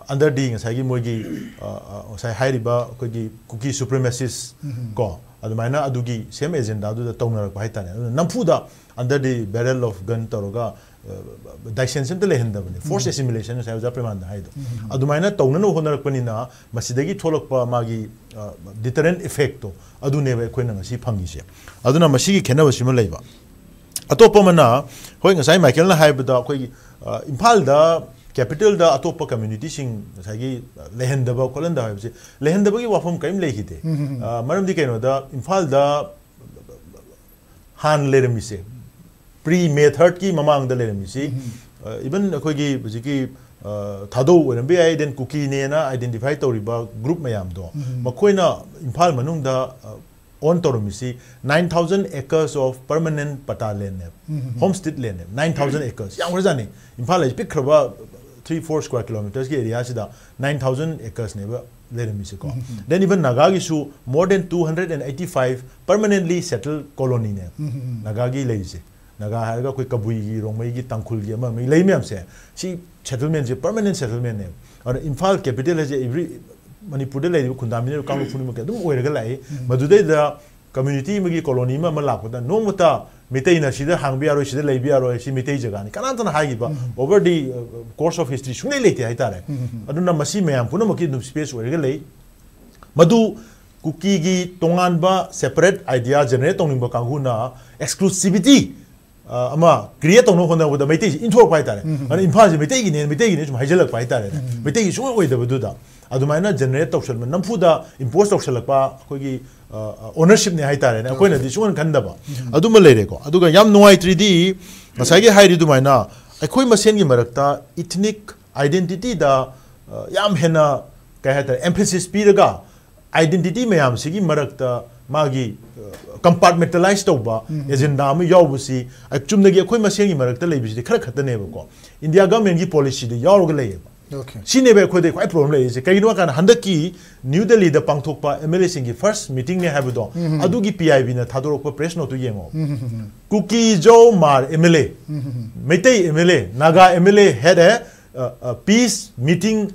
Underꯗꯤ ꯉꯁꯥꯏꯒꯤ ꯃꯣꯏꯒꯤ, ꯑ, ꯑ, ꯉꯁꯥꯏ ꯍꯥꯏꯔꯤꯕ ꯑꯩꯈꯣꯏꯒꯤ ꯀꯨꯀꯤ supremacist ꯀꯣ, ꯑꯗꯨꯃꯥꯏꯅ ꯑꯗꯨꯒꯤ same agendaꯗꯨꯗ ꯇꯧꯅꯔꯛꯄ ꯍꯥꯏꯇꯥꯔꯦ꯫ ꯑꯗꯨꯅ ꯅꯝꯐꯨꯗ under the barrel of gun ꯇꯧꯔꯒ, ꯑ, ꯗꯥꯏꯁꯦꯟꯁ ꯑꯝꯇ ꯂꯩꯍꯟꯗꯕꯅꯤ꯫ Forced assimilation ꯉꯁꯥꯏ ꯑꯣꯖꯥ ꯄ꯭ꯔꯦꯃꯥꯟꯗ ꯍꯥꯏꯗꯣ꯫ ꯑꯗꯨꯃꯥꯏꯅ ꯇꯧꯅꯅꯕ ꯍꯣꯠꯅꯔꯛꯄꯅꯤꯅ ꯃꯁꯤꯗꯒꯤ ꯊꯣꯛꯂꯛꯄ ꯃꯥꯒꯤ, ꯑ, deterrent effectꯇꯣ ꯑꯗꯨꯅꯦꯕ ꯑꯩꯈꯣꯏꯅ ꯉꯁꯤ ꯐꯪꯉꯤꯁꯦ꯫ ꯑꯗꯨꯅ ꯃꯁꯤꯒꯤ ꯈꯦꯠꯅꯕꯁꯤꯃ ꯂꯩꯕ꯫ ꯑꯇꯣꯞꯄ ꯑꯃꯅ, ꯍꯣꯏ, ꯉꯁꯥꯏ ꯃꯥꯏꯀꯦꯜꯅ ꯍꯥꯏꯕꯗ ꯑꯩꯈꯣꯏꯒꯤ, ꯑ, ꯏꯝꯐꯥꯜꯗ capitalꯗ ꯑꯇꯣꯞꯄ communityꯁꯤꯡ ꯉꯁꯥꯏꯒꯤ, ꯑ, ꯂꯩꯍꯟꯗꯕ ꯈꯣꯠꯍꯟꯗꯕ ꯍꯥꯏꯕꯁꯦ, ꯂꯩꯍꯟꯗꯕꯒꯤ ꯋꯥꯐꯝ ꯀꯔꯤꯝ ꯂꯩꯈꯤꯗꯦ꯫ ꯑ, ꯃꯔꯝꯗꯤ ꯀꯩꯅꯣꯗ ꯏꯝꯐꯥꯜꯗ ꯍꯥꯟꯅ ꯂꯩꯔꯝꯃꯤꯁꯦ, pre May thirdꯀꯤ ꯃꯃꯥꯡꯗ ꯂꯩꯔꯝꯃꯤꯁꯤ, even ꯑꯩꯈꯣꯏꯒꯤ ꯍꯧꯖꯤꯛꯀꯤ, ꯑ, ꯊꯥꯗꯧ ꯑꯣꯏꯔꯝꯕ ꯌꯥꯏ, then ꯀꯨꯀꯤꯅꯦꯅ identify ꯇꯧꯔꯤꯕ group ꯃꯌꯥꯝꯗꯣ, ꯃꯈꯣꯏꯅ ꯏꯝꯐꯥꯜ ꯃꯅꯨꯡꯗ, ꯑ, own ꯇꯧꯔꯝꯃꯤꯁꯤ nine thousand acres of permanent patta landꯅꯦꯕ, homestead landꯅꯦꯕ, nine thousand acres꯫ ꯌꯥꯝꯈ꯭ꯔꯖꯥꯠꯅꯤ꯫ Imphal ꯍꯥꯏꯁꯤ ꯄꯤꯛꯈ꯭ꯔꯕ three four square kilometersꯀꯤ areaꯁꯤꯗ nine thousand acresꯅꯦꯕ ꯂꯩꯔꯝꯃꯤꯁꯦꯀꯣ꯫ Then even ꯅꯥꯒꯥꯒꯤꯁꯨ more than two hundred and eighty five permanently settled colonyꯅꯦꯕ ꯅꯥꯒꯥꯒꯤ ꯂꯩꯔꯤꯁꯦ꯫ ꯅꯥꯒꯥ ꯍꯥꯏꯔꯒ ꯑꯩꯈꯣꯏ ꯀꯕꯨꯏꯒꯤ, ꯔꯣꯡꯃꯩꯒꯤ, ꯇꯥꯡꯈꯨꯜꯒꯤ ꯑꯃ ꯑꯃꯒꯤ ꯂꯩ ꯃꯌꯥꯝꯁꯦ, ꯁꯤ settlementꯁꯦ permanent settlementꯅꯦꯕ꯫ ꯑꯗꯨꯅ ꯏꯝꯐꯥꯜ capital ꯍꯥꯏꯁꯦ every ꯃꯅꯤꯄꯨꯔꯗ ꯂꯩꯔꯤꯕ ꯈꯨꯟꯗꯥꯃꯤꯅꯔꯤꯕ ꯀꯥꯡꯂꯨꯞ ꯄꯨꯝꯅꯃꯛꯀꯤ ꯑꯗꯨꯝ ꯑꯣꯏꯔꯒ ꯂꯥꯛꯏ꯫ ꯃꯗꯨꯗꯩꯗ community ꯑꯃꯒꯤ colony ꯑꯃ, ꯑꯃ ꯂꯥꯛꯄꯗ ꯅꯣꯡꯃꯇ ꯃꯩꯇꯩꯅ ꯁꯤꯗ ꯍꯥꯡꯕ ꯌꯥꯔꯣꯏ, ꯁꯤꯗ ꯂꯩꯕ ꯌꯥꯔꯣꯏ, ꯁꯤ ꯃꯩꯇꯩ ꯖꯒꯥꯅꯤ, ꯀꯅꯥꯝꯇꯅ ꯍꯥꯏꯈꯤꯕ over the, uh, course of history ꯁꯨꯡꯂꯩ ꯂꯩꯇꯦ ꯍꯥꯏꯇꯥꯔꯦ꯫ ꯑꯗꯨꯅ ꯃꯁꯤ ꯃꯌꯥꯝ ꯄꯨꯝꯅꯃꯛꯀꯤ ꯑꯗꯨꯝ space ꯑꯣꯏꯔꯒ ꯂꯩ꯫ ꯃꯗꯨ ꯀꯨꯀꯤꯒꯤ ꯇꯣꯉꯥꯟꯕ separate idea generate ꯇꯧꯅꯤꯡꯕ ꯀꯥꯡꯕꯨꯅ exclusivity, ꯑ, ꯑꯃ create ꯇꯧꯅꯕ ꯍꯣꯠꯅꯕꯗ ꯃꯩꯇꯩꯁꯤ ꯏꯟꯊꯣꯔꯛꯄ ꯍꯥꯏꯇꯥꯔꯦ꯫ ꯑꯗꯨꯅ ꯏꯝꯐꯥꯜꯁꯤ ꯃꯩꯇꯩꯒꯤꯅꯦ, ꯃꯩꯇꯩꯒꯤꯅꯦ ꯁꯨꯝ ꯍꯥꯏꯖꯜꯂꯛꯄ ꯍꯥꯏꯇꯥꯔꯦꯅꯦ꯫ ꯃꯩꯇꯩꯒꯤ ꯁꯨꯡꯑꯣꯏ ꯑꯣꯏꯗꯕꯗꯨꯗ ꯑꯗꯨꯃꯥꯏꯅ generate ꯇꯧꯁꯟꯕ, ꯅꯝꯐꯨꯗ impose ꯇꯧꯁꯜꯂꯛꯄ ꯑꯩꯈꯣꯏꯒꯤ, ꯑ, ꯑ, ownershipꯅꯦ ꯍꯥꯏꯇꯥꯔꯦꯅꯦ꯫ ꯑꯩꯈꯣꯏꯅꯗꯤ ꯁꯨꯡꯈꯟ ꯈꯟꯗꯕ ꯑꯗꯨꯃ ꯂꯩꯔꯦꯀꯣ꯫ ꯑꯗꯨꯒ ꯌꯥꯝ ꯅꯨꯡꯉꯥꯏꯇ꯭ꯔꯤꯗꯤ ꯉꯁꯥꯏꯒꯤ ꯍꯥꯏꯔꯤ ꯑꯗꯨꯃꯥꯏꯅ ꯑꯩꯈꯣꯏ ꯃꯁꯦꯟꯒꯤ ꯃꯔꯛꯇ ꯏꯊꯅꯤꯛ ꯑꯥꯏꯗꯦꯟꯇꯤꯇꯤꯗ ꯌꯥꯝ ꯍꯦꯟꯅ, ꯀꯩ ꯍꯥꯏꯇꯥꯔꯦ, ꯑꯦꯝꯐꯦꯁꯤꯁ ꯄꯤꯔꯒ ꯑꯥꯏꯗꯦꯟꯇꯤꯇꯤ ꯃꯌꯥꯝꯁꯤꯒꯤ ꯃꯔꯛꯇ ꯃꯥꯒꯤ ꯀꯝꯄꯥꯔꯠꯃꯦꯟꯇꯦꯂꯥꯏꯁ ꯇꯧꯕ ꯑꯦꯖꯦꯟꯗꯥ ꯑꯃ ꯌꯥꯎꯕꯁꯤ ꯆꯨꯝꯅꯒꯤ ꯑꯩꯈꯣꯏ ꯃꯁꯦꯟꯒꯤ ꯃꯔꯛꯇ ꯂꯩꯕꯁꯤꯗꯤ ꯈꯔ ꯈꯛꯇꯅꯦꯕꯀꯣ꯫ ꯏꯟꯗꯤꯌꯥ ꯒꯚꯔꯟꯃꯦꯟꯒꯤ ꯄꯣꯂꯤꯁꯤꯗ ꯌꯥꯎꯔꯒ ꯂꯩꯌꯦꯕ꯫ Okay. ꯁꯤꯅꯦꯕ ꯑꯩꯈꯣꯏꯗ ꯈ꯭ꯋꯥꯏ ꯄ꯭ꯔꯣꯕ꯭ꯂꯦꯝ ꯂꯩꯔꯤꯁꯦ꯫ ꯀꯩꯒꯤꯅꯣ ꯍꯥꯏ ꯀꯥꯟꯗ ꯍꯟꯗꯛꯀꯤ ꯅ꯭ꯌꯨ ꯗꯦꯜꯂꯤꯗ ꯄꯥꯡꯊꯣꯛꯄ ꯑꯦꯝ ꯑꯦꯜ ꯑꯦꯁꯤꯡꯒꯤ ꯐꯥꯔꯁ ꯃꯤꯇꯤꯡꯅꯦ ꯍꯥꯏꯕꯗꯣ, ꯑꯗꯨꯒꯤ ꯄꯤ ꯑꯥꯏ ꯕꯤꯅ ꯊꯥꯗꯣꯔꯛꯄ ꯄ꯭ꯔꯦꯁ ꯅꯣꯠꯇꯨ ꯌꯦꯡꯉꯣ꯫ Kuki Zo Hmar M L A, Meitei M L A, Naga M L A had a, uh, uh, peace meeting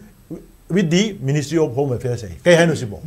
with the Ministry of Home Affairs ꯍꯥꯏ꯫ ꯀꯩ ꯍꯥꯏꯅꯣ ꯁꯤꯕꯣ?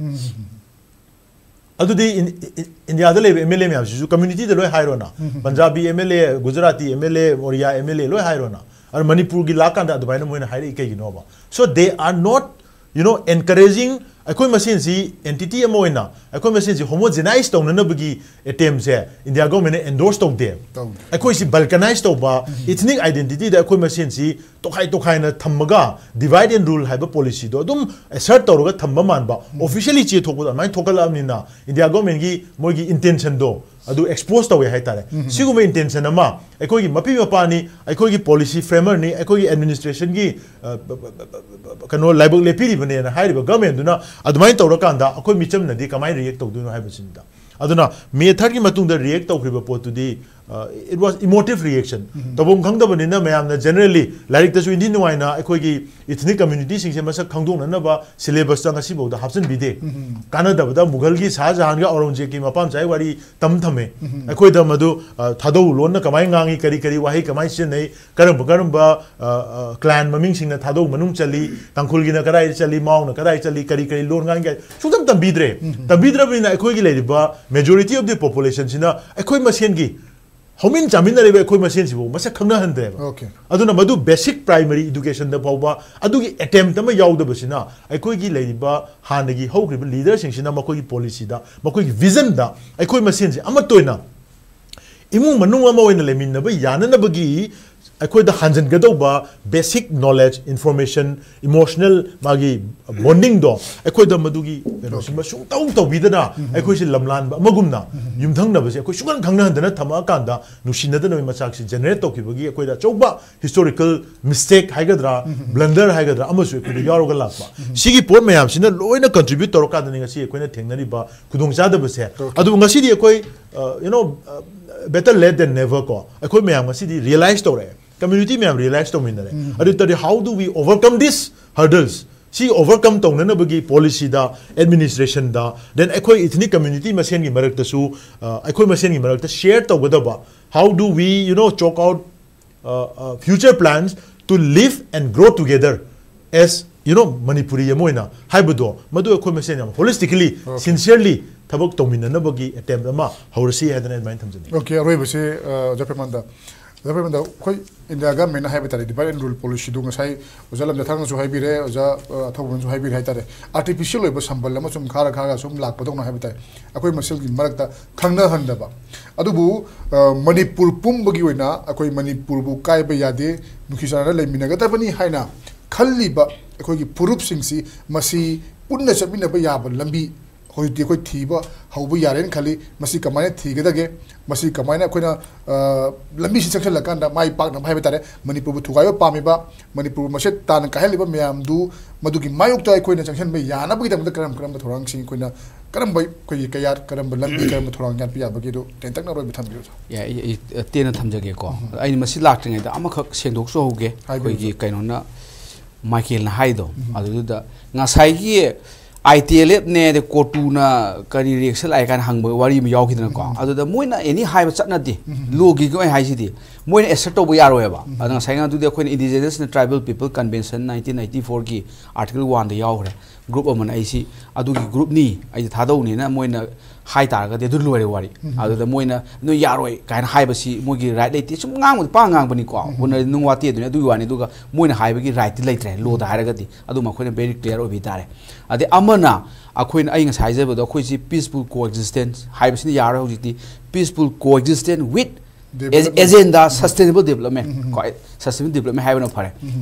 ꯑꯗꯨꯗꯤ ꯏꯟ-, ꯏꯟ-, ꯏꯟꯗꯤꯌꯥꯗ ꯂꯩꯕ ꯑꯦꯝ ꯑꯦꯜ ꯑꯦ ꯃꯌꯥꯝꯁꯤꯁꯨ ꯀꯝꯃ꯭ꯌꯨꯅꯤꯇꯤꯗ ꯂꯣꯏ ꯍꯥꯏꯔꯣꯅ, Punjabi M L A, Gujarati M L A, Oriya M L A ꯂꯣꯏ ꯍꯥꯏꯔꯣꯅ꯫ ꯑꯗꯣ ꯃꯅꯤꯄꯨꯔꯒꯤ ꯂꯥꯛꯀꯥꯟꯗ ꯑꯗꯨꯃꯥꯏꯅ ꯃꯣꯏꯅ ꯍꯥꯏꯔꯛꯏ ꯀꯩꯒꯤꯅꯣꯕ? So they are not, you know, encouraging ꯑꯩꯈꯣꯏ ꯃꯁꯦꯟꯁꯤ ꯑꯦꯟꯇꯤꯇꯤ ꯑꯃ ꯑꯣꯏꯅ ꯑꯩꯈꯣꯏ ꯃꯁꯦꯟꯁꯤ ꯍꯣꯃꯣꯖꯦꯅꯥꯏꯁ ꯇꯧꯅꯅꯕꯒꯤ ꯑꯦꯇꯦꯝꯁꯦ ꯏꯟꯗꯤꯌꯥ ꯒꯣꯔꯃꯦꯟꯅ ꯑꯦꯟꯗꯣꯔꯁ ꯇꯧꯗꯦ꯫ ꯇꯧꯗꯦ꯫ ꯑꯩꯈꯣꯏꯁꯤ ꯕꯜꯀꯅꯥꯏꯁ ꯇꯧꯕ, ꯏꯊꯅꯤꯛ ꯑꯥꯏꯗꯦꯟꯇꯤꯇꯤꯗ ꯑꯩꯈꯣꯏ ꯃꯁꯦꯟꯁꯤ ꯇꯣꯈꯥꯏ ꯇꯣꯈꯥꯏꯅ ꯊꯝꯃꯒ ꯗꯤꯚꯥꯏꯠ ꯑꯦꯟ ꯔꯨꯜ ꯍꯥꯏꯕ ꯄꯣꯂꯤꯁꯤꯗꯣ ꯑꯗꯨꯝ ꯑꯦꯁꯔꯠ ꯇꯧꯔꯒ ꯊꯝꯕ ꯃꯥꯟꯕ, ꯑꯣꯐꯤꯁꯤꯌꯦꯜꯂꯤ ꯆꯦ ꯊꯣꯛꯄꯗꯣ ꯑꯗꯨꯃꯥꯏꯅ ꯊꯣꯛꯍꯜꯂꯛꯑꯕꯅꯤꯅ ꯏꯟꯗꯤꯌꯥ ꯒꯣꯔꯃꯦꯟꯒꯤ ꯃꯣꯏꯒꯤ ꯏꯟꯇꯦꯟꯁꯟꯗꯣ ꯑꯗꯨ ꯑꯦꯛꯁꯄꯣꯖ ꯇꯧꯋꯦ ꯍꯥꯏꯇꯥꯔꯦ꯫ ꯁꯤꯒꯨꯝꯕ ꯏꯟꯇꯦꯟꯁꯟ ꯑꯃ ꯑꯩꯈꯣꯏꯒꯤ ꯃꯄꯤ ꯃꯄꯥꯅꯤ, ꯑꯩꯈꯣꯏꯒꯤ ꯄꯣꯂꯤꯁꯤ ꯐ꯭ꯔꯦꯃꯔꯅꯤ, ꯑꯩꯈꯣꯏꯒꯤ ꯑꯦꯗꯃꯤꯅꯤꯁꯇ꯭ꯔꯦꯁꯟꯒꯤ, ꯑ, ꯕ-, ꯕ-, ꯕ-, ꯕ-, ꯕ-, ꯀꯩꯅꯣ, ꯂꯥꯏꯕꯛ ꯂꯦꯞꯄꯤꯔꯤꯕꯅꯦꯅ ꯍꯥꯏꯔꯤꯕ ꯒꯚꯔꯟꯃꯦꯟꯗꯨꯅ ꯑꯗꯨꯃꯥꯏꯅ ꯇꯧꯔꯀꯥꯟꯗ ꯑꯩꯈꯣꯏ ꯃꯤꯆꯝꯅꯗꯤ ꯀꯃꯥꯏꯅ ꯔꯤꯌꯦꯛ ꯇꯧꯗꯣꯏꯅꯣ ꯍꯥꯏꯕꯁꯤꯅꯤꯗ꯫ ꯑꯗꯨꯅ ꯃꯦ ꯊꯥꯔꯠꯀꯤ ꯃꯇꯨꯡꯗ ꯔꯤꯌꯦꯛ ꯇꯧꯈ꯭ꯔꯤꯕ ꯄꯣꯠꯇꯨꯗꯤ, ꯑ, it was emotive reaction. ꯇꯧꯐꯝ ꯈꯪꯗꯕꯅꯤꯅ ꯃꯌꯥꯝꯅ ꯖꯦꯅꯔꯦꯜꯂꯤ ꯂꯥꯏꯔꯤꯛꯇꯁꯨ ꯏꯟꯊꯤ ꯅꯨꯡꯉꯥꯏꯅ ꯑꯩꯈꯣꯏꯒꯤ ꯏꯊꯅꯤꯛ ꯀꯝꯃ꯭ꯌꯨꯅꯤꯇꯤꯁꯤꯡꯁꯦ ꯃꯁꯛ ꯈꯪꯗꯣꯛꯅꯅꯕ ꯁꯤꯂꯦꯕꯁꯇ ꯉꯁꯤꯐꯥꯎꯗ ꯍꯥꯞꯆꯤꯟꯕꯤꯗꯦ꯫ ꯀꯥꯟꯅꯗꯕꯗ ꯃꯨꯘꯜꯒꯤ ꯁꯥꯍ ꯖꯍꯥꯟꯒ ꯑꯧꯔꯪꯖꯦꯕꯀꯤ ꯃꯄꯥꯝꯆꯥꯒꯤ ꯋꯥꯔꯤ ꯇꯝ ꯊꯝꯃꯦ꯫ ꯑꯩꯈꯣꯏꯗ ꯃꯗꯨ, ꯑ, ꯊꯥꯗꯧ ꯂꯣꯟꯅ ꯀꯃꯥꯏꯅ ꯉꯥꯡꯉꯤ, ꯀꯔꯤ ꯀꯔꯤ ꯋꯥꯍꯩ ꯀꯃꯥꯏꯅ ꯁꯤꯖꯤꯟꯅꯩ, ꯀꯔꯝꯕ ꯀꯔꯝꯕ, ꯑ, ꯑ, ꯀ꯭ꯂꯥꯟ ꯃꯃꯤꯡꯁꯤꯡꯅ ꯊꯥꯗꯧ ꯃꯅꯨꯡ ꯆꯜꯂꯤ, ꯇꯥꯡꯈꯨꯜꯒꯤꯅ ꯀꯗꯥꯏꯗ ꯆꯜꯂꯤ, ꯃꯥꯎꯅ ꯀꯗꯥꯏ ꯆꯜꯂꯤ, ꯀꯔꯤ ꯀꯔꯤ ꯂꯣꯟ ꯉꯥꯡꯒꯦ, ꯁꯨꯡꯇꯝ ꯇꯝꯕꯤꯗ꯭ꯔꯦ꯫ ꯇꯝꯕꯤꯗ꯭ꯔꯕꯅꯤꯅ ꯑꯩꯈꯣꯏꯒꯤ ꯂꯩꯔꯤꯕ majority of the populationꯁꯤꯅ ꯑꯩꯈꯣꯏ ꯃꯁꯦꯟꯒꯤ ꯍꯧꯃꯤꯟ ꯆꯥꯃꯤꯟꯅꯔꯤꯕ ꯑꯩꯈꯣꯏ ꯃꯁꯦꯟꯁꯤꯕꯨ ꯃꯁꯛ ꯈꯪꯅꯍꯟꯗ꯭ꯔꯦꯕ꯫ Okay. ꯑꯗꯨꯅ ꯃꯗꯨ basic primary educationꯗ ꯐꯥꯎꯕ ꯑꯗꯨꯒꯤ attempt ꯑꯃ ꯌꯥꯎꯗꯕꯁꯤꯅ ꯑꯩꯈꯣꯏꯒꯤ ꯂꯩꯔꯤꯕ ꯍꯥꯟꯅꯒꯤ ꯍꯧꯈ꯭ꯔꯤꯕ ꯂꯤꯗꯔꯁꯤꯡꯁꯤꯅ ꯃꯈꯣꯏꯒꯤ ꯄꯣꯂꯤꯁꯤꯗ, ꯃꯈꯣꯏꯒꯤ ꯚꯤꯖꯟꯗ ꯑꯩꯈꯣꯏ ꯃꯁꯦꯟꯁꯦ ꯑꯃꯠꯇ ꯑꯣꯏꯅ ꯏꯃꯨꯡ ꯃꯅꯨꯡ ꯑꯃ ꯑꯣꯏꯅ ꯂꯩꯃꯤꯟꯅꯕ ꯌꯥꯅꯅꯕꯒꯤ ꯑꯩꯈꯣꯏꯗ ꯍꯟꯖꯤꯟꯒꯗꯧꯕ basic knowledge, information, emotional ꯃꯥꯒꯤ bondingꯗꯣ ꯑꯩꯈꯣꯏꯗ ꯃꯗꯨꯒꯤ ꯀꯩꯅꯣꯁꯤꯃ ꯁꯨꯡꯇꯧ ꯇꯧꯕꯤꯗꯅ ꯑꯩꯈꯣꯏꯁꯤ ꯂꯝꯂꯥꯟꯕ ꯑꯃꯒꯨꯝꯅ ꯌꯨꯝꯊꯪꯅꯕꯁꯦ ꯑꯩꯈꯣꯏ ꯁꯨꯡꯈꯪ ꯈꯪꯅꯍꯟꯗꯅ ꯊꯝꯃꯛꯑꯀꯥꯟꯗ ꯅꯨꯡꯁꯤꯅꯗꯅꯕꯒꯤ ꯃꯆꯥꯛꯁꯤ generate ꯇꯧꯈꯤꯕꯒꯤ ꯑꯩꯈꯣꯏꯗ ꯑꯆꯧꯕ historical mistake ꯍꯥꯏꯒꯗ꯭ꯔꯥ, blunder ꯍꯥꯏꯒꯗ꯭ꯔꯥ, ꯑꯃꯁꯨ ꯑꯩꯈꯣꯏꯗ ꯌꯥꯎꯔꯒ ꯂꯥꯛꯄ꯫ ꯁꯤꯒꯤ ꯄꯣꯠ ꯃꯌꯥꯝꯁꯤꯅ ꯂꯣꯏꯅ contribute ꯇꯧꯔꯀꯥꯟꯗꯅꯤ ꯉꯁꯤ ꯑꯩꯈꯣꯏꯅ ꯊꯦꯡꯅꯔꯤꯕ ꯈꯨꯗꯣꯡꯆꯥꯗꯕꯁꯦ꯫ ꯑꯗꯨꯕꯨ ꯉꯁꯤꯗꯤ ꯑꯩꯈꯣꯏ, uh, you know, uh, better late than never ꯀꯣ, ꯑꯩꯈꯣꯏ ꯃꯌꯥꯝ ꯉꯁꯤꯗꯤ realize ꯇꯧꯔꯛꯑꯦ, community ꯃꯌꯥꯝ realize ꯇꯧꯃꯤꯟꯅꯔꯦ꯫ ꯑꯗꯨ ꯇꯥꯔꯗꯤ, how do we overcome these hurdles? ꯁꯤ overcome ꯇꯧꯅꯅꯕꯒꯤ policyꯗ, administrationꯗ, then ꯑꯩꯈꯣꯏ ethnic community ꯃꯁꯦꯟꯒꯤ ꯃꯔꯛꯇꯁꯨ, ꯑ, ꯑꯩꯈꯣꯏ ꯃꯁꯦꯟꯒꯤ ꯃꯔꯛꯇ share ꯇꯧꯒꯗꯕ, how do we, you know, chalk out, uh, uh, future plans to live and grow together as, you know, Manipuri ꯑꯃ ꯑꯣꯏꯅ ꯍꯥꯏꯕꯗꯣ, ꯃꯗꯨ ꯑꯩꯈꯣꯏ ꯃꯁꯦꯟ ꯌꯥꯝ holistically, sincerely ꯊꯕꯛ ꯇꯧꯃꯤꯟꯅꯅꯕꯒꯤ attempt ꯑꯃ ꯍꯧꯔꯁꯤ ꯍꯥꯏꯗꯅ ꯑꯗꯨꯃꯥꯏꯅ ꯊꯝꯖꯅꯤꯡꯉꯤ꯫ Okay, ꯑꯔꯣꯏꯕꯁꯤ, ꯑ, ꯑꯣꯖꯥ ꯄ꯭ꯔꯦꯃꯥꯅꯟꯗ, ꯑꯣꯖꯥ ꯄ꯭ꯔꯦꯃꯥꯅꯟꯗ, ꯑꯩꯈꯣꯏ India governmentꯅ ꯍꯥꯏꯕ ꯇꯥꯔꯦ, divide and rule policyꯗꯨ ꯉꯁꯥꯏ ꯑꯣꯖꯥ ꯂꯝꯖꯥꯊꯥꯡꯅꯁꯨ ꯍꯥꯏꯕꯤꯔꯦ, ꯑꯣꯖꯥ, ꯑ, ꯑꯊꯧꯕꯅꯁꯨ ꯍꯥꯏꯕꯤꯔꯦ ꯍꯥꯏꯇꯥꯔꯦ, artificial ꯑꯣꯏꯕ ꯁꯝꯕꯜ ꯑꯃ ꯁꯨꯝ ꯈꯥꯔ ꯈꯥꯔꯒ ꯁꯨꯝ ꯂꯥꯛꯄꯗꯧꯅ ꯍꯥꯏꯕ ꯇꯥꯔꯦ꯫ ꯑꯩꯈꯣꯏ ꯃꯁꯦꯜꯒꯤ ꯃꯔꯛꯇ ꯈꯪꯅꯍꯟꯗꯕ꯫ ꯑꯗꯨꯕꯨ, ꯑ, ꯃꯅꯤꯄꯨꯔ ꯄꯨꯝꯕꯒꯤ ꯑꯣꯏꯅ ꯑꯩꯈꯣꯏ ꯃꯅꯤꯄꯨꯔꯕꯨ ꯀꯥꯏꯕ ꯌꯥꯗꯦ, ꯅꯨꯡꯁꯤ ꯆꯥꯟꯅꯅ ꯂꯩꯃꯤꯟꯅꯒꯗꯕꯅꯤ ꯍꯥꯏꯅ ꯈꯜꯂꯤꯕ ꯑꯩꯈꯣꯏꯒꯤ ꯐꯨꯔꯨꯞꯁꯤꯡꯁꯤ ꯃꯁꯤ ꯄꯨꯟꯅ ꯆꯠꯃꯤꯟꯅꯕ ꯌꯥꯕ ꯂꯝꯕꯤ ꯍꯧꯖꯤꯛꯇꯤ ꯑꯩꯈꯣꯏ ꯊꯤꯕ ꯍꯧꯕ ꯌꯥꯔꯦꯅ ꯈꯜꯂꯤ꯫ ꯃꯁꯤ ꯀꯃꯥꯏꯅ ꯊꯤꯒꯗꯒꯦ? ꯃꯁꯤ ꯀꯃꯥꯏꯅ ꯑꯩꯈꯣꯏꯅ, ꯑ, ꯂꯝꯕꯤꯁꯤ ꯆꯪꯁꯤꯜꯂꯀꯥꯟꯗ ꯃꯥꯏ ꯄꯥꯛꯅꯕ ꯍꯥꯏꯕ ꯇꯥꯔꯦ, ꯃꯅꯤꯄꯨꯔꯕꯨ ꯊꯨꯒꯥꯏꯕ ꯄꯥꯝꯃꯤꯕ, ꯃꯅꯤꯄꯨꯔꯕꯨ ꯃꯁꯦ ꯇꯥꯅ ꯀꯥꯏꯍꯜꯂꯤꯕ ꯃꯌꯥꯝꯗꯨ ꯃꯗꯨꯒꯤ ꯃꯥꯌꯣꯛꯇ ꯑꯩꯈꯣꯏꯅ ꯆꯪꯁꯤꯟꯕ ꯌꯥꯅꯕꯒꯤꯗꯃꯛꯇ ꯀꯔꯝ ꯀꯔꯝꯕ ꯊꯧꯔꯥꯡꯁꯤꯡ ꯑꯩꯈꯣꯏꯅ, ꯀꯔꯝꯕ ꯑꯩꯈꯣꯏꯒꯤ ꯀꯌꯥꯠ, ꯀꯔꯝꯕ ꯂꯝꯕꯤ, ꯀꯔꯝꯕ ꯊꯧꯔꯥꯡ ꯌꯥꯠꯄ ꯌꯥꯕꯒꯦꯗꯣ ꯇꯦꯟꯇꯛꯅ ꯑꯔꯣꯏꯕ ꯊꯝꯕꯤꯌꯨ꯫ ꯌꯥꯏ, ꯑꯩ, ꯑꯩ ꯇꯦꯟꯅ ꯊꯝꯖꯒꯦꯀꯣ꯫ ꯑꯩꯅ ꯃꯁꯤ ꯂꯥꯛꯇ꯭ꯔꯤꯉꯩꯗ ꯑꯃꯈꯛ ꯁꯦꯡꯗꯣꯛꯆꯍꯧꯒꯦ꯫ ꯍꯥꯏꯕꯤꯌꯨ, ꯑꯩꯈꯣꯏꯒꯤ ꯀꯩꯅꯣꯅ, ꯃꯥꯏꯀꯦꯜꯅ ꯍꯥꯏꯗꯣ, ꯑꯗꯨꯗꯨꯗ ꯉꯁꯥꯏꯒꯤ ꯑꯥꯏ ꯇꯤ ꯑꯦꯜ ꯑꯦꯐꯅꯦ, ꯑꯗꯩ ꯀꯣꯇꯨꯅ ꯀꯔꯤ reaction ꯂꯥꯛꯑꯦ ꯀꯥꯏꯅ ꯍꯪꯕ ꯋꯥꯔꯤ ꯑꯃ ꯌꯥꯎꯈꯤꯗꯅꯀꯣ꯫ ꯑꯗꯨꯗ ꯃꯣꯏꯅ any ꯍꯥꯏꯕ ꯆꯠꯅꯗꯦ꯫ Lawꯒꯤ ꯑꯣꯏꯅ ꯍꯥꯏꯁꯤꯗꯤ ꯃꯣꯏꯅ assert ꯇꯧꯕ ꯌꯥꯔꯣꯏꯕ꯫ ꯑꯗ ꯉꯁꯥꯏ ꯑꯗꯨꯗꯤ ꯑꯩꯈꯣꯏꯅ Indigenous and Tribal People Convention nineteen ninety fourꯒꯤ article oneꯗ ꯌꯥꯎꯈ꯭ꯔꯦ꯫ Group ꯑꯃꯅ ꯑꯩꯁꯤ ꯑꯗꯨꯒꯤ groupꯅꯤ, ꯑꯩꯁꯤ ꯊꯥꯗꯧꯅꯤꯅ ꯃꯣꯏꯅ ꯍꯥꯏ ꯇꯥꯔꯒꯗꯤ ꯑꯗꯨ ꯂꯣꯏꯔꯦ ꯋꯥꯔꯤ꯫ ꯑꯗꯨꯗ ꯃꯣꯏꯅ "ꯅꯣꯏ ꯌꯥꯔꯣꯏ" ꯀꯥꯏꯅ ꯍꯥꯏꯕꯁꯤ ꯃꯣꯏꯒꯤ right ꯂꯩꯇꯦ꯫ ꯁꯨꯝ ꯉꯥꯡꯕꯗꯤ ꯄꯥꯡ ꯉꯥꯡꯕꯅꯤꯀꯣ꯫ ꯍꯣꯠꯅꯔꯗꯤ ꯅꯨꯡ ꯋꯥꯠꯇꯦ ꯑꯗꯨꯅꯤ, ꯑꯗꯨꯒꯤ ꯋꯥꯅꯤ꯫ ꯑꯗꯨꯒ ꯃꯣꯏꯅ ꯍꯥꯏꯕꯒꯤ rightꯇꯤ ꯂꯩꯇ꯭ꯔꯦ, lawꯗ ꯍꯥꯏꯔꯒꯗꯤ꯫ ꯑꯗꯨꯃ ꯑꯩꯈꯣꯏꯅ very clear ꯑꯣꯏꯕꯤ ꯇꯥꯔꯦ꯫ ꯑꯗꯩ ꯑꯃꯅ ꯑꯩꯈꯣꯏꯅ, ꯑꯩ ꯉꯁꯥꯏ ꯍꯥꯏꯖꯕꯗꯣ, ꯑꯩꯈꯣꯏꯁꯤ peaceful coexistence ꯍꯥꯏꯕꯁꯤꯅ ꯌꯥꯔꯣꯏ ꯍꯧꯖꯤꯛꯇꯤ꯫ Peaceful coexistence with Development. Agenda sustainable development, ꯀꯣ, sustainable development ꯍꯥꯏꯕꯅ ꯐꯔꯦ꯫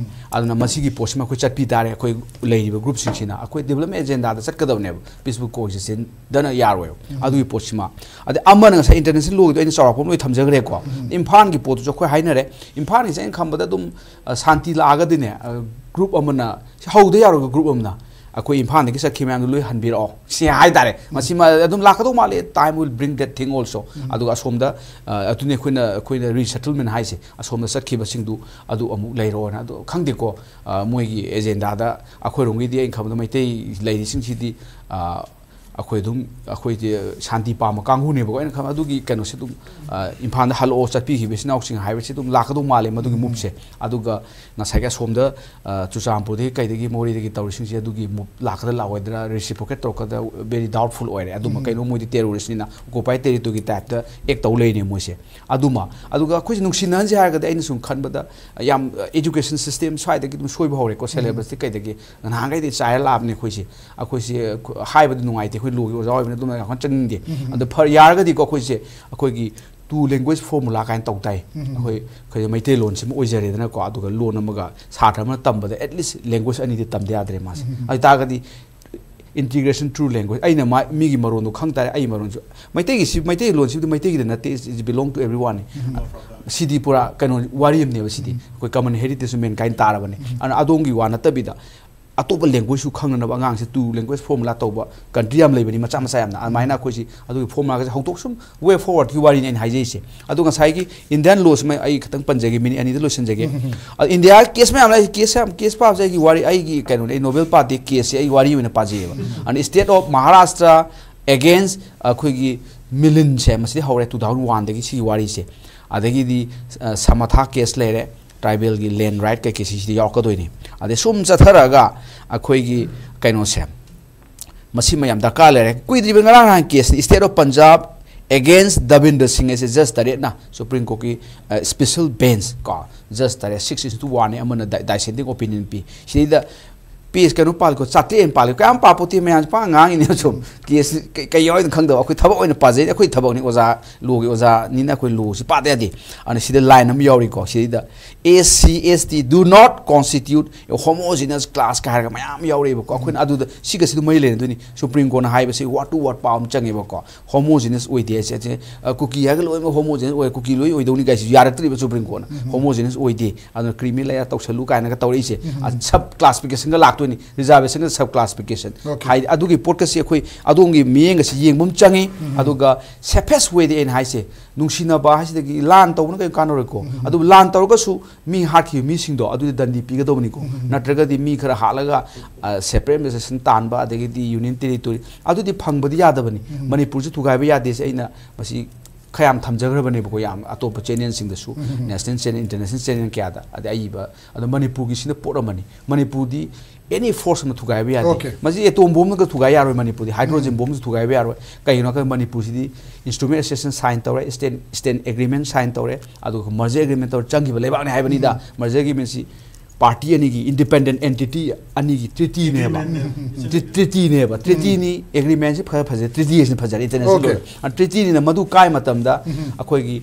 ꯑꯗꯨꯅ ꯃꯁꯤꯒꯤ ꯄꯣꯠꯁꯤꯃ ꯑꯩꯈꯣꯏ ꯆꯠꯄꯤ ꯇꯥꯔꯦ꯫ ꯑꯩꯈꯣꯏ ꯂꯩꯔꯤꯕ ꯒ꯭ꯔꯨꯞꯁꯤꯡꯁꯤꯅ ꯑꯩꯈꯣꯏ development agendaꯗ ꯆꯠꯀꯗꯕꯅꯦꯕ, peace book coexistence ꯗꯅ ꯌꯥꯔꯣꯏꯕ꯫ ꯑꯗꯨꯒꯤ ꯄꯣꯠꯁꯤꯃ, ꯑꯗꯩ ꯑꯃꯅ ꯉꯁꯥꯏ international lawꯒꯤꯗꯣ ꯑꯩꯅ ꯆꯥꯎꯔꯥꯛꯄ ꯑꯃ ꯂꯣꯏ ꯊꯝꯖꯈ꯭ꯔꯦꯀꯣ꯫ ꯏꯝꯐꯥꯜꯒꯤ ꯄꯣꯠꯇꯨꯁꯨ ꯑꯩꯈꯣꯏ ꯍꯥꯏꯅꯔꯦ꯫ ꯏꯝꯐꯥꯜꯒꯤꯁꯦ ꯑꯩꯅ ꯈꯟꯕꯗ ꯑꯗꯨꯝ, ꯑ, ꯁꯥꯟꯇꯤ ꯂꯥꯛꯑꯒꯗꯤꯅꯦ, ꯑ, ꯒ꯭ꯔꯨꯞ ꯑꯃꯅ, ꯁꯤ ꯍꯧꯗ ꯌꯥꯔꯣꯏꯕ ꯒ꯭ꯔꯨꯞ ꯑꯃꯅ ꯑꯩꯈꯣꯏ ꯏꯝꯐꯥꯜꯗꯒꯤ ꯆꯠꯈꯤꯕ ꯃꯌꯥꯝꯗꯣ ꯂꯣꯏ ꯍꯟꯕꯤꯔꯛꯑꯣ, ꯁꯤ ꯍꯥꯏꯇꯥꯔꯦ꯫ ꯃꯁꯤꯃ ꯑꯗꯨꯝ ꯂꯥꯛꯀꯗꯧ ꯃꯥꯜꯂꯦ, time will bring that thing also꯫ ꯑꯗꯨꯒ ꯑꯁꯣꯝꯗ, ꯑ, ꯑꯗꯨꯅꯤ ꯑꯩꯈꯣꯏꯅ, ꯑꯩꯈꯣꯏꯅ resettlement ꯍꯥꯏꯁꯦ, ꯑꯁꯣꯝꯗ ꯆꯠꯈꯤꯕꯁꯤꯡꯗꯨ ꯑꯗꯨ ꯑꯃꯨꯛ ꯂꯩꯔꯛꯑꯣꯅ꯫ ꯑꯗꯣ ꯈꯪꯗꯦꯀꯣ, ꯑ, ꯃꯣꯏꯒꯤ agendaꯗ ꯑꯩꯈꯣꯏꯔꯣꯝꯒꯤꯗꯤ ꯑꯩꯅ ꯈꯟꯕꯗ ꯃꯩꯇꯩ ꯂꯩꯔꯤꯁꯤꯡꯁꯤꯗꯤ, ꯑ, ꯑꯩꯈꯣꯏ ꯑꯗꯨꯝ, ꯑꯩꯈꯣꯏꯗꯤ ꯁꯥꯟꯇꯤ ꯄꯥꯝꯕ ꯀꯥꯡꯕꯨꯅꯦꯕꯀꯣ꯫ ꯑꯩꯅ ꯈꯟꯕ ꯑꯗꯨꯒꯤ ꯀꯩꯅꯣꯁꯦ ꯑꯗꯨꯝ, ꯑ, ꯏꯝꯐꯥꯜꯗ ꯍꯜꯂꯛꯑꯣ, ꯆꯠꯄꯤꯈꯤꯕ ꯏꯆꯤꯟ ꯏꯅꯥꯎꯁꯤꯡ ꯍꯥꯏꯕꯁꯤ ꯑꯗꯨꯝ ꯂꯥꯛꯀꯗꯧ ꯃꯥꯜꯂꯦ ꯃꯗꯨꯒꯤ moveꯁꯦ꯫ ꯑꯗꯨꯒ ꯉꯁꯥꯏꯒꯤ ꯑꯁꯣꯝꯗ, ꯑ, ꯆꯨꯔꯆꯥꯟꯄꯨꯔꯗꯒꯤ ꯀꯩꯗꯒꯤ ꯃꯣꯔꯦꯗꯒꯤ ꯇꯧꯔꯤꯁꯤꯡꯁꯦ ꯑꯗꯨꯒꯤ move ꯂꯥꯛꯀꯗ ꯂꯥꯛꯑꯣꯏꯗ꯭ꯔꯥ, reciprocate ꯇꯧꯔꯛꯀꯗ very doubtful ꯑꯣꯏꯔꯦ꯫ ꯑꯗꯨꯃ ꯀꯩꯅꯣ, ꯃꯣꯏꯗꯤ terroristꯅꯤꯅ occupied territoryꯒꯤ typeꯇ act ꯇꯧ ꯂꯩꯔꯤꯅꯦ ꯃꯣꯏꯁꯦ꯫ ꯑꯗꯨꯃ, ꯑꯗꯨꯒ ꯑꯩꯈꯣꯏꯁꯦ ꯅꯨꯡꯁꯤꯅꯍꯟꯁꯦ ꯍꯥꯏꯔꯒꯗꯤ ꯑꯩꯅ ꯁꯨꯝ ꯈꯟꯕꯗ, ꯌꯥꯝ, education system ꯁ꯭ꯋꯥꯏꯗꯒꯤ ꯑꯗꯨꯝ ꯁꯣꯏꯕ ꯍꯧꯔꯦꯀꯣ꯫ Syllabusꯇꯤ ꯀꯩꯗꯒꯤ ꯅꯍꯥꯟꯈꯩꯗꯤ ꯆꯥꯏꯔ ꯂꯥꯛꯑꯕꯅꯦ ꯑꯩꯈꯣꯏꯁꯦ꯫ ꯑꯩꯈꯣꯏꯁꯦ ꯍꯥꯏꯕꯗꯤ ꯅꯨꯡꯉꯥꯏꯇꯦ, ꯑꯩꯈꯣꯏ lawꯒꯤ ꯑꯣꯖꯥ ꯑꯣꯏꯕꯅꯤꯅ ꯑꯗꯨꯝ ꯌꯥꯝ ꯀꯟꯅ ꯆꯠꯅꯤꯡꯗꯦ꯫ ꯑꯗꯣ ꯐꯔ-, ꯌꯥꯔꯒꯗꯤꯀꯣ ꯑꯩꯈꯣꯏꯁꯦ, ꯑꯩꯈꯣꯏꯒꯤ two language formula ꯀꯥꯏꯅ ꯇꯧ ꯇꯥꯏ꯫ ꯑꯩꯈꯣꯏ, ꯑꯩꯈꯣꯏ ꯃꯩꯇꯩꯂꯣꯟꯁꯤꯃ ꯑꯣꯏꯖꯔꯦꯗꯅꯀꯣ꯫ ꯑꯗꯨꯒ ꯂꯣꯟ ꯑꯃꯒ ꯁꯥꯇ꯭ꯔ ꯑꯃꯅ ꯇꯝꯕꯗ at least language ꯑꯅꯤꯗꯤ ꯇꯝꯗ ꯌꯥꯗ꯭ꯔꯦ ꯃꯥꯁꯦ꯫ ꯑꯗꯨ ꯇꯥꯔꯒꯗꯤ integration through language, ꯑꯩꯅ ꯃꯥ-, ꯃꯤꯒꯤ ꯃꯔꯣꯟꯗꯣ ꯈꯪ ꯇꯥꯔꯦ, ꯑꯩ ꯃꯔꯣꯟꯁꯨ꯫ ꯃꯩꯇꯩꯒꯤꯁꯤ, ꯃꯩꯇꯩ ꯂꯣꯟꯁꯤꯕꯨꯗꯤ ꯃꯩꯇꯩꯒꯤꯗ ꯅꯠꯇꯦ, it's, it's belong to everyone꯫ ꯁꯤꯗꯤ ꯄꯨꯔꯥ ꯀꯩꯅꯣ, ꯋꯥꯔꯤ ꯑꯃꯅꯦꯕ ꯁꯤꯗꯤ꯫ ꯑꯩꯈꯣꯏ common heritage of mankind ꯇꯥꯔꯕꯅꯦ꯫ ꯑꯗꯨꯅ ꯑꯗꯣꯝꯒꯤ ꯋꯥ ꯅꯠꯇꯕꯤꯗ ꯑꯇꯣꯞꯄ languageꯁꯨ ꯈꯪꯅꯅꯕ ꯑꯉꯥꯡꯁꯦ two language formula ꯇꯧꯕ country ꯌꯥꯝ ꯂꯩꯕꯅꯤ, ꯃꯆꯥ ꯃꯆꯥ ꯌꯥꯝꯅ꯫ ꯑꯗꯨꯃꯥꯏꯅ ꯑꯩꯈꯣꯏꯁꯤ ꯑꯗꯨꯒꯤ formulaꯒꯁꯦ ꯍꯧꯗꯣꯛ ꯁꯨꯝ way forwardꯀꯤ ꯋꯥꯔꯤꯅꯤ ꯑꯩꯅ ꯍꯥꯏꯖꯩꯁꯦ꯫ ꯑꯗꯣ ꯉꯁꯥꯏꯒꯤ Indian lawꯁꯤꯃ ꯑꯩ ꯈꯤꯇꯪ ꯄꯟꯖꯒꯦ, minute ꯑꯅꯤꯗ ꯂꯣꯏꯁꯤꯟꯖꯒꯦ꯫ ꯑꯗꯣ Indiaꯒꯤ case ꯃꯌꯥꯝ ꯂꯩ, case ꯌꯥꯝ, case ꯄꯥꯕꯁꯦ ꯑꯩꯒꯤ ꯋꯥꯔꯤ, ꯑꯩꯒꯤ ꯀꯩꯅꯣꯅꯦ, ꯑꯩ novel ꯄꯥꯗꯦ, caseꯁꯦ ꯑꯩ ꯋꯥꯔꯤ ꯑꯣꯏꯅ ꯄꯥꯖꯩꯌꯦꯕ꯫ ꯑꯗꯣ state of Maharashtra against ꯑꯩꯈꯣꯏꯒꯤ ꯃꯤꯂꯤꯟꯁꯦ, ꯃꯁꯤꯗꯤ ꯍꯧꯔꯦ two thousand oneꯗꯒꯤ ꯁꯤꯒꯤ ꯋꯥꯔꯤꯁꯦ꯫ ꯑꯗꯒꯤꯗꯤ, ꯑ, Samatha case ꯂꯩꯔꯦ, tribalꯒꯤ land right ꯀꯩꯀꯩꯁꯤ ꯁꯤꯗ ꯌꯥꯎꯔꯛꯀꯗꯣꯏꯅꯤ꯫ ꯑꯗꯩ ꯁꯨꯝ ꯆꯠꯊꯔꯛꯑꯒ ꯑꯩꯈꯣꯏꯒꯤ ꯀꯩꯅꯣꯁꯦ, ꯃꯁꯤꯃ ꯌꯥꯝ ꯗꯔꯀꯥꯔ ꯂꯩꯔꯦ꯫ ꯀꯨꯏꯗ꯭ꯔꯤꯕ ꯉꯔꯥꯡ ꯅꯍꯥꯟ caseꯅꯤ, State of Punjab against Davinder Singh ꯍꯥꯏꯁꯦ judge ꯇꯔꯦꯠꯅ Supreme Courtꯀꯤ, ꯑ, special bench ꯀꯣ, judge ꯇꯔꯦꯠ, six is to one ꯅꯤ, ꯑꯃꯅ di-, dissenting opinion ꯄꯤ꯫ ꯁꯤꯗꯩꯗ ꯄꯦꯖ ꯀꯩꯅꯣ ꯄꯥꯜꯂꯤꯀꯣ, ꯆꯥꯇ꯭ꯔꯦꯠ ꯍꯦꯟꯅ ꯄꯥꯜꯂꯤ꯫ ꯀꯌꯥꯝ ꯄꯥ ꯄꯣꯠꯇꯦ ꯃꯌꯥꯝꯁꯦ ꯄꯥ ꯉꯥꯡꯉꯤꯅꯦ꯫ ꯁꯨꯝ ꯀꯦꯁ ꯀꯩ ꯀꯩ ꯌꯥꯎꯔꯤꯅꯣ ꯈꯪꯗꯕ꯫ ꯑꯩꯈꯣꯏ ꯊꯕꯛ ꯑꯣꯏꯅ ꯄꯥꯖꯩ꯫ ꯑꯩꯈꯣꯏ ꯊꯕꯛꯅꯤ ꯑꯣꯖꯥ, ꯂꯣꯒꯤ ꯑꯣꯖꯥꯅꯤꯅ ꯑꯩꯈꯣꯏ ꯂꯣꯁꯤ ꯄꯥꯗ ꯌꯥꯗꯦ꯫ ꯑꯗꯨꯅ ꯁꯤꯗ ꯂꯥꯏꯟ ꯑꯃ ꯌꯥꯎꯔꯤꯀꯣ꯫ ꯁꯤꯗꯩꯗ "S C, S T do not constitute a homogeneous class" ꯀ ꯍꯥꯏꯔꯒ ꯃꯌꯥꯝ ꯌꯥꯎꯔꯛꯑꯦꯕꯀꯣ꯫ ꯑꯩꯈꯣꯏꯅ ꯑꯗꯨꯗ ꯁꯤꯒꯁꯤꯗ ꯃꯔꯤ ꯂꯩꯅꯗꯣꯏꯅꯤ꯫ ꯁꯨꯄ꯭ꯔꯤꯝ ꯀꯣꯔꯠꯅ ꯍꯥꯏꯕꯁꯤ ꯋꯥꯔꯗ ꯇꯨ ꯋꯥꯔꯗ ꯄꯥꯕ ꯑꯃ ꯆꯪꯉꯦꯕꯀꯣ꯫ ꯍꯣꯃꯣꯖꯤꯅꯁ ꯑꯣꯏꯗꯦ ꯍꯥꯏꯁꯦ꯫ ꯑ, ꯀꯨꯀꯤ ꯍꯥꯏꯔꯒ ꯂꯣꯏꯅꯃꯛ ꯍꯣꯃꯣꯖꯤꯅꯁ ꯑꯣꯏ, ꯀꯨꯀꯤ ꯂꯣꯏ ꯑꯣꯏꯗꯧꯅꯤ ꯀꯥꯏꯁꯤꯁꯨ ꯌꯥꯔꯛꯇ꯭ꯔꯤꯕ ꯁꯨꯄ꯭ꯔꯤꯝ ꯀꯣꯔꯠꯅ꯫ ꯍꯣꯃꯣꯖꯤꯅꯁ ꯑꯣꯏꯗꯦ, ꯑꯗꯨꯅ ꯀ꯭ꯔꯤꯃꯤ ꯂꯩꯌꯔ ꯇꯧꯁꯜꯂꯨ ꯀꯥꯏꯅꯒ ꯇꯧꯔꯛꯏꯁꯦ꯫ ꯑ, ꯁꯕ ꯀ꯭ꯂꯥꯁꯤꯐꯤꯀꯦꯁꯟꯒ ꯂꯥꯛꯇꯣꯏꯅꯤ, ꯔꯤꯖꯥꯔꯕꯦꯁꯟꯒ ꯁꯕ ꯀ꯭ꯂꯥꯁꯤꯐꯤꯀꯦꯁꯟ꯫ Okay. ꯍꯥꯏꯗꯤ ꯑꯗꯨꯒꯤ ꯄꯣꯠꯀꯁꯤ ꯑꯩꯈꯣꯏ ꯑꯗꯣꯝꯒꯤ ꯃꯤꯠꯌꯦꯡꯒꯁꯤ ꯌꯦꯡꯕ ꯑꯃ ꯆꯪꯉꯤ꯫ ꯑꯗꯨꯒ safest way ꯗꯤ ꯑꯩꯅ ꯍꯥꯏꯁꯦ, ꯅꯨꯡꯁꯤꯅꯕ ꯍꯥꯏꯁꯤꯗꯒꯤ ꯂꯥꯟ ꯇꯧꯕꯅ ꯀꯔꯤꯝ ꯀꯥꯟꯅꯔꯣꯏꯀꯣ꯫ ꯑꯗꯨꯕꯨ ꯂꯥꯟ ꯇꯧꯔꯒꯁꯨ ꯃꯤ ꯍꯥꯠꯈꯤꯕ ꯃꯤꯁꯤꯡꯗꯣ ꯑꯗꯨꯗꯤ ꯗꯟꯗꯤ ꯄꯤꯒꯗꯧꯕꯅꯤꯀꯣ꯫ ꯅꯠꯇ꯭ꯔꯒꯗꯤ ꯃꯤ ꯈꯔ ꯍꯥꯠꯂꯒ, ꯑ, separate administration ꯇꯥꯟꯕ, ꯑꯗꯒꯤꯗꯤ ꯌꯨꯅꯤꯌꯟ ꯇꯦꯔꯤꯇꯣꯔꯤ, ꯑꯗꯨꯗꯤ ꯐꯪꯕꯗꯤ ꯌꯥꯗꯕꯅꯤ꯫ ꯃꯅꯤꯄꯨꯔꯁꯨ ꯊꯨꯒꯥꯏꯕ ꯌꯥꯗꯦꯁꯦ ꯑꯩꯅ ꯃꯁꯤ ꯈꯔ ꯌꯥꯝ ꯊꯝꯖꯈ꯭ꯔꯕꯅꯦꯕꯀꯣ, ꯌꯥꯝ ꯑꯇꯣꯞꯄ ꯆꯦꯅꯦꯜꯁꯤꯡꯗꯁꯨ, ꯅꯦꯁꯅꯦꯜ ꯆꯦꯅꯦꯜ, ꯏꯟꯇꯔꯅꯦꯁꯅꯦꯜ ꯆꯦꯅꯦꯜ ꯀꯌꯥꯗ꯫ ꯑꯗꯩ ꯑꯏꯕ, ꯑꯗꯣ ꯃꯅꯤꯄꯨꯔꯒꯤꯁꯤꯅ ꯄꯣꯠ ꯑꯃꯅꯤ꯫ ꯃꯅꯤꯄꯨꯔꯗꯤ ꯑꯦꯅꯤ ꯐꯣꯔꯁ ꯑꯃ ꯊꯨꯒꯥꯏꯕ ꯌꯥꯗꯦ꯫ Okay. ꯃꯁꯤ ꯑꯦꯇꯣꯝ ꯕꯣꯝꯅꯒ ꯊꯨꯒꯥꯏ ꯌꯥꯔꯣꯏ, ꯃꯅꯤꯄꯨꯔꯗꯤ ꯍꯥꯏꯗ꯭ꯔꯣꯖꯦꯟ ꯕꯣꯝꯁꯨ ꯊꯨꯒꯥꯏꯕ ꯌꯥꯔꯣꯏ꯫ ꯀꯩꯒꯤꯅꯣ ꯍꯥꯏꯔꯒ ꯃꯅꯤꯄꯨꯔꯁꯤꯗꯤ instrument association sign ꯇꯧꯔꯦ, stand, stand agreement sign ꯇꯧꯔꯦ, ꯑꯗꯨꯒ merger agreement ꯇꯧꯔꯦ, ꯆꯪꯈꯤꯕ ꯂꯩꯕꯥꯛꯅꯤ ꯍꯥꯏꯕꯅꯤꯗ꯫ Merger agreement ꯁꯤ ꯄꯥꯔꯇꯤ ꯑꯅꯤꯒꯤ, independent entity ꯑꯅꯤꯒꯤ treaty ꯅꯦꯕ꯫ Treaty ꯅꯦꯕ꯫ Treaty ꯅꯤ, agreement ꯁꯤ ꯐꯖ ꯐꯖꯩ, treaty ꯁꯤꯅ ꯐꯖꯔꯦ international Okay. law꯫ ꯑ, treaty ꯅꯤꯅ ꯃꯗꯨ ꯀꯥꯏ ꯃꯇꯝꯗ ꯑꯩꯈꯣꯏꯒꯤ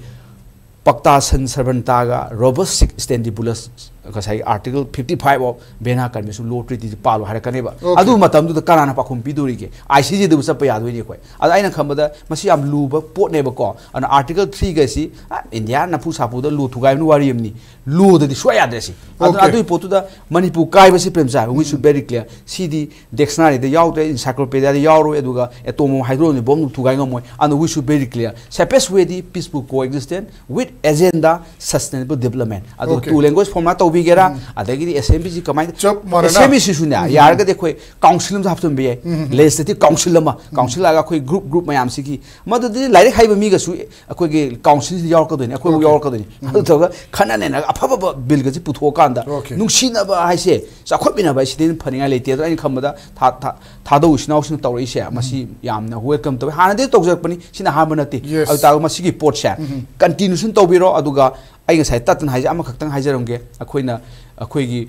ꯄꯛꯇꯥ ꯁꯟ ꯁꯔꯕꯟꯇꯥꯒ ꯔꯣꯕꯁ ꯁꯤꯛ ꯁ꯭ꯇꯦꯟꯗꯤꯕꯨꯂꯁ, ꯉꯁꯥꯏꯒꯤ Article fifty five of Vienna Convention law treaty ꯁꯤ ꯄꯥꯜꯂꯣ ꯍꯥꯏꯔꯛꯀꯅꯦꯕ꯫ Okay. ꯑꯗꯨ ꯃꯇꯝꯗꯨꯗ ꯀꯅꯥꯅ ꯄꯥꯎꯈꯨꯝ ꯄꯤꯗꯣꯔꯤꯒꯦ? I C J ꯗꯕꯨ ꯆꯠꯄ ꯌꯥꯗꯣꯏꯅꯤ ꯑꯩꯈꯣꯏ꯫ ꯑꯗ ꯑꯩꯅ ꯈꯟꯕꯗ ꯃꯁꯤ ꯌꯥꯝ ꯂꯨꯕ ꯄꯣꯠꯅꯦꯕꯀꯣ꯫ ꯑꯗꯨꯅ Article three ꯒꯁꯤ, ꯑ, ꯏꯟꯗꯤꯌꯥ ꯅꯝꯐꯨ ꯁꯥꯐꯨꯗ ꯂꯣ ꯊꯨꯒꯥꯏꯕꯅ ꯋꯥꯔꯤ ꯑꯃꯅꯤ꯫ ꯂꯣꯗꯗꯤ ꯁꯨꯡꯌꯥ ꯌꯥꯗ꯭ꯔꯦ ꯁꯤ꯫ ꯑꯗꯨꯅ Okay. ꯑꯗꯨꯒꯤ ꯄꯣꯠꯇꯨꯗ Manipur ꯀꯥꯏꯕꯁꯤ, ꯄ꯭ꯔꯦꯝꯆꯥ, we should very clear꯫ CD dictionary ꯗ ꯌꯥꯎꯗ꯭ꯔꯦ, encyclopedia ꯗ ꯌꯥꯎꯔꯣꯏ, ꯑꯗꯨꯒ atom bomb, hydrogen bomb ꯗꯨ ꯊꯨꯒꯥꯏ ꯉꯝꯃꯣꯏ꯫ ꯑꯗꯨꯅ we should very clear꯫ Safest way D peaceful coexistence with agenda sustainable development꯫ ꯑꯗꯨꯒ Okay. two language formula ꯇꯧꯕꯤꯒꯦꯔꯥ, ꯑꯗꯒꯤꯗꯤ assembly ꯁꯤ ꯀꯃꯥꯏꯅ, ꯆꯞ ꯃꯥꯟꯅꯅ꯫ Assembly ꯁꯤꯁꯨꯅꯦ, ꯌꯥꯔꯒꯗꯤ ꯑꯩꯈꯣꯏ council ꯑꯃꯁꯨ ꯍꯥꯞꯆꯤꯟꯕ ꯌꯥꯏ꯫ Legislative council ꯑꯃ, council ꯂꯥꯛꯑꯒ ꯑꯩꯈꯣꯏ group, group ꯃꯌꯥꯝꯁꯤꯒꯤ, ꯃꯗꯨꯗꯤ ꯂꯥꯏꯔꯤꯛ ꯍꯩꯕ ꯃꯤꯒꯁꯨ ꯑꯩꯈꯣꯏꯒꯤ council ꯁꯤꯗ ꯌꯥꯎꯔꯛꯀꯗꯣꯏꯅꯤ, ꯑꯩꯈꯣꯏ Okay. ꯌꯥꯎꯔꯛꯀꯗꯣꯏꯅꯤ꯫ ꯑꯗꯨ ꯇꯧꯔꯒ ꯈꯟꯅ ꯅꯩꯅꯔꯒ ꯑꯐꯕ ꯕꯤꯜꯒꯁꯦ ꯄꯨꯊꯣꯛꯑꯀꯥꯟꯗ Okay. ꯅꯨꯡꯁꯤꯅꯕ ꯍꯥꯏꯁꯦ ꯆꯥꯎꯈꯠꯃꯤꯟꯅꯕ ꯍꯥꯏꯁꯤꯗꯤ ꯍꯦꯟꯅ ꯐꯅꯤꯡꯉꯥꯏ ꯂꯩꯇꯦ꯫ ꯑꯗꯨꯅ ꯑꯩꯅ ꯈꯟꯕꯗ ꯊꯥ- ꯊꯥ- ꯊꯥꯗꯧ ꯏꯆꯤꯟ ꯏꯅꯥꯎꯁꯤꯡꯅ ꯇꯧꯔꯛꯏꯁꯦ ꯃꯁꯤ ꯌꯥꯝꯅ ꯋꯦꯜꯀꯝ ꯇꯧꯋꯤ꯫ ꯍꯥꯟꯅꯗꯤ ꯇꯧꯖꯔꯛꯄꯅꯤ, ꯁꯤꯅ ꯑꯍꯥꯟꯕ ꯅꯠꯇꯦ꯫ Yes. ꯑꯗꯨ ꯇꯥꯔꯒ ꯃꯁꯤꯒꯤ ꯄꯣꯠꯁꯦ ꯀꯟꯇꯤꯅ꯭ꯌꯨꯁꯟ ꯇꯧꯕꯤꯔꯣ꯫ ꯑꯗꯨꯒ ꯑꯩ ꯉꯁꯥꯏ ꯇꯠꯇꯅ ꯍꯥꯏꯖꯦ ꯑꯃꯈꯛꯇꯪ ꯍꯥꯏꯖꯔꯝꯒꯦ꯫ ꯑꯩꯈꯣꯏꯅ ꯑꯩꯈꯣꯏꯒꯤ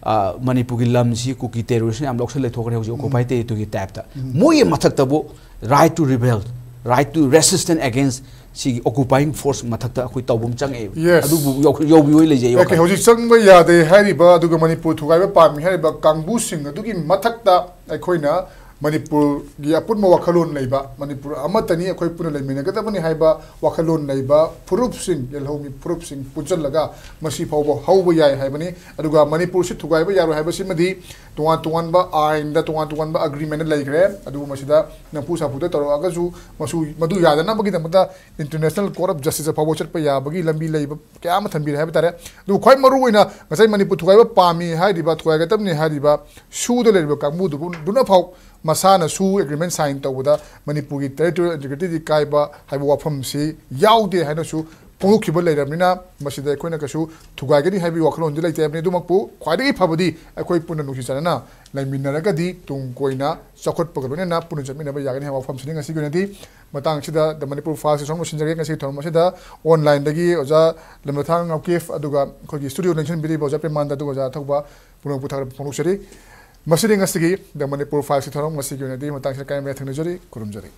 ꯑ, ꯃꯅꯤꯄꯨꯔꯒꯤ ꯂꯝꯁꯤ ꯀꯨꯀꯤ ꯇꯦꯔꯣꯔꯤꯁꯅ ꯌꯥꯝ ꯂꯧꯁꯤꯜ ꯂꯩꯊꯣꯛꯈ꯭ꯔꯦ ꯍꯧꯖꯤꯛ ꯑꯣꯀꯨꯄꯥꯏ ꯇꯦꯔꯤꯇꯣꯔꯤꯒꯤ ꯇꯥꯏꯞꯇ꯫ ꯃꯣꯏꯒꯤ ꯃꯊꯛꯇꯕꯨ right to rebel, right to resistance against ꯁꯤꯒꯤ ꯑꯣꯀꯨꯄꯥꯏꯡ ꯐꯣꯔꯁ ꯃꯊꯛꯇ ꯑꯩꯈꯣꯏ ꯇꯧꯕ ꯑꯃ ꯆꯪꯉꯛꯑꯦꯕ꯫ Yes. ꯑꯗꯨꯕꯨ ꯌꯧ- ꯌꯧꯕꯤꯌꯣꯏ ꯂꯩꯖꯩ Okay, ꯋꯥꯈꯜ꯫ ꯍꯧꯖꯤꯛ ꯆꯪꯕ ꯌꯥꯗꯦ ꯍꯥꯏꯔꯤꯕ ꯑꯗꯨꯒ ꯃꯅꯤꯄꯨꯔ ꯊꯨꯒꯥꯏꯕ ꯄꯥꯝꯃꯤ ꯍꯥꯏꯔꯤꯕ ꯀꯥꯡꯕꯨꯁꯤꯡ ꯑꯗꯨꯒꯤ ꯃꯊꯛꯇ ꯑꯩꯈꯣꯏꯅ ꯃꯅꯤꯄꯨꯔꯒꯤ ꯑꯄꯨꯟꯕ ꯋꯥꯈꯜꯂꯣꯟ ꯂꯩꯕ, ꯃꯅꯤꯄꯨꯔ ꯑꯃꯠꯇꯅꯤ, ꯑꯩꯈꯣꯏ ꯄꯨꯟꯅ ꯂꯩꯃꯤꯟꯅꯒꯗꯕꯅꯤ ꯍꯥꯏꯕ ꯋꯥꯈꯜꯂꯣꯟ ꯂꯩꯕ ꯐꯨꯔꯨꯞꯁꯤꯡ, ꯌꯦꯜꯍꯧꯃꯤ ꯐꯨꯔꯨꯞꯁꯤꯡ ꯄꯨꯟꯁꯤꯜꯂꯒ ꯃꯁꯤ ꯐꯥꯎꯕ ꯍꯧꯕ ꯌꯥꯏ ꯍꯥꯏꯕꯅꯤ꯫ ꯑꯗꯨꯒ ꯃꯅꯤꯄꯨꯔꯁꯤ ꯊꯨꯒꯥꯏꯕ ꯌꯥꯔꯣꯏ ꯍꯥꯏꯕꯁꯤꯃꯗꯤ ꯇꯣꯉꯥꯟ ꯇꯣꯉꯥꯟꯕ ꯑꯥꯏꯟꯗ, ꯇꯣꯉꯥꯟ ꯇꯣꯉꯥꯟꯕ ꯑꯦꯒ꯭ꯔꯤꯃꯦꯟꯗ ꯂꯩꯈ꯭ꯔꯦ꯫ ꯑꯗꯨꯕꯨ ꯃꯁꯤꯗ ꯅꯝꯐꯨ ꯁꯥꯐꯨꯗ ꯇꯧꯔꯛꯑꯒꯁꯨ ꯃꯁꯨ ꯃꯗꯨ ꯌꯥꯗꯅꯕꯒꯤꯗꯃꯛꯇ ꯏꯟꯇꯔꯅꯦꯁꯅꯦꯜ ꯀꯣꯔꯠ ꯑꯣꯐ ꯖꯁꯇꯤꯁꯇ ꯐꯥꯎꯕ ꯆꯠꯄ ꯌꯥꯕꯒꯤ ꯂꯝꯕꯤ ꯂꯩꯕ ꯀꯌꯥ ꯑꯃ ꯊꯝꯕꯤꯔꯦ ꯍꯥꯏꯕ ꯇꯥꯔꯦ꯫ ꯑꯗꯨꯕꯨ ꯈ꯭ꯋꯥꯏ ꯃꯔꯨ ꯑꯣꯏꯅ ꯉꯁꯥꯏ ꯃꯅꯤꯄꯨꯔ ꯊꯨꯒꯥꯏꯕ ꯄꯥꯝꯃꯤ ꯍꯥꯏꯔꯤꯕ, ꯊꯨꯒꯥꯏꯒꯗꯕꯅꯤ ꯍꯥꯏꯔꯤꯕ ꯁꯨꯗ ꯂꯩꯔꯤꯕ ꯀꯥꯡꯕꯨꯗꯨꯕꯨ, ꯗꯨꯅ ꯐꯥꯎ ꯃꯁꯥꯅ ꯁꯨ ꯑꯦꯒ꯭ꯔꯤꯃꯦꯟ ꯁꯥꯏꯟ ꯇꯧꯕꯗ ꯃꯅꯤꯄꯨꯔꯒꯤ ꯇꯦꯔꯤꯇꯣꯔꯤꯌꯦꯜ ꯏꯟꯇꯤꯒ꯭ꯔꯤꯇꯤꯗꯤ ꯀꯥꯏꯕ ꯍꯥꯏꯕ ꯋꯥꯐꯝꯁꯤ ꯌꯥꯎꯗꯦ ꯍꯥꯏꯅꯁꯨ ꯐꯣꯡꯗꯣꯛꯈꯤꯕ ꯂꯩꯔꯕꯅꯤꯅ ꯃꯁꯤꯗ ꯑꯩꯈꯣꯏꯅ ꯀꯩꯁꯨ ꯊꯨꯒꯥꯏꯒꯅꯤ ꯍꯥꯏꯕꯒꯤ ꯋꯥꯈꯜꯂꯣꯟꯗꯤ ꯂꯩꯇꯦ ꯍꯥꯏꯕꯅꯤ꯫ ꯑꯗꯨꯃꯛꯄꯨ ꯈ꯭ꯋꯥꯏꯗꯒꯤ ꯐꯕꯗꯤ ꯑꯩꯈꯣꯏ ꯄꯨꯟꯅ ꯅꯨꯡꯁꯤ ꯆꯥꯟꯅꯅ ꯂꯩꯃꯤꯟꯅꯔꯒꯗꯤ ꯇꯨꯡ ꯀꯣꯏꯅ ꯆꯥꯎꯈꯠꯄꯒ ꯂꯣꯏꯅꯅ ꯄꯨꯟꯅ ꯆꯠꯃꯤꯟꯅꯕ ꯌꯥꯒꯅꯤ ꯍꯥꯏꯕ ꯋꯥꯐꯝꯁꯤꯅꯤ ꯉꯁꯤꯒꯤ ꯑꯣꯏꯅꯗꯤ꯫ ꯃꯇꯥꯡꯁꯤꯗ The Manipur Files ꯁꯣꯝ ꯂꯣꯏꯁꯤꯟꯖꯔꯒꯦ꯫ ꯉꯁꯤꯒꯤ ꯊꯧꯔꯝ ꯑꯁꯤꯗ ꯑꯣꯟꯂꯥꯏꯟꯗꯒꯤ ꯑꯣꯖꯥ ꯂꯝꯂꯊꯥꯡ ꯉꯥꯎꯀꯤꯞ ꯑꯗꯨꯒ ꯑꯩꯈꯣꯏꯒꯤ ꯁ꯭ꯇꯨꯗꯤꯑꯣ ꯂꯦꯡꯁꯤꯟꯕꯤꯔꯤꯕ ꯑꯣꯖꯥ ꯄ꯭ꯔꯦꯃꯥꯟꯗ ꯑꯗꯨꯒ ꯑꯣꯖꯥ ꯊꯧꯕ ꯄꯨꯝꯅꯃꯛꯄꯨ ꯊꯥꯒꯠꯄ ꯐꯣꯡꯗꯣꯛꯆꯔꯤ꯫ ꯃꯁꯤꯗꯤ ꯉꯁꯤꯒꯤ The Manipur Files ꯊꯧꯔꯝ ꯉꯁꯤꯒꯤ ꯑꯣꯏꯅꯗꯤ ꯃꯇꯥꯡꯁꯤꯗ ꯀꯥꯏꯅ ꯊꯦꯡꯅꯖꯔꯤ꯫ ꯈꯨꯔꯨꯝꯖꯔꯤ꯫